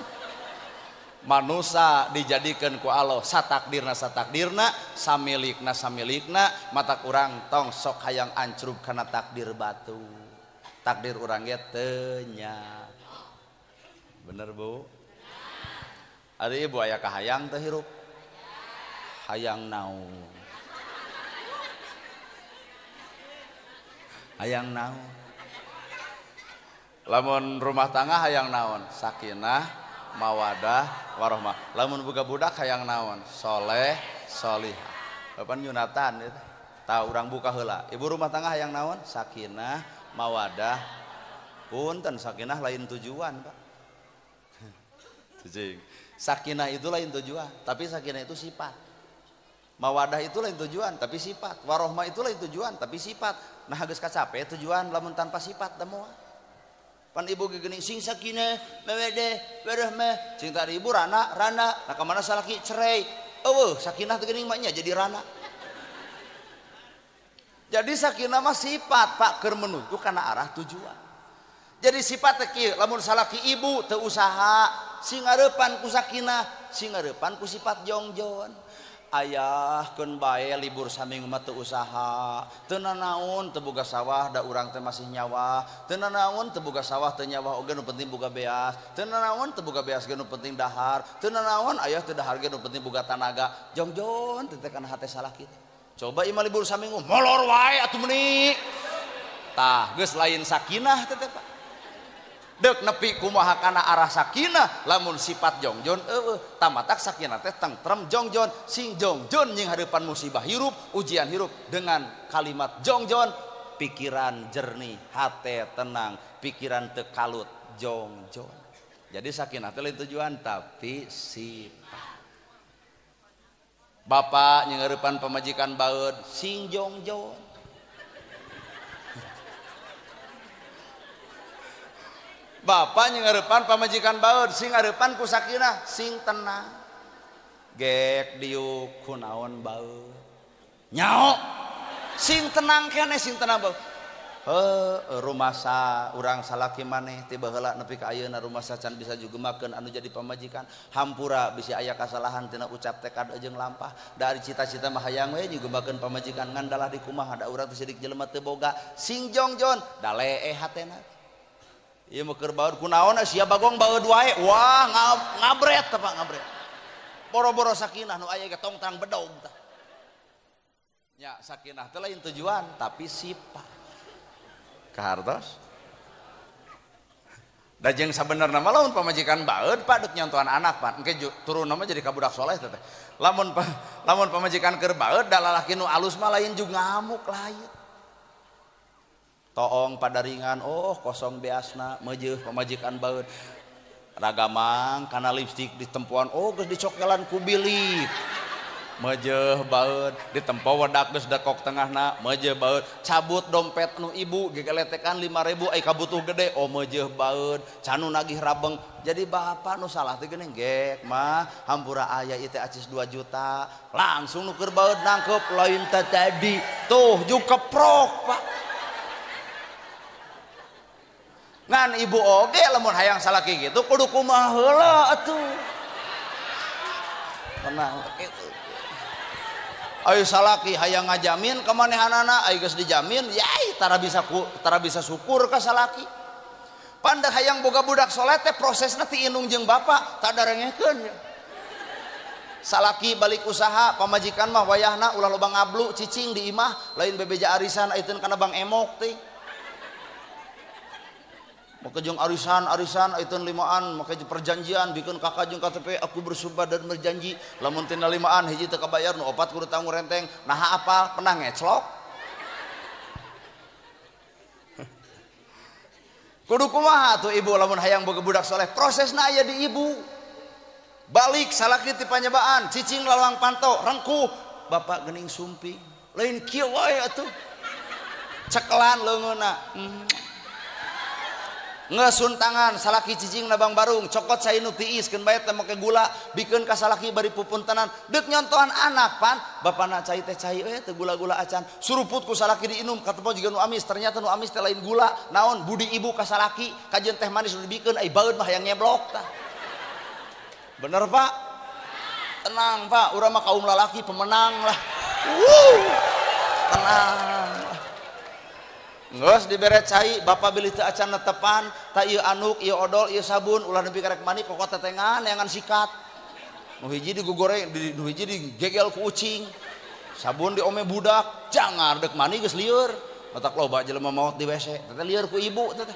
Manusa dijadikeun ku Allah satakdirna satakdirna, samilikna samilikna, matak urang tong sok hayang ancrub kana takdir batu. Takdir urang ge teu nya. Bener Bu? Ari ibu aya kahayang teh hirup? Hayang naon? Hayang naon? Lamun rumah tangga hayang naon? Sakinah, mawadah, warohmah. Lamun boga budak hayang naon? Soleh, solihah. Bapan nyunatan eta. Tah urang buka heula. Ibu rumah tangga hayang naon? Sakinah, mawadah. Punten sakinah lain tujuan, Pak. Sakinah itu lain tujuan, tapi sakinah itu sifat. Mawadah itu lain tujuan, tapi sifat. Warohmah itu lain tujuan, tapi sifat. Nah geus kacape tujuan lamun tanpa sifat da moal. Pan ibu geuning sing sakinah, mawadah, warohmah. Cing tadi ibu rana, rana. Nah ka mana salaki cerai. Eueuh, sakinah teh geuning mah nya jadi rana. Jadi sakinah mah sifat, Pak, keur menuju kana arah tujuan. Jadi sifat teh kieu, lamun salaki ibu teu usaha, sing ngarepan ku sakinah, sing ngarepan ku sifat jongjon. Ayah keun bae libur saminggu mah teu usaha, teu nanaon teu boga sawah da urang teh masih nyawa, teu nanaon teu boga sawah teu nyawa oge nu penting boga beas, teu nanaon teu boga beas ge nu penting dahar, teu nanaon ayah teu dahar ge nu penting boga tanaga. Jongjon teh kana hate salaki. Coba imah libur saminggu molor wae atuh meuni. Tah geus lain sakinah teh teh Pak. Dek nepi kumaha kana arah sakinah lamun sifat jongjon eueuh tamatak sakinah teh tentrem jongjon sing jongjon nying hareupan musibah hirup ujian hirup dengan kalimat jongjon pikiran jernih hate tenang pikiran teu kalut jongjon. Jadi sakinah teh lain tujuan tapi sifat. Bapak nying hareupan pamajikan baeud sing jongjon. Bapak nyarepan pamajikan baeud sing ngarepan ku sakinah sing tenang. Gek diuk kunaon baeud nyao sing tenang keneh sing tenang baeud. Heuh rumasa urang salaki maneh ti baheula nepi ka ayeuna rumasa can bisa jugemakeun anu jadi pamajikan hampura bisi aya kasalahan tina ucap tekad jeung lampah da ari cita-cita mah hayang we jugemakeun pamajikan ngan dalah di kumaha da urang teh sidik jelema teu boga sing jongjon da leeh hatena. Ieu mah keur baeud kunaon sia bagong baeud wae. Wah ngabret teh Pak ngabret. Boro-boro sakinah nu aya ge tongtang bedog tah. Nya sakinah teh lain tujuan tapi sifat. Kahartos? Da jeung sabenerna mah lamun pamajikan baeud Pak deuk nyontohan anak Pak. Engke turun mah jadi ka budak soleh teh. Lamun lamun pamajikan keur baeud da lalaki nu alus mah lain juga ngamuk lain. Toong padaringan oh kosong beasna meujeuh pamajikan baeud ragamang kana lipstik ditempoan oh geus dicokelan ku bilik meujeuh baeud ditempo wedak geus dekok tengahna meujeuh baeud cabut dompet nu ibu gegeletekan 5000 ai kabutuh gede oh meujeuh baeud canu nagih rabeng. Jadi bapak nu salah teh geuning gek mah hampura aya ieu teh acis 2 juta langsung nu keur baeud nangkep lain teh tadi tuh juk keprok Pak. Ngan ibu oge lamun hayang salaki gitu kudu kumaha heula atuh. Tenang kitu. Ayo salaki hayang ngajamin ka manehanana ai geus dijamin yai tara bisa syukur ka salaki. Pandah hayang boga budak soleh teh prosesna ti indung jeung bapak tak darengekeun ya. Salaki balik usaha pamajikan mah wayahna ulah loba ngablu cicing di imah lain bebeja arisan aiteun kana bang emok teh. Maka jeung arisan aiteun limaan maka perjanjian bikin kakak jeung KTP aku bersumpah dan berjanji lamun tina limaan hiji teu kabayar nu opat kudu tanggung renteng naha apal pernah ngeclok kudu kumaha tuh ibu lamun hayang boga budak soleh prosesna aya di ibu balik salaki ti panyebaan cicing lalawang panto rengkuh bapak geuning sumping lain kieu wae atuh cekelan leungeunna ngesun tangan salaki cicing nabang barung cokot cai nu tiis keun bae teh make gula bikeun ka salaki bari pupuntenan deuk nyontohan anak pan bapana cai teh cai we teu gula-gula acan suruput ku salaki diinum katempo jiga nu amis ternyata nu amis teh lain gula naon budi ibu ka salaki kajeun teh manis nu dibikeun ai baeud mah hayang nyeblok tah. Bener Pak? Tenang Pak, urang mah kaum lalaki pemenang lah. Tenang. Geus dibere cai bapak bilih teu acan netepan ta ieu anuk ieu odol ieu sabun ulah nepi karek mani kokot tetengan neangan sikat nu hiji digugoreng nu hiji digegel ku ucing sabun diome budak jangar deuk mani geus lieur matak loba jelema maot di WC teh lieur ku ibu teh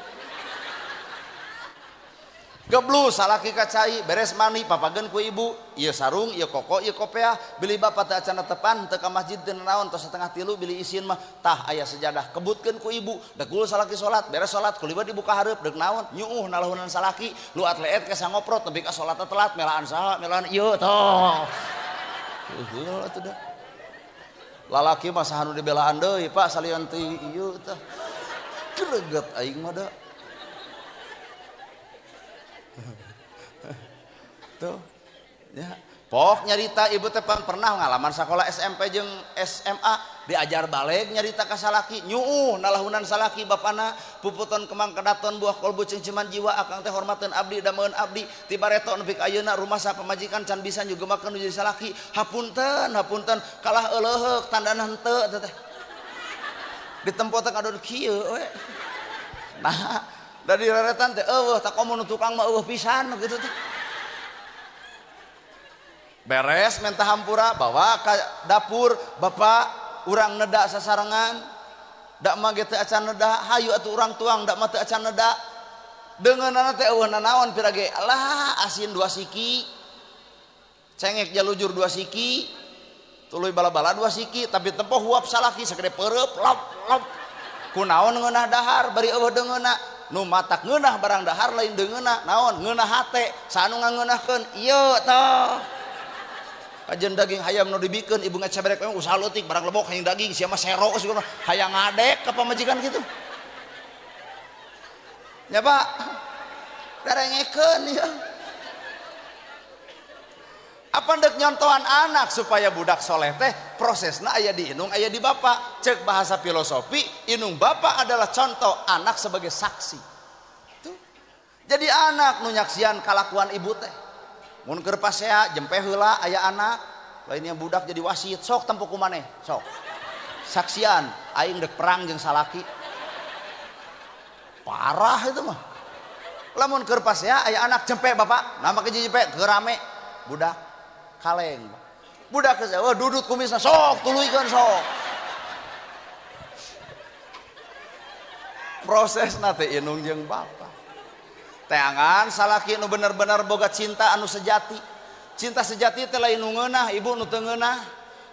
geblu salaki ka cai beres mani papageun ku ibu ieu sarung ieu koko ieu kopeah bilih bapak teu acan netepan teu ka masjid teu naon tos 2:30 bilih isin mah tah aya sejadah kebutkeun ku ibu degul salaki salat beres salat kuliwat ibu ka hareup deuk naon nyuuh nalahunan salaki luat leet ka sangoprot nepi ka salatna telat melaan saha melaan ieu toh heuh atuh da lalaki mah saha nu dibelaan deui Pak salian ti ieu tah greget aing mah da. Tuh ya. Pok nyarita ibu teh pernah ngalaman sekolah SMP jeung SMA Diajar balik nyarita ka salaki nyuuh nalahunan salaki bapana puputon kemang kedaton buah kolbu cengceman jiwa akang teh hormateun abdi dameun abdi ti bareto nepi ka ayeuna rumasa pamajikan can bisa nyugemakeun nu jadi salaki hapunten hapunten kalah euleuheuk tandana henteu teh ditempo teh ngadon kieu we. Nah dari reretan teh eueuh tak komo nu tukang mah eueuh pisan gitu teh. Beres minta hampura bawa ke dapur bapak urang nedak sasarengan dak mah ge teu acan nedak hayu atuh urang tuang dak mah teu acan nedak deungeunana teh eueuh nanaon pira ge lah asin 2 siki cengek jalujur 2 siki tuluy bala-bala 2 siki tapi tempo huap salaki sagede peureup lop lop kunaon ngeunah dahar bari eueuh deungeunna nu matak ngeunah barang dahar lain deungeunna naon ngeunah hate sanu ngangeunahkeun ieu tah kajen daging hayam nu dibikeun ibu ngacabrek memang usaha leutik barang lebok hayang daging sia mah sero hayang ngadek ka pamajikan kitu nya Pak darengekeun ya. Apa ndek nyontohan anak supaya budak soleh teh prosesna aya di indung aya di bapak. Cek bahasa filosofi indung bapak adalah contoh anak sebagai saksi. Tuh. Jadi anak nu nyaksian kalakuan ibu teh mun keur pasea jempe heula aya anak lainnya budak jadi wasit sok tempo ku maneh sok saksian aing dek perang jeung salaki parah itu mah. Lamun keur pasea aya anak jempe bapak nah make jempe keur rame budak kaleng budak geus eueuh dudut kumisna sok tuluykeun sok prosesna teh indung jeung bapak. Teangan salaki nu bener-bener boga cinta anu sejati. Cinta sejati teh lain nu ngeunah ibu nu teu ngeunah,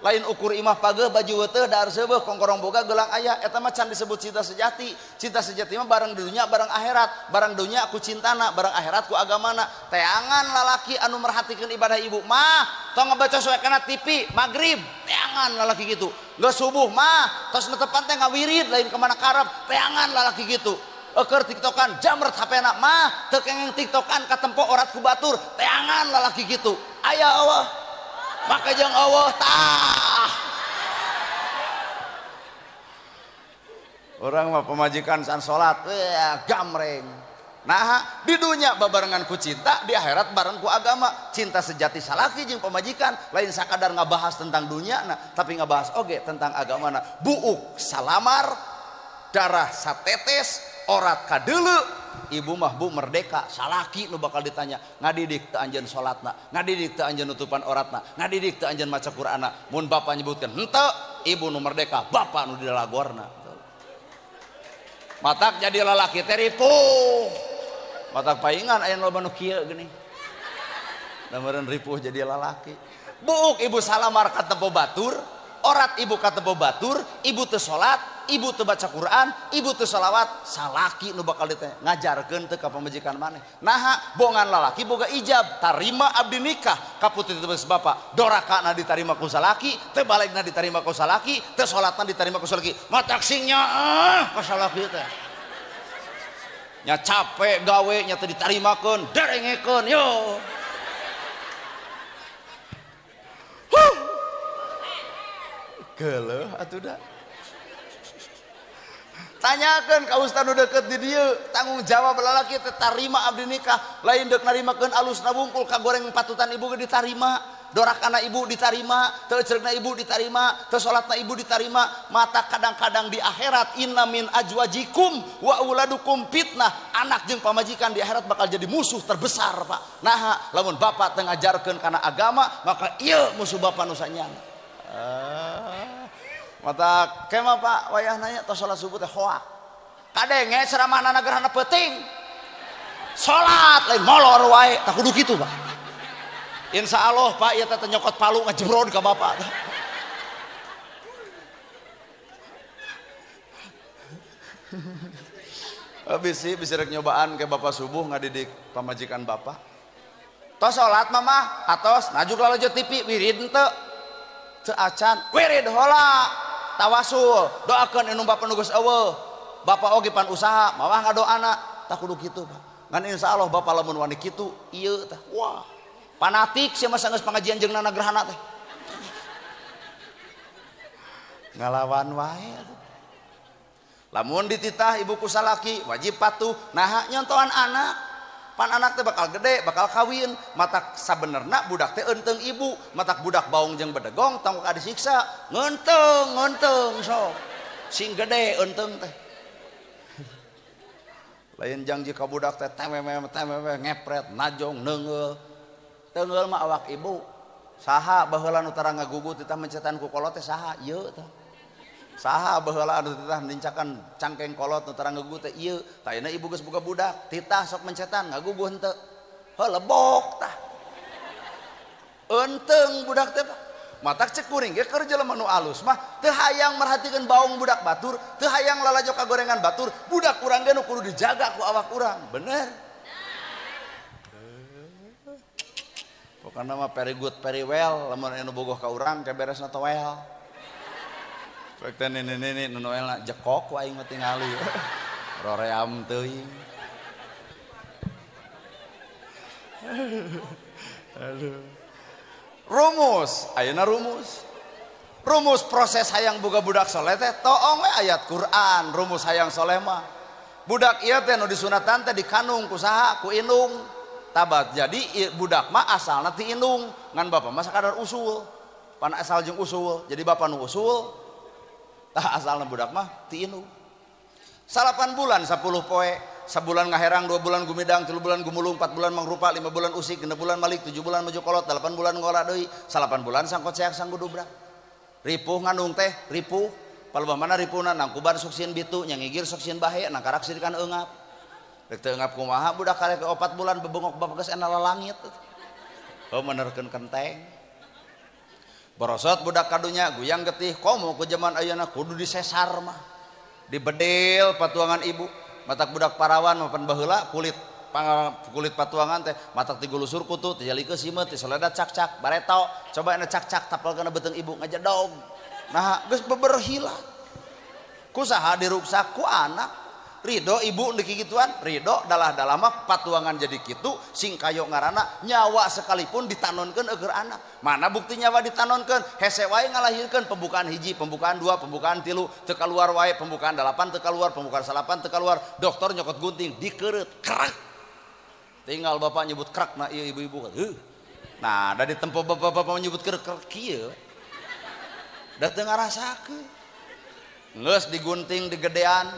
lain ukur imah pageuh baju weteuh dahar seubeuh kongkorong boga gelang aya eta mah can disebut cinta sejati. Cinta sejati mah bareng dunya bareng akhirat, bareng dunya ku cintana, bareng akhirat ku agamana. Teangan lalaki anu merhatikeun ibadah ibu mah tong ngebaca soe kana TV magrib, teangan lalaki kitu. Geus subuh mah tos netepan teh ngawirid lain kemana karep, teangan lalaki kitu. Eker tiktokan jamret HP-na mah teu kengeng tiktokan katempo orat ku batur teangan lalaki kitu. Aya Allah make jeung Allah tah. Urang mah pamajikan san salat gamreng. Nah di dunya babarengan ku cinta, di akhirat bareng ku agama. Cinta sejati salaki jeung pamajikan lain sakadar ngabahas tentang dunya na, tapi ngabahas oge tentang agamana. Buuk salamar darah satetes orat kadeuleu ibu mah bu merdeka salaki nu bakal ditanya ngadidik teu anjeun salatna ngadidik teu anjeun nutupan oratna ngadidik teu anjeun maca Qur'anna. Mun bapa nyebutkeun henteu ibu nu merdeka bapa nu dilagorna. Matak jadi lalaki teh ripuh matak paingan aya loba nu kieu geuning da meureun ripuh jadi lalaki. Buuk ibu salamar katempo batur orat ibu katempo batur ibu teu salat ibu teu baca Quran, ibu teu salawat, salaki nu bakal ditanya ngajarkeun teu ka pamajikan maneh. Naha bongan lalaki boga ijab, tarima abdi nikah ka putri teu bapak, dorakana ditarima ku salaki, teu balegna ditarima ku salaki, teu salatna ditarima ku salaki. Matak sing nyaah ka salaki teh. Nya capek gawe nya teu ditarimakeun, derengekeun yo. Huh. Geuleuh atuh da. Tanyakan ka ustad nu deket di dieu, tanggung jawab lalaki teh tarima abdi nikah, lain deuk narimakeun alusna wungkul kagoreng patutan ibu ge ditarima, dorakana ibu ditarima, teu eceregna ibu ditarima, teu salatna ibu ditarima. Mata kadang-kadang di akhirat inna min ajwajikum wa auladukum fitnah, anak jeung pamajikan di akhirat bakal jadi musuh terbesar Pak. Naha lamun bapak teu ngajarkeun kana agama maka ieu musuh bapak nu sanyana. Mata kema Pak wayah nanya tos salat subuh teh hoak. Kadenge ceramahna gerhana peuting. Salat lain molor wae, tah kudu kitu Pak. Insyaallah Pak ieu teh nyokot palu ngajebron ka bapak. Bisi bisi rek nyobaan ke bapak subuh ngadidik pamajikan bapak. Tos salat mamah atos najuk lalajo TV wirid henteu. Teu acan wirid heula. Tawasul doakeun indung bapa nu geus eueuh bapak oge pan usaha mamah ngadoana tah kudu kitu Pak. Ngan insyaallah bapak lamun wani kitu ieu tah wah fanatik sia mah sanggeus pangajian jeung nana gerhana teh. Ngalawan wae. Lamun dititah ibu ku salaki wajib patuh, naha nyontohan anak. Pan anak teh bakal gede, bakal kawin, matak sabenerna budak teh eunteng ibu, matak budak baung jeung bedegong tong ka disiksa, ngeunteng ngeunteng sok. Sing gede eunteng teh. Lain janji ka budak teh tememe tememe ngepret, najong, neungeul. Teungeul mah awak ibu. Saha baheula nu tara ngagugu titah mencetan ku kolot teh saha? Ieu teh. Saha baheula anu titah nincakan cangkeng kolot nu tara ngagugu teh ieu. Tah ayeuna ibu geus boga budak, titah sok mencetan ngagugu henteu. Heuh lebok tah. Eunteng budak teh. Matak cek kuring ge keur jelema nu alus mah teu hayang merhatikeun baung budak batur, teu hayang lalajo ka gorengan batur, budak urang ge nu kudu dijaga ku awak urang. Bener? Pokokna mah very good, very well, lamun anu bogoh ka urang ke beresna toel. Pek teh nini-nini nu noelna jekok ku aing mah tingali. Roream teuing. Aduh. Rumus, ayeuna rumus. Rumus proses hayang boga budak soleh teh toong we ayat Quran, rumus hayang soleh mah. Budak ieu teh nu disunatan teh dikanung ku saha? Ku indung. Tabat jadi budak mah asalna ti indung, ngan bapak mah sakadar usul. Pan asal jeung usul, jadi bapak nu usul. Tah asalna budak mah ti indung. 8 bulan 10 poe, sabulan ngaherang, 2 bulan gumidang, 3 bulan gumulung, 4 bulan mangrupa, 5 bulan usik, 6 bulan malik, 7 bulan maju kolot, 8 bulan ngolah deui, 8 bulan sangkot seak sanggudubrak. Ripuh ngandung teh, ripuh. Palebah mana ripuhna nangkuban sok sieun bitu, nyangigir sok sieun bahe, nangkarak sirikan eungap. Rek teu eungap kumaha budak karek 4 bulan bebengok bapak geus ena lalangit. Oh menerkeun kenteng. Borosot budak kadunya guyang getih, komo ku jaman ayeuna kudu disesar mah. Dibedil patuangan ibu, matak budak parawan mapan baheula kulit kulit patuangan teh matak tigulusur kutu teh jalikeun simeut teh soleda cak-cak bareto coba ena cak-cak tapel kana beuteung ibu ngajedog. Nah geus beberhila. Ku saha diruksak ku anak. Ridho ibu nu kikituan, ridho dalah-dalah mah patuangan jadi kitu sing kayo ngaranna nyawa sekalipun ditanonkeun eueur anak. Mana bukti nyawa ditanonkeun? Hese wae ngalahirkeun pembukaan hiji, pembukaan dua, pembukaan tilu, teu kaluar wae, pembukaan 8 teu kaluar, pembukaan 9 teu kaluar. Dokter nyokot gunting dikeureut krek. Tinggal bapak nyebut krek nah ieu ibu-ibu. Heuh. Nah, da ditempo bapak-bapak menyebut krek krek kieu. Da teu ngarasakeun. Geus digunting digedean.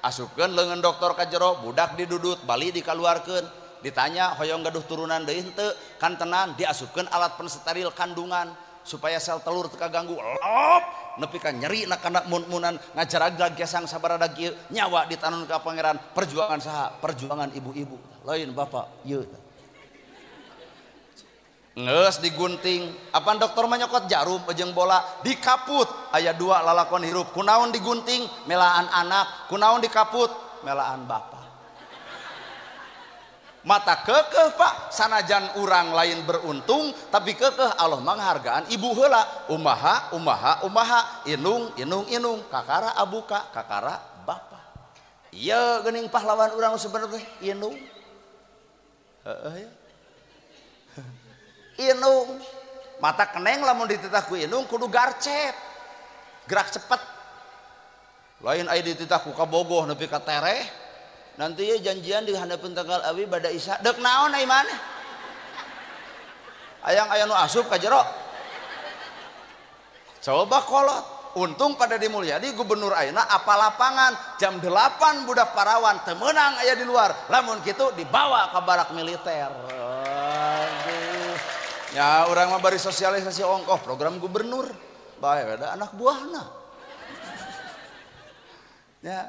Asupkeun leungeun dokter ka jero, budak didudut, bali dikaluarkeun. Ditanya hoyong gaduh turunan deui henteu, kan tenan diasupkeun alat pensteril kandungan supaya sel telur teu kaganggu. Lop, nepi ka nyeri na kana mun-munan ngajaraglag gesang sabaraha kieu, nyawa ditanon ka pangeran. Perjuangan saha? Perjuangan ibu-ibu. Lain bapak ieu. Geus digunting, apan dokter mah nyokot jarum jeung bola dikaput, aya 2 lalakon hirup. Kunaon digunting? Melaan anak. Kunaon dikaput? Melaan bapak. Mata kekeh pak, sanajan urang lain beruntung, tapi kekeh Allah manghargaan ibu heula. Umaha, umaha, umaha, inung, inung, inung, kakara abuka, kakara bapak. Ieu geuning pahlawan urang sebenarnya inung. Heeh ya. Inung mata keneng lamun dititah ku inung kudu garcep gerak cepet lain aya dititah ku kabogoh nepi ka tereh nanti ya janjian di handapeun tanggal awi bada isya deuk naon ai maneh ayang aya nu asup ka jero coba kolot. Untung pada di Mulyadi gubernur ayeuna apa lapangan jam 8 budak parawan teu meunang aya di luar lamun kitu dibawa ka barak militer. Aduh. Ya urang mah bari sosialisasi ongkoh program gubernur bae ada anak buahna. Ya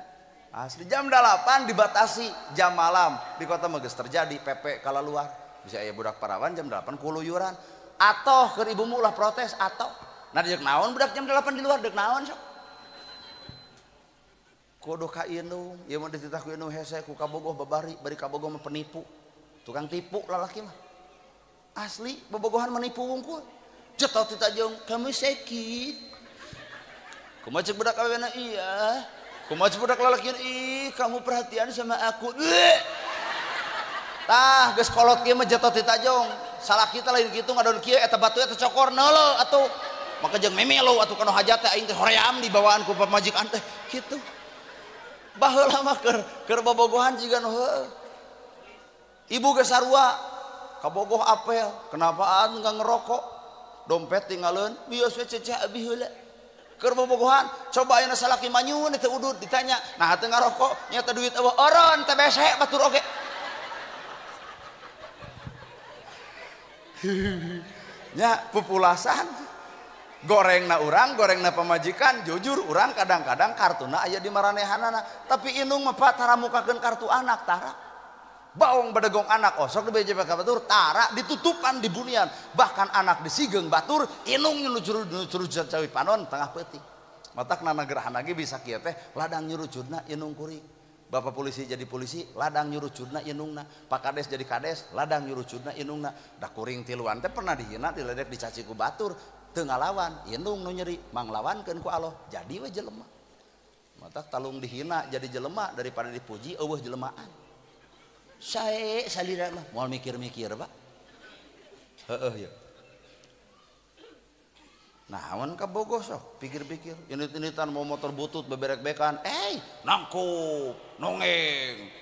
asli jam 8 dibatasi jam malam di kota mah geus terjadi PP kalaluar bisa aya budak parawan jam 8 kuluyuran atoh keur ibumu ulah protes atoh. Nah deuk naon budak jam 8 di luar deuk naon sok. Kudu ka indung, ieu mah dititah ku indung hese ku kabogoh babari, bari kabogoh mah penipu. Tukang tipu lalaki mah. Asli bobogohan menipu wungkul. Cetot tita jeung kamu sakit. Kumaha ceuk budak awena iya. Kumaha ceuk budak lalakian ih kamu perhatian sama aku. Tah geus kolot kieu mah jetot tita jeung. Salah kita lain kitu ngadon kieu eta batu eta cokor neuleuh atuh. Maka jeung memelo atuh kana hajat teh aing teh hoream dibawaan ku pamajikan teh kitu. Baheula mah keur bobogohan jiga nu heueuh. Ibu ge sarua kabogoh apel, kenapaan enggak ngerokok? Dompet tinggalin, bios we ceceh abi heula. Keur bobogohan, coba ayeuna salaki manyun teu udud ditanya, nah teu ngarokok, nya teh duit eueuh oron teh bese batur oge. Nya pupulasan. Gorengna urang, gorengna pamajikan, jujur urang kadang-kadang kartuna aya di maranehanana, tapi indung mah Pak tara mukakeun kartu anak tara. Baong bedegong anak osok di BJP ka batur tara ditutupan di bunian, bahkan anak disigeng batur indung nyurucur cawi panon tengah peuting. Matak nana gerhana ge bisa kieu teh ladang nyurucurna indung kuring. Bapak polisi jadi polisi, ladang nyurucurna indungna. Pak Kades jadi kades, ladang nyurucurna indungna. Da kuring tiluan teh pernah dihina, diledek, dicaci ku batur, teu ngalawan, indung nu nyeri, manglawankeun ku Allah, jadi we jelema. Matak talung dihina jadi jelema daripada dipuji eueuh jelemaan. Sae salira mah moal mikir-mikir Pak. Heeh ya. Naon ka bogoh sok pikir-pikir, init-initan mau motor butut beberek-bekan, nangkup, nongeng,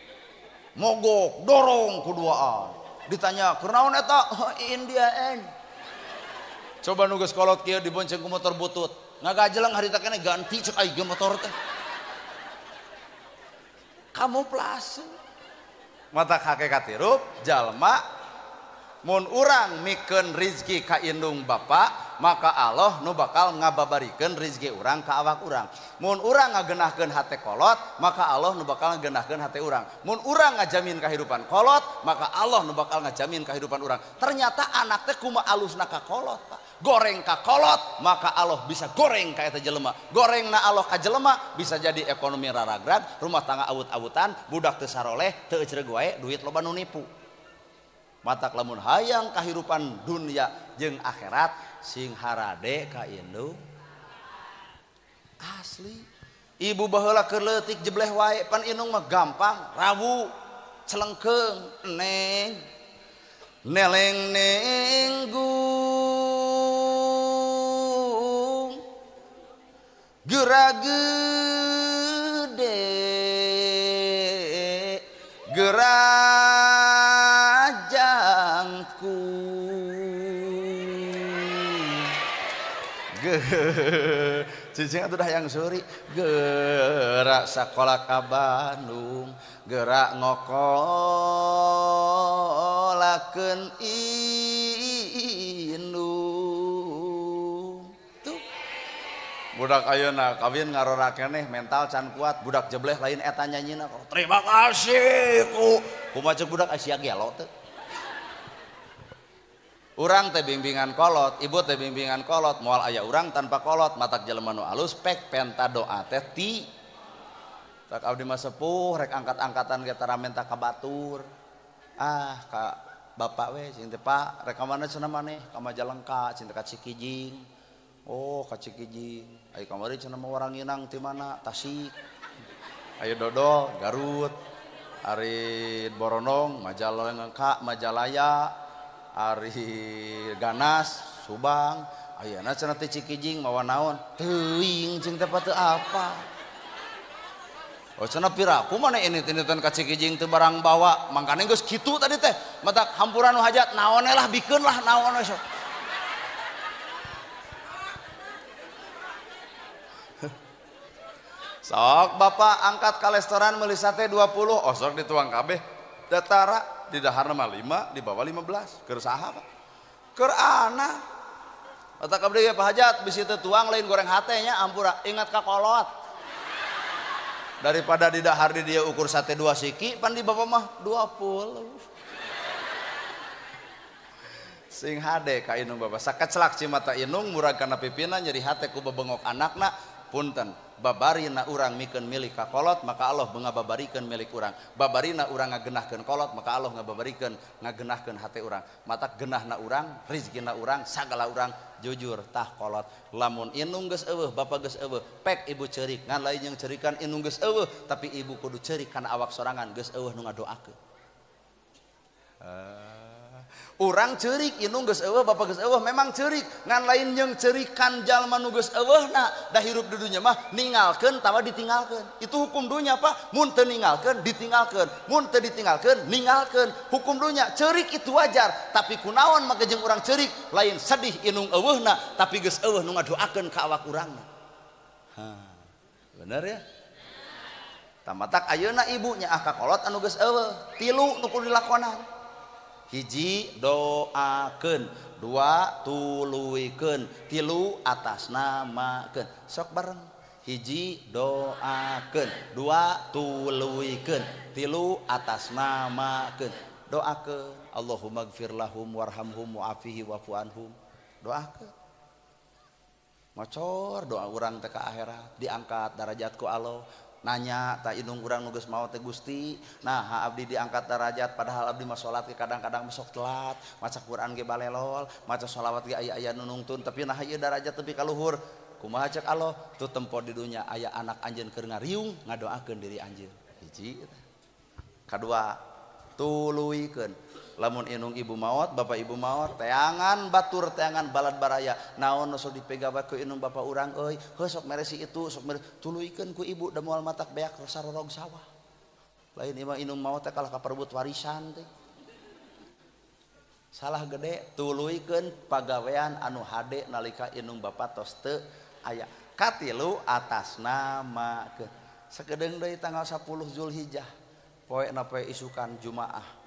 mogok, dorong kuduaan. Ditanya, "Kunaon eta?" Oh, Indian. Coba nu geus kolot kieu dibonceng ku motor butut. Ngagajeleng harita keneh ganti cek aing motor teh. Kamuflase. Mata hakikat hirup jalma mun urang mikeun rizki ka indung bapa maka Allah nu bakal ngababarikeun rizki urang ka awak urang. Mun urang ngagenahkeun hate kolot maka Allah nu bakal ngagenahkeun hate urang. Mun urang ngajamin kahirupan kolot maka Allah nu bakal ngajamin kahirupan urang. Ternyata anak teh kumaha alusna ka kolot Pak. Goreng ka kolot maka Allah bisa goreng ka eta jelema. Gorengna Allah ka jelema bisa jadi ekonomi raragrag, rumah tangga awut-awutan, budak teu saroleh, teu ecreg wae, duit loba nu nipu. Matak lamun hayang kahirupan dunia jeung akhirat sing harade ka indung. Asli. Ibu baheula keur leutik jebleh wae pan indung mah gampang, rawu, celengkeung, neng. Neleng nenggung geura gede geura jangkung cicing atuh dah yang suri gerak sakola ka Bandung gerak ngokolakeun indung tuh budak ayeuna kawin ngarora keneh mental can kuat budak jebleh lain eta nyanyina terima kasih ku kumaha ceuk budak sia gelo teh. Urang teh bimbingan kolot, ibu teh bimbingan kolot, moal aya urang tanpa kolot, matak jelema nu alus pek penta doa teh ti. Tak abdi mah sepuh rek angkat-angkatan ge tara menta ka batur. Ah ka bapak we cing teh Pak, rek ka mana cenah maneh? Ka Majalengka, cing teh ka Cikijing. Oh, ka Cikijing. Ai kamari cenah mah orang nginang ti mana? Tasik. Ayo dodol Garut. Ari Boronong, Majalengka, Majalaya. Ari Ganas, Subang, ayeuna cenah teh Cikijing mawa naon? Teuing cing teh teu apa. Oh cenah piraku mana ini-initan ka Cikijing teu barang bawa, mangkane geus kitu tadi teh. Matak hampura nu hajat naon lah bikeun lah naon we sok. Sok bapak angkat ka restoran meuli sate 20, osok dituang kabeh. Datara di daharna mah 5, di bawah 15. Keur saha Pak? Keur anak. Otak abdi ge Pak Hajat bisi teu tuang lain goreng hate nya ampura, ingat ka kolot. Daripada di dahar di dia ukur sate 2 siki, pan di bapak mah 20. Sing hade ka indung bapak. Sakacelak cimata indung murag kana pipina nyeri hate ku bebengok anakna punten. Babarina urang mikeun milik ka kolot maka Allah ngababarikeun milik urang. Babarina urang ngagenahkeun kolot maka Allah ngababarikeun ngagenahkeun hate urang. Matak genahna urang, rizkina urang, sagala urang jujur tah kolot. Lamun indung geus eueuh, bapa geus eueuh, pek ibu ceurik ngan lain jeung ceurikan indung geus eueuh, tapi ibu kudu ceurik kana awak sorangan geus eueuh nu ngadoakeun. Urang ceurik indung geus eueuh bapak geus eueuh memang ceurik ngan lain jeung ceurikan jalma nu geus eueuhna da hirup di dunya mah ninggalkeun tawa ditinggalkeun. Itu hukum dunya Pak, mun teu ninggalkeun ditinggalkeun, mun teu ditinggalkeun ninggalkeun. Hukum dunya ceurik itu wajar, tapi kunaon maka jeung urang ceurik lain sedih indung eueuhna tapi geus eueuh nu ngadoakeun ka awak urangna. Hah, bener ya? Tamatak ayeuna ibu nyaah ka kolot anu geus eueuh, tilu nu kudu dilakonan. Hiji doakeun, dua tuluikeun, tilu atas namakeun. Sok bareng. Hiji doakeun, dua tuluikeun, tilu atas namakeun. Doakeun, Allahumma gfir lahum warhamhum wa'afihi wa'fu anhum. Doakeun. Ngocor doa urang teh ka akhirat, diangkat darajat ku Allah. Nanya tak indung urang nu geus maot teh Gusti, nah abdi diangkat darajat padahal abdi mah salat ge kadang-kadang sok telat, maca Quran ge balelol, maca sholawat ge aya-aya nu nungtun, tapi nah ieu darajat tepi ka luhur. Kumaha cek Allah? Tuh tempo di dunya aya anak anjeun keur ngariung ngadoakeun diri anjeun. Hiji. Kadua, tuluikeun. Lamun indung ibu maot, bapak ibu maot, teangan batur, teangan balad baraya. Naon nu sok dipegawe ku indung bapak urang euy, heuh sok meresi itu, sok meresi tuluikeun ku ibu da moal matak beak sarorog sawah. Lain imah indung maot teh kalah kaperebut warisan teh. Salah gede, tuluikeun pagawean anu hade nalika indung bapak tos teu aya. Katilu atas nama ke. Sakedeung deui tanggal 10 Zulhijjah, poena poe isukan Jumaah.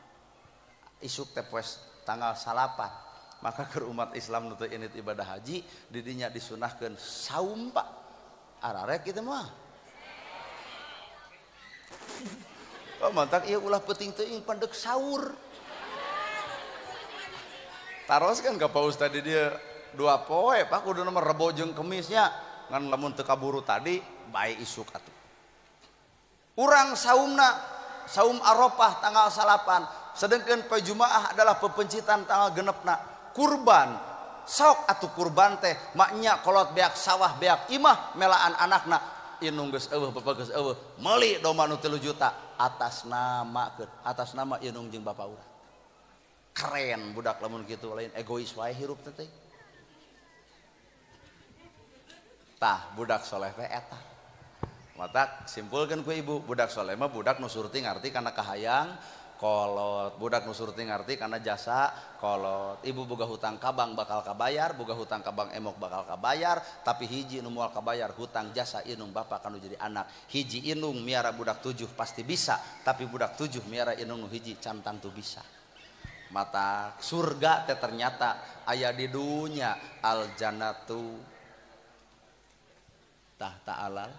Isuk teh poe tanggal 9 maka keur umat Islam nu teu init ibadah haji didinya disunahkeun saum Pak. Ararek kitu mah. Oh mantak ieu ulah peuting teuing pandek sahur. Taroskeun ka Pak Ustad di dieu dua poe Pak kudu mah Rebo jeung Kemisnya ngan lamun teu kaburu tadi bae isuk atuh. Urang saumna saum Arafah tanggal 9. Sedangkan poe Jumaah adalah pepencitan tanggal genepna kurban sok atuh kurban teh maknya kolot beak sawah beak imah melaan anakna indung geus eueuh bapak geus eueuh meuli domba nu 3 juta atas nama keun atas nama indung jeung bapak urang. Keren budak lamun kitu lain egois wae hirup teh. Tah budak soleh teh eta. Matak simpulkeun ku ibu budak soleh mah budak nu surti ngarti kana kahayang kolot, budak nu surti ngarti karena jasa kolot. Ibu boga hutang ka bank bakal kabayar, boga hutang ka bank emok bakal kabayar, tapi hiji nu moal kabayar hutang jasa indung bapak kanu jadi anak. Hiji indung miara budak 7 pasti bisa, tapi budak 7 miara indung nu hiji can tangtu bisa. Mata surga teh ternyata aya di dunya al jannatu tahta alal.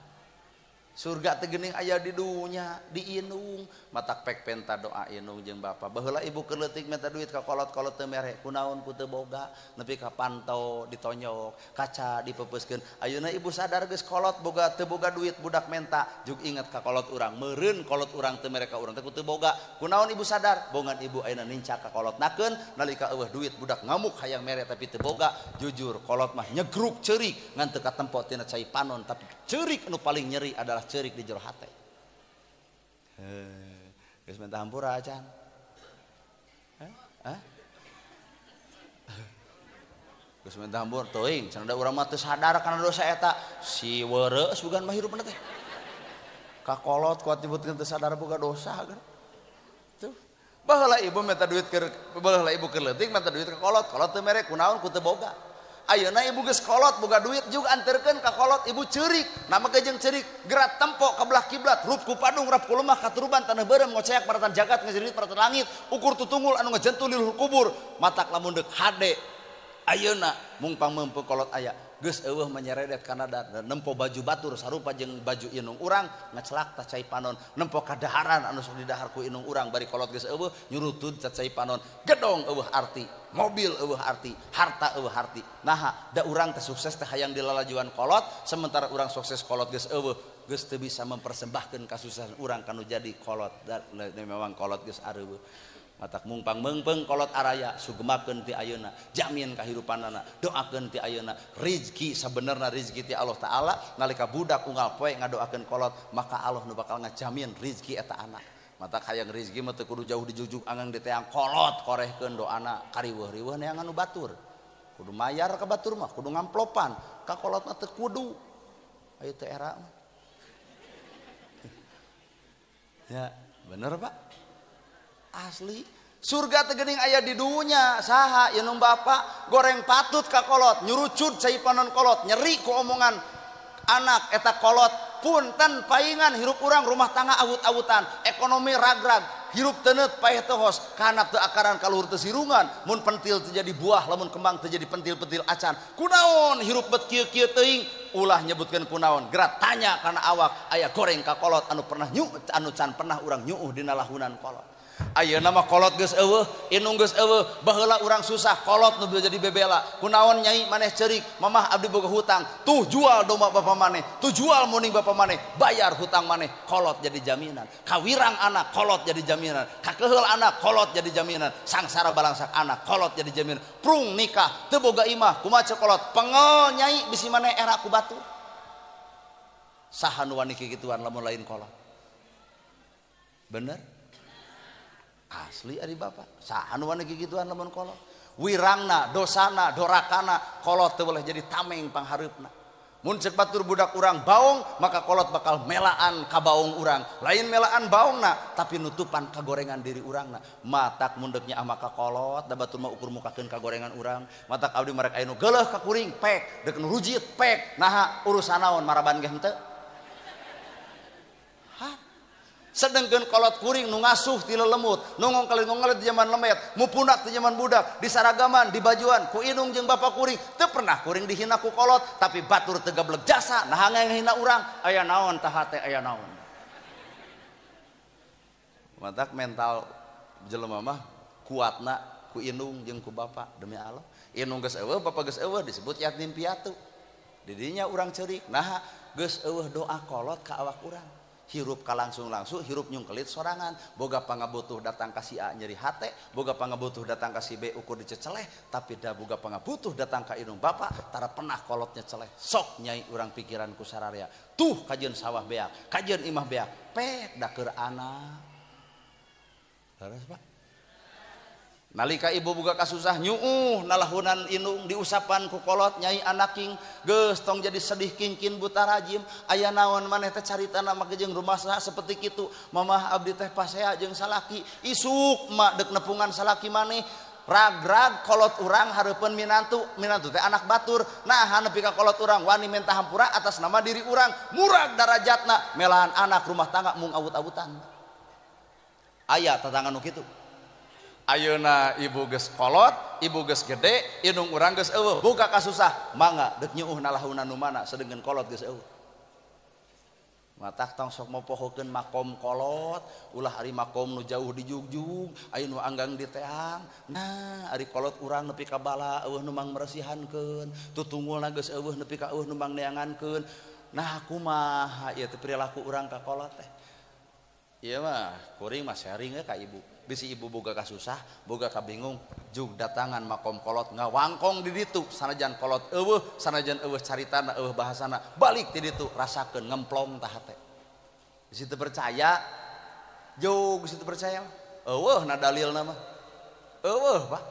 Surga teh geuning aya di dunya, di indung. Matak pek penta doa indung jeung bapa. Baheula ibu keur leutik minta duit ka kolot-kolot teu mere, kunaon ku teu boga, nepi ka panto ditonyok, kaca dipepeuskeun. Ayeuna ibu sadar geus kolot boga teu boga duit budak menta, jug inget ka kolot urang, meureun kolot urang teu mere ka urang teh ku teu boga. Kunaon ibu sadar? Bongan ibu ayeuna nincak ka kolot nakeun, nalika eueuh duit budak ngamuk hayang mere tapi teu boga. Jujur kolot mah nyegruk ceurik ngan teu katempo tina cai panon, tapi ceurik nu paling nyeri adalah ceurik di jero hate. Geus minta hampura acan. Hah? Geus minta hampura teuing, cenah da urang mah teu sadar kana dosa eta. Si weureuh sugan mah hirupna teh. Kakolot kuat nyebutkeun teu sadar boga dosa kan. Tuh. Baheula ibu minta duit keur baheula ibu keur leutik minta duit ka kolot, kolot teu mere kunaon ku teu boga. Ayeuna ibu geus kolot boga duit juga anterkeun ka kolot ibu ceurik nama ge jeung ceurik gerak tempo ka belah kiblat rup ku padung rap ku lemah katuruban tanah beureum ngoceak paratan jagat ngajerit paratan langit ukur tutungul anu ngajentul di luhur kubur matak lamun deuk hade ayeuna mung pangmeumpeung kolot aya geus eueuh menyeredet kana nempo baju batur sarupa jeung baju indung urang ngacelak tah cai panon nempo kadaharan anu sok didahar ku indung urang bari kolot geus eueuh nyurutud tah cai panon gedong eueuh arti mobil eueuh arti harta eueuh arti naha da urang teh sukses teh hayang dilalajuan kolot sementara urang sukses kolot geus eueuh geus teu bisa mempersembahkeun kasuksesan urang kanu jadi kolot da memang kolot geus areueuh. Matak mungpang meungpeung kolot araya sugemakeun ti ayeuna jamin kahirupanana doakeun ti ayeuna rizki sabenerna rizki ti Allah Ta'ala nalika budak unggal poe ngadoakeun kolot maka Allah nu bakal ngajamin rizki eta anak. Mata hayang rezeki mah teu kudu jauh dijujuk angang di teang kolot korehkeun doana kariweuh-riweuh neangan nu batur. Kudu mayar ka batur mah, kudu ngamplopan, ka kolot mah teu kudu. Ayo teu era mah. Ya, bener Pak. Asli. Surga teh geuning aya di dunya, saha indung bapak goreng patut ka kolot, nyurucut cai panon kolot, nyeri ku omongan anak eta kolot, punten paingan hirup urang rumah tangga awut-awutan, ekonomi ragrag, hirup teuneut paeh teu hos, kanap teu akaran kaluhur teu sirungan, mun pentil teu jadi buah, lamun kembang teu jadi pentil-pentil acan. Kunaon hirup bet kieu-kieu teuing, ulah nyebutkeun kunaon, geura tanya kana awak, aya goreng ka kolot anu pernah nyu anu can pernah urang nyuuh dina lahunan kolot. Ayeuna mah kolot geus eueuh, indung geus eueuh, baheula urang susah, kolot nu jadi bebela. Kunaon nyai maneh ceurik, mamah abdi boga hutang, tuh jual domba bapa maneh, tuh jual muning bapa maneh, bayar hutang maneh, kolot jadi jaminan. Kawirang anak kolot jadi jaminan, kakeheul anak kolot jadi jaminan, sangsara balangsak anak kolot jadi jaminan. Prung nikah teu boga imah, kumaha ceuk kolot, pengel nyai bisi maneh era ku batu. Saha nu wani kikituan lamun lain kolot? Bener? Asli ari bapak, saha nu wani kikituan lamun kolot? Wirangna, dosana, dorakana, kolot teu boleh jadi tameng panghareupna. Mun ceuk batur budak urang baong, maka kolot bakal melaan ka baong urang. Lain melaan baongna, tapi nutupan kagorengan diri urangna. Matak mundeknya ama ka kolot, da batur mah ukur mukakeun kagorengan urang. Matak abdi marek aya nu geuleuh ka kuring, pek, deuk nu rujit, pek. Naha urusan naon maraban ge henteu? Sedengkeun kolot kuring nu ngasuh ti lelemut, nu ngongkelit-ngongkelit di zaman lemet, mupunak di zaman budak, di saragaman, di bajuan, ku indung jeung bapak kuring, teu pernah kuring dihina ku kolot, tapi batur teu gablek jasa, nah ngahina urang, aya naon tah hate aya naon. Matak mental jelema mah kuatna ku indung jeung ku bapak, demi Allah. Indung geus eueuh, bapak geus eueuh disebut yatim piatu. Di dinya urang ceurik, nah geus eueuh doa kolot ka awak urang. Hirup ka langsung-langsung, hirup nyungkelit sorangan, boga pangabutuh datang ka si A nyeri hate, boga pangabutuh datang ka si B ukur diceceleh, tapi da boga pangabutuh datang ka indung bapak, tara pernah kolotnya celeh. Sok nyai urang pikiran ku sararea. Tuh kajeun sawah beak, kajeun imah beak, pek da keur anak. Leres Pak? Nalika ibu boga kasusah nyuuh nalahunan indung diusapan ku kolot nyai anaking geus tong jadi sedih kingkin buta rajim aya naon maneh teh caritana make jeung rumasa seperti kitu mamah abdi teh pasea jeung salaki isuk mak deuk nepungan salaki maneh ragrag kolot urang hareupeun minantu minantu teh anak batur nah nepi ka kolot urang wani minta hampura atas nama diri urang murag darajatna melahan anak rumah tangga mung awut-awutan aya tatangan nu kitu. Ayeuna ibu geus kolot, ibu geus gede, indung urang geus eueuh, buka kasusah, mangga deuk nyuuh nalahunan nu mana sedengkeun kolot geus eueuh. Matak tong sok mopohokeun makom kolot, ulah ari makom nu jauh dijugjug, aya nu anggang di teang. Nah, ari kolot urang nepi ka bala eueuh nu mang meresihankeun, tutungulna geus eueuh nepi ka eueuh nu mang neangankeun. Nah, kumaha ieu teh perilaku urang ka kolot teh? Ieu mah kuring mah sharing ka ibu. Bisi ibu boga kasusah, boga kabingung, jug datangan makom kolot ngawangkong di ditu, sanajan kolot eueuh, sanajan eueuh caritana, eueuh bahasana, balik di ditu rasakeun ngemplong tah hate. Bisi teu percaya, jug bisi teu percaya, eueuh na dalilna mah. Eueuh, Pak.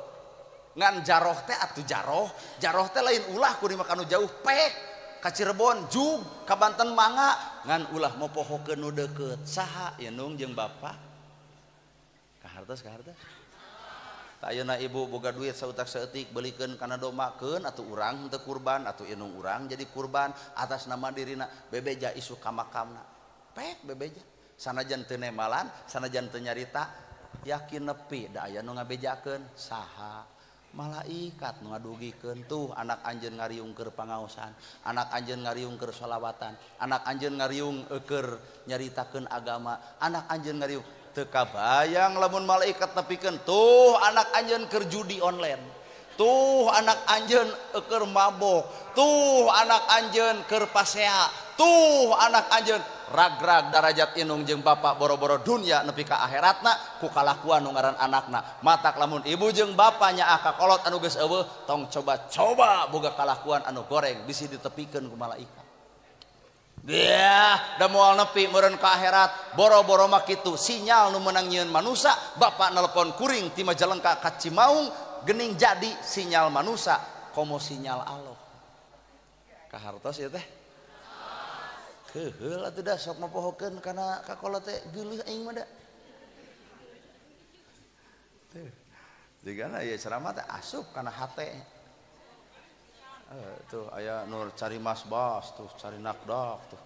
Ngan jaroh teh atuh jaroh, jaroh teh lain ulah kuring mah kanu jauh pek. Ka Cirebon jug, ka Banten mangga, ngan ulah mopohokeun nu deukeut. Saha indung jeung bapak? Kahartos kahartos. Ayeuna ibu boga duit sautak saeutik belikeun kana dombakeun atuh urang henteu kurban atuh indung urang jadi kurban atas nama dirina bebeja isuk ka makamna. Pek bebeja. Sanajan teu nemalan, sanajan teu nyarita, yakin nepi da aya nu ngabejakeun saha? Malaikat nu ngadugikeun tuh anak anjeun ngariung keur pangaosan, anak anjeun ngariung keur sholawatan, anak anjeun ngariung keur nyaritakeun agama, anak anjeun ngariung teu kabayang lamun malaikat nepikeun tuh anak anjeun keur judi online, tuh anak anjeun keur mabok, tuh anak anjeun keur pasea, tuh anak anjeun ragrag darajat indung jeung bapak boro-boro dunya nepi ka akhiratna ku kalakuan nu ngaran anakna. Matak lamun ibu jeung bapaknya ka kolot anu geus eueuh tong coba-coba boga kalakuan anu goreng bisi ditepikeun ku malaikat. Dia da moal nepi meureun ka akhirat boro-boro mah kitu sinyal nu meunang nyieun manusa bapak nelpon kuring ti Majalengka ka Cimaung geuning jadi sinyal manusa komo sinyal Allah kahartos ieu teh keheul atuh da sok mapohokeun kana kakola teh geuleuh aing mah da teh jigana ieu ceramah teh asup kana hate. Tuh aya nur cari mas bas tuh cari nakdak tuh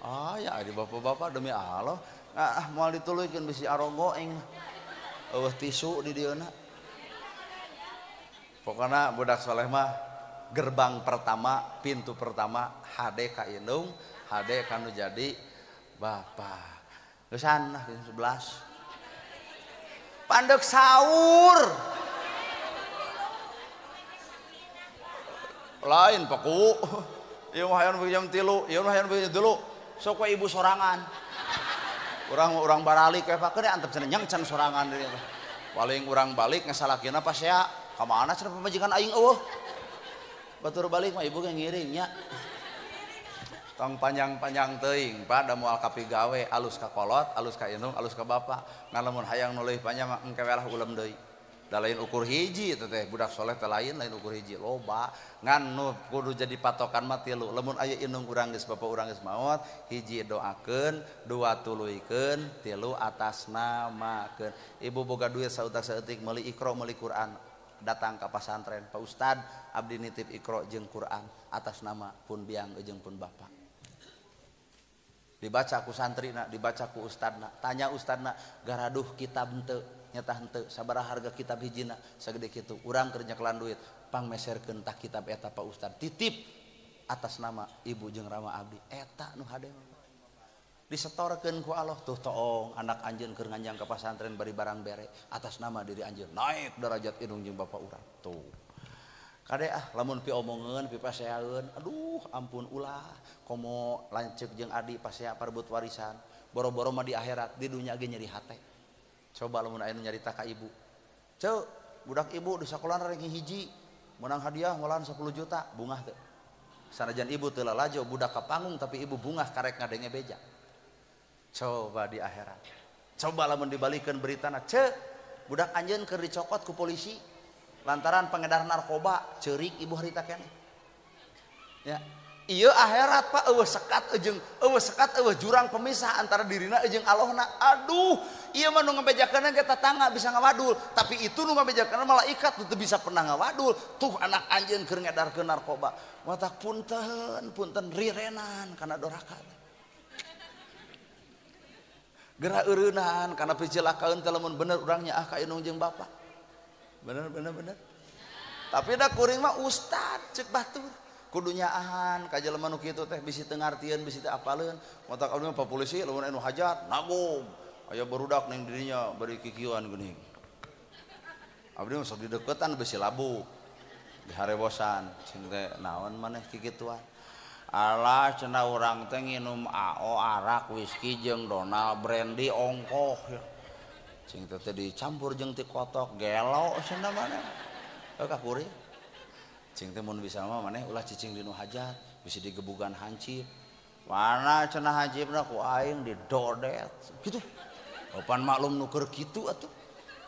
aya di bapak-bapak demi Allah ah moal dituluykeun bisi arogo aing eueuh tisu di dieuna. Pokona budak soleh mah gerbang pertama pintu pertama hade ka indung hade ka nu jadi bapak geusan lah 11 pandek sahur lain paku ieu mah hayang jam 3 ieu mah hayang jam 3 sok we ibu sorangan urang baralik we pak keun antep cenah nyang can sorangan deui paling urang balik ngasalakina pasea ka mana cenah pamajikan aing eueuh batur balik mah ibu ge ngiring nya tong panjang-panjang teuing Pak da moal kapigawe alus ka kolot alus ka indung alus ka bapak ngan lamun hayang nu leuwih panjang mah engke we lah ulem deui. Da lain ukur hiji teh teh budak soleh teh lain ukur hiji loba ngan nu kudu jadi patokan mah tilu lamun aya indung urang geus bapak urang geus maot hiji doakeun dua tuluykeun tilu atas namakeun ibu boga duit sautak saeutik meuli Iqra meuli Quran datang ka pasantren Pak Ustad abdi nitip Iqra jeung Quran atas nama pun biang jeung pun bapak dibaca ku santrina dibaca ku ustadna tanya ustadna garaduh kitab henteu nyata henteu sabaraha harga kitab hijina sagede kitu urang keur nyekelan duit pangmeserkeun tah kitab eta Pak Ustad titip atas nama ibu jeung rama abdi eta nu hade disetorkeun ku Allah tuh toong anak anjeun keur nganjang ka pasantren bari barang bere atas nama diri anjeun naik derajat indung jeung bapak urang tuh kade ah lamun pi omongeun pi paseaeun aduh ampun ulah komo lanceuk jeung adi pasea parebut warisan boro-boro mah di akhirat di dunya ge nyeri hate. Coba lamun aya nu nyarita ka ibu. Ceu, budak ibu di sakola ranking hiji, menang hadiah malahan 10 juta, bungah teu. Sanajan ibu teu lalajo budak ka panggung tapi ibu bungah karek ngadenge beja. Coba di akhirat. Coba lamun dibalikeun beritana, ceu, budak anjeun keur dicokot ku polisi lantaran pengedar narkoba, ceurik ibu harita keneh. Ya. Ieu akhirat Pak eueuh sekat jeung eueuh sekat eueuh jurang pemisah antara dirina jeung Allahna. Aduh, ieu mah nu ngabejakeunna ge tatangga bisa ngawadul, tapi itu nu ngabejakeunna malaikat teu bisa pernah ngawadul. Tuh anak anjeun keur ngedarkeun narkoba. Matak punten, punten rirenan kana doraka. Geura eureunnan kana picilakaeun teh lamun bener urang nyaah ka indung jeung bapak. Bener bener bener. Tapi da kuring mah ustad ceuk batur. Kudu nyaahan ka jelema nu kitu teh bisi teu ngartieun bisi teu apaleun matak abdi mah polisi lamun anu hajat nagog aya barudak ning dirinya bari kikieuan geuning abdi mah sok dideukeutan bisi labu diharebosan cing teh naon maneh kikituan alah cenah urang teh nginum AO arak whisky jeung Donald brandy ongkoh cing teh dicampur jeung ti kotok gelo cenah maneh heuh ka kuring cing teh mun bisa mah maneh ulah cicing dinu hajat bisi digebugan hancip mana cenah hancipna ku aing didodet kitu pan maklum nu keur kitu atuh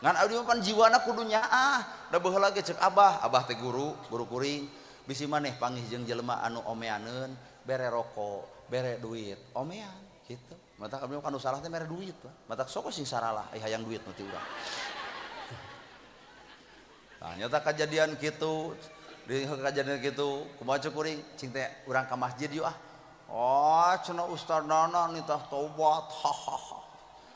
ngan abdi mah pan jiwana kudu nyaah da baheula ge ceuk abah abah teh guru guru kuring bisi maneh panggih jeung jelema anu omeaneun bere rokok bere duit omean kitu matak abdi mah kanu salah teh mere duit matak sok sing saralah ai hayang duit nu ti urang tah nyata kajadian kitu di kejadian gitu kumaha ceuk kuring cing teh urang ka masjid yuk ah oh cenah ustadna nitah tobat hahaha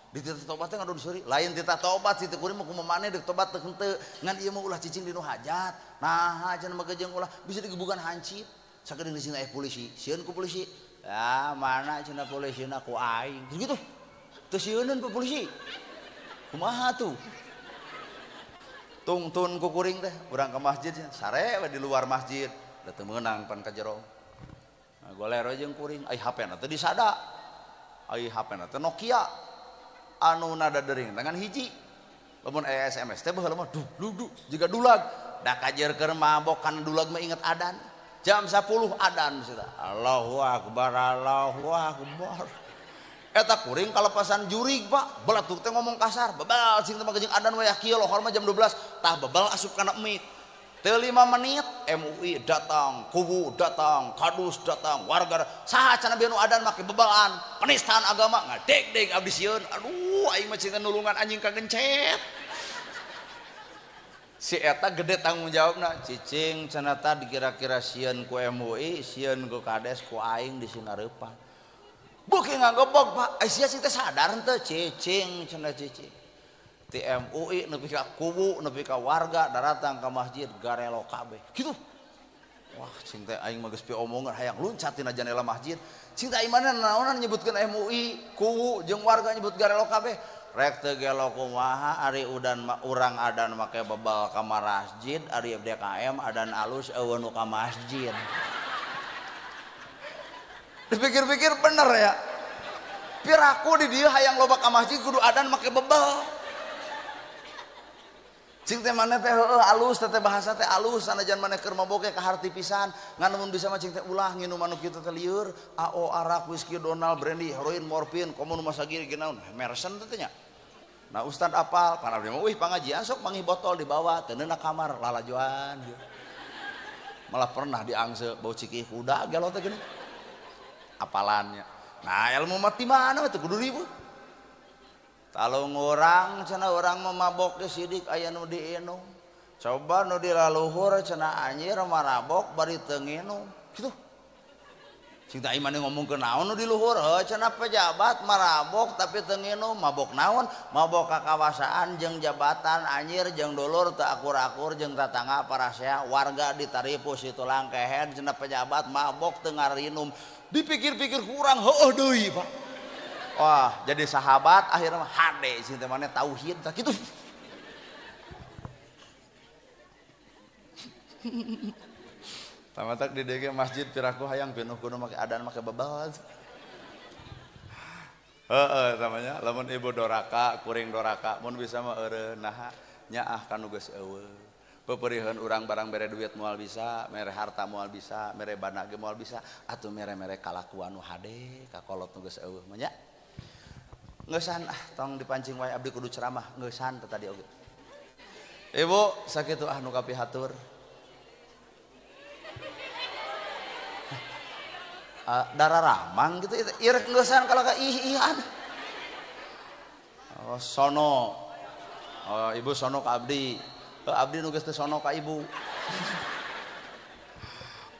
di titah tobat teh ngadon seuri lain titah tobat si teh kuring mah kumaha maneh deuk tobat teu henteu ngan ieu mah ulah cicing di nu hajat nah cenah mah jeung ulah bisa digebugan hancip sakedeung di sini aya polisi sieun ku polisi ah mana cenah polisina ku aing gitu teu sieuneun ku polisi kumaha tuh tungtun ku kuring teh urang ke masjid sare we di luar masjid da teu meunang pan ka jero nah, golero jeung kuring ai HP na teh disada ai HP na teh Nokia anu nada dering tangan hiji lamun aya SMS teh baheula mah duh duh jiga dulag da kajer keur mabok kana dulag mah inget adan Jam 10 adan sita. Allahu akbar, Allahu akbar. Eta kuring kalepasan jurig Pak, belatuk teh ngomong kasar, bebal cing teh mah jeung adan wayah kieu lohor mah jam 12, tah bebal asup kana mik. Teu 5 menit MUI datang, kubu datang, kadus datang, warga saha cenah bieu nu adan make bebalan, penistaan agama ngadeg-deg abdi sieun. Aduh aing mah cing nulungan anjing kagencet. Si eta gede tanggung jawabna, cicing cenah tah dikira-kira sieun ku MUI, sieun ku kades, ku aing disinareupan. Beuki ngagebog Pak, sia sih teh sadar henteu cicing cenah cicing. Ti MUI nepi ka kubu, nepi ka warga daratang ka masjid garelo kabeh. Kitu. Wah, cing teh aing mah geus piomongan hayang luncat tina jandela masjid. Cing teh aing mana naonan nyebutkeun MUI, kubu jeung warga nyebut garelo kabeh. Rek teu gelo kumaha ari udan urang adan make bebal ka masjid, ari DKM adan alus eueuh nu ka masjid. Dipikir-pikir bener ya. Piraku di dieu hayang loba ka masjid kudu adan make bebal. Cing teh maneh teh heueuh alus teh bahasa teh alus sanajan maneh keur mabok ge kaharti pisan ngan mun bisa mah cing teh ulah nginum anu kitu teh lieur AO arak whisky Donald brandy heroin morfin komo nu masagir geunaun Mersen teh nya. Nah ustad apal pan abdi mah wih pangajian sok manggih botol dibawa teu neuna kamar lalajoan. Malah pernah diangse bau cikih kuda gelo teh geuning. Apalannya. Nah ilmu mah ti mana teh kudu ribut. Talung urang cenah urang mabok ge sidik aya nu diinum. Coba nu dilaluhur cenah anjir marabok bari teu nginum. Kitu. Cing teh imane ngomongkeun naon nu di luhur heuh cenah pejabat marabok tapi teu nginum, mabok naon? Mabok kakawasaan jeung jabatan anjir jeung dulur teu akur-akur jeung tatangga parasea warga ditaripu si tulang kehed cenah pejabat mabok teu ngarinum. Dipikir-pikir kurang heueuh deui Pak. Wah, jadi sahabat akhirnya hade sih temannya tauhid tak gitu. Tamatak di DG masjid piraku hayang pinuh kudu make adan make bebal. Heeh, tamanya lamun ibu doraka, kuring doraka, mun bisa mah eureun naha nyaah ka nu geus eueuh. Peperiheun urang barang bere duit moal bisa, mere harta moal bisa, mere bana ge moal bisa, atuh mere-mere kalakuan nu hade ka kolot nu geus eueuh mah nya. Ngeusan ah tong dipancing wae abdi kudu ceramah ngeusan teh tadi oge. Ibu sakitu ah nu kapihatur. Darah ramang gitu irek ngeusan kalau ka ih-ihan. Oh sono. Oh ibu sono ka abdi. Oh, abdi nu geus teu sono ka ibu.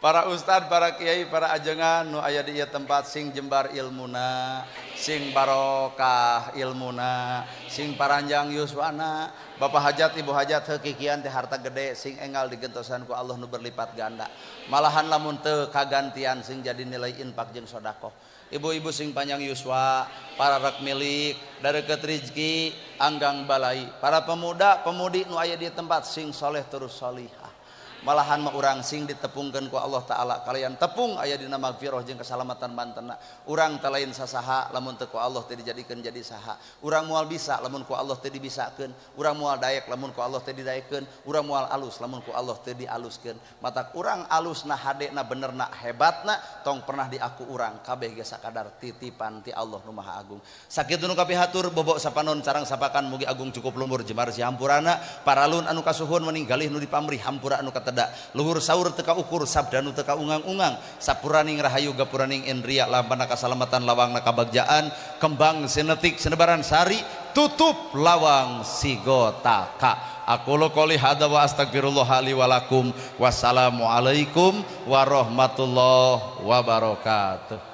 Para ustad, para kiai, para ajengan nu aya di ieu tempat sing jembar ilmuna, sing barokah ilmuna, sing paranjang yuswana, bapak hajat, ibu hajat heukikian teh harta gede sing enggal digentosan ku Allah nu berlipat ganda. Malahan lamun teu kagantian sing jadi nilai infak jeung sedekah. Ibu-ibu sing panjang yuswa, para rek milik, dareukeut rezeki, anggang balai. Para pemuda, pemudi nu aya di tempat sing soleh terus solihah. Malahan mah urang sing ditepungkeun ku Allah Ta'ala kalian tepung aya dina magfirah jeung keselamatan bantena. Urang teh lain sasaha lamun teu ku Allah teu dijadikeun jadi saha. Urang moal bisa lamun ku Allah teu dibisakeun. Urang moal daek lamun ku Allah teu didaekeun. Urang moal alus lamun ku Allah teu dialuskeun. Matak urang alusna hadena benerna hebatna tong pernah diaku urang kabeh ge sakadar titipan ti Allah nu Maha Agung. Sakitu nu kapihatur bobok sapanon sareng sapakan mugi agung cukup lumur jemar si hampurana paralun anu kasuhun meninggalih nu dipamrih hampura anu kata luhur saur teka ukur sabdanu teka ungang-ungang sapuraning rahayu gapuraning indria lampana kasalamatan lawang kabagjaan kembang sinetik senebaran sari tutup lawang sigotaka. Aku qouli hadza wa astagfirullah li wa lakum. Wassalamualaikum warahmatullahi wabarakatuh.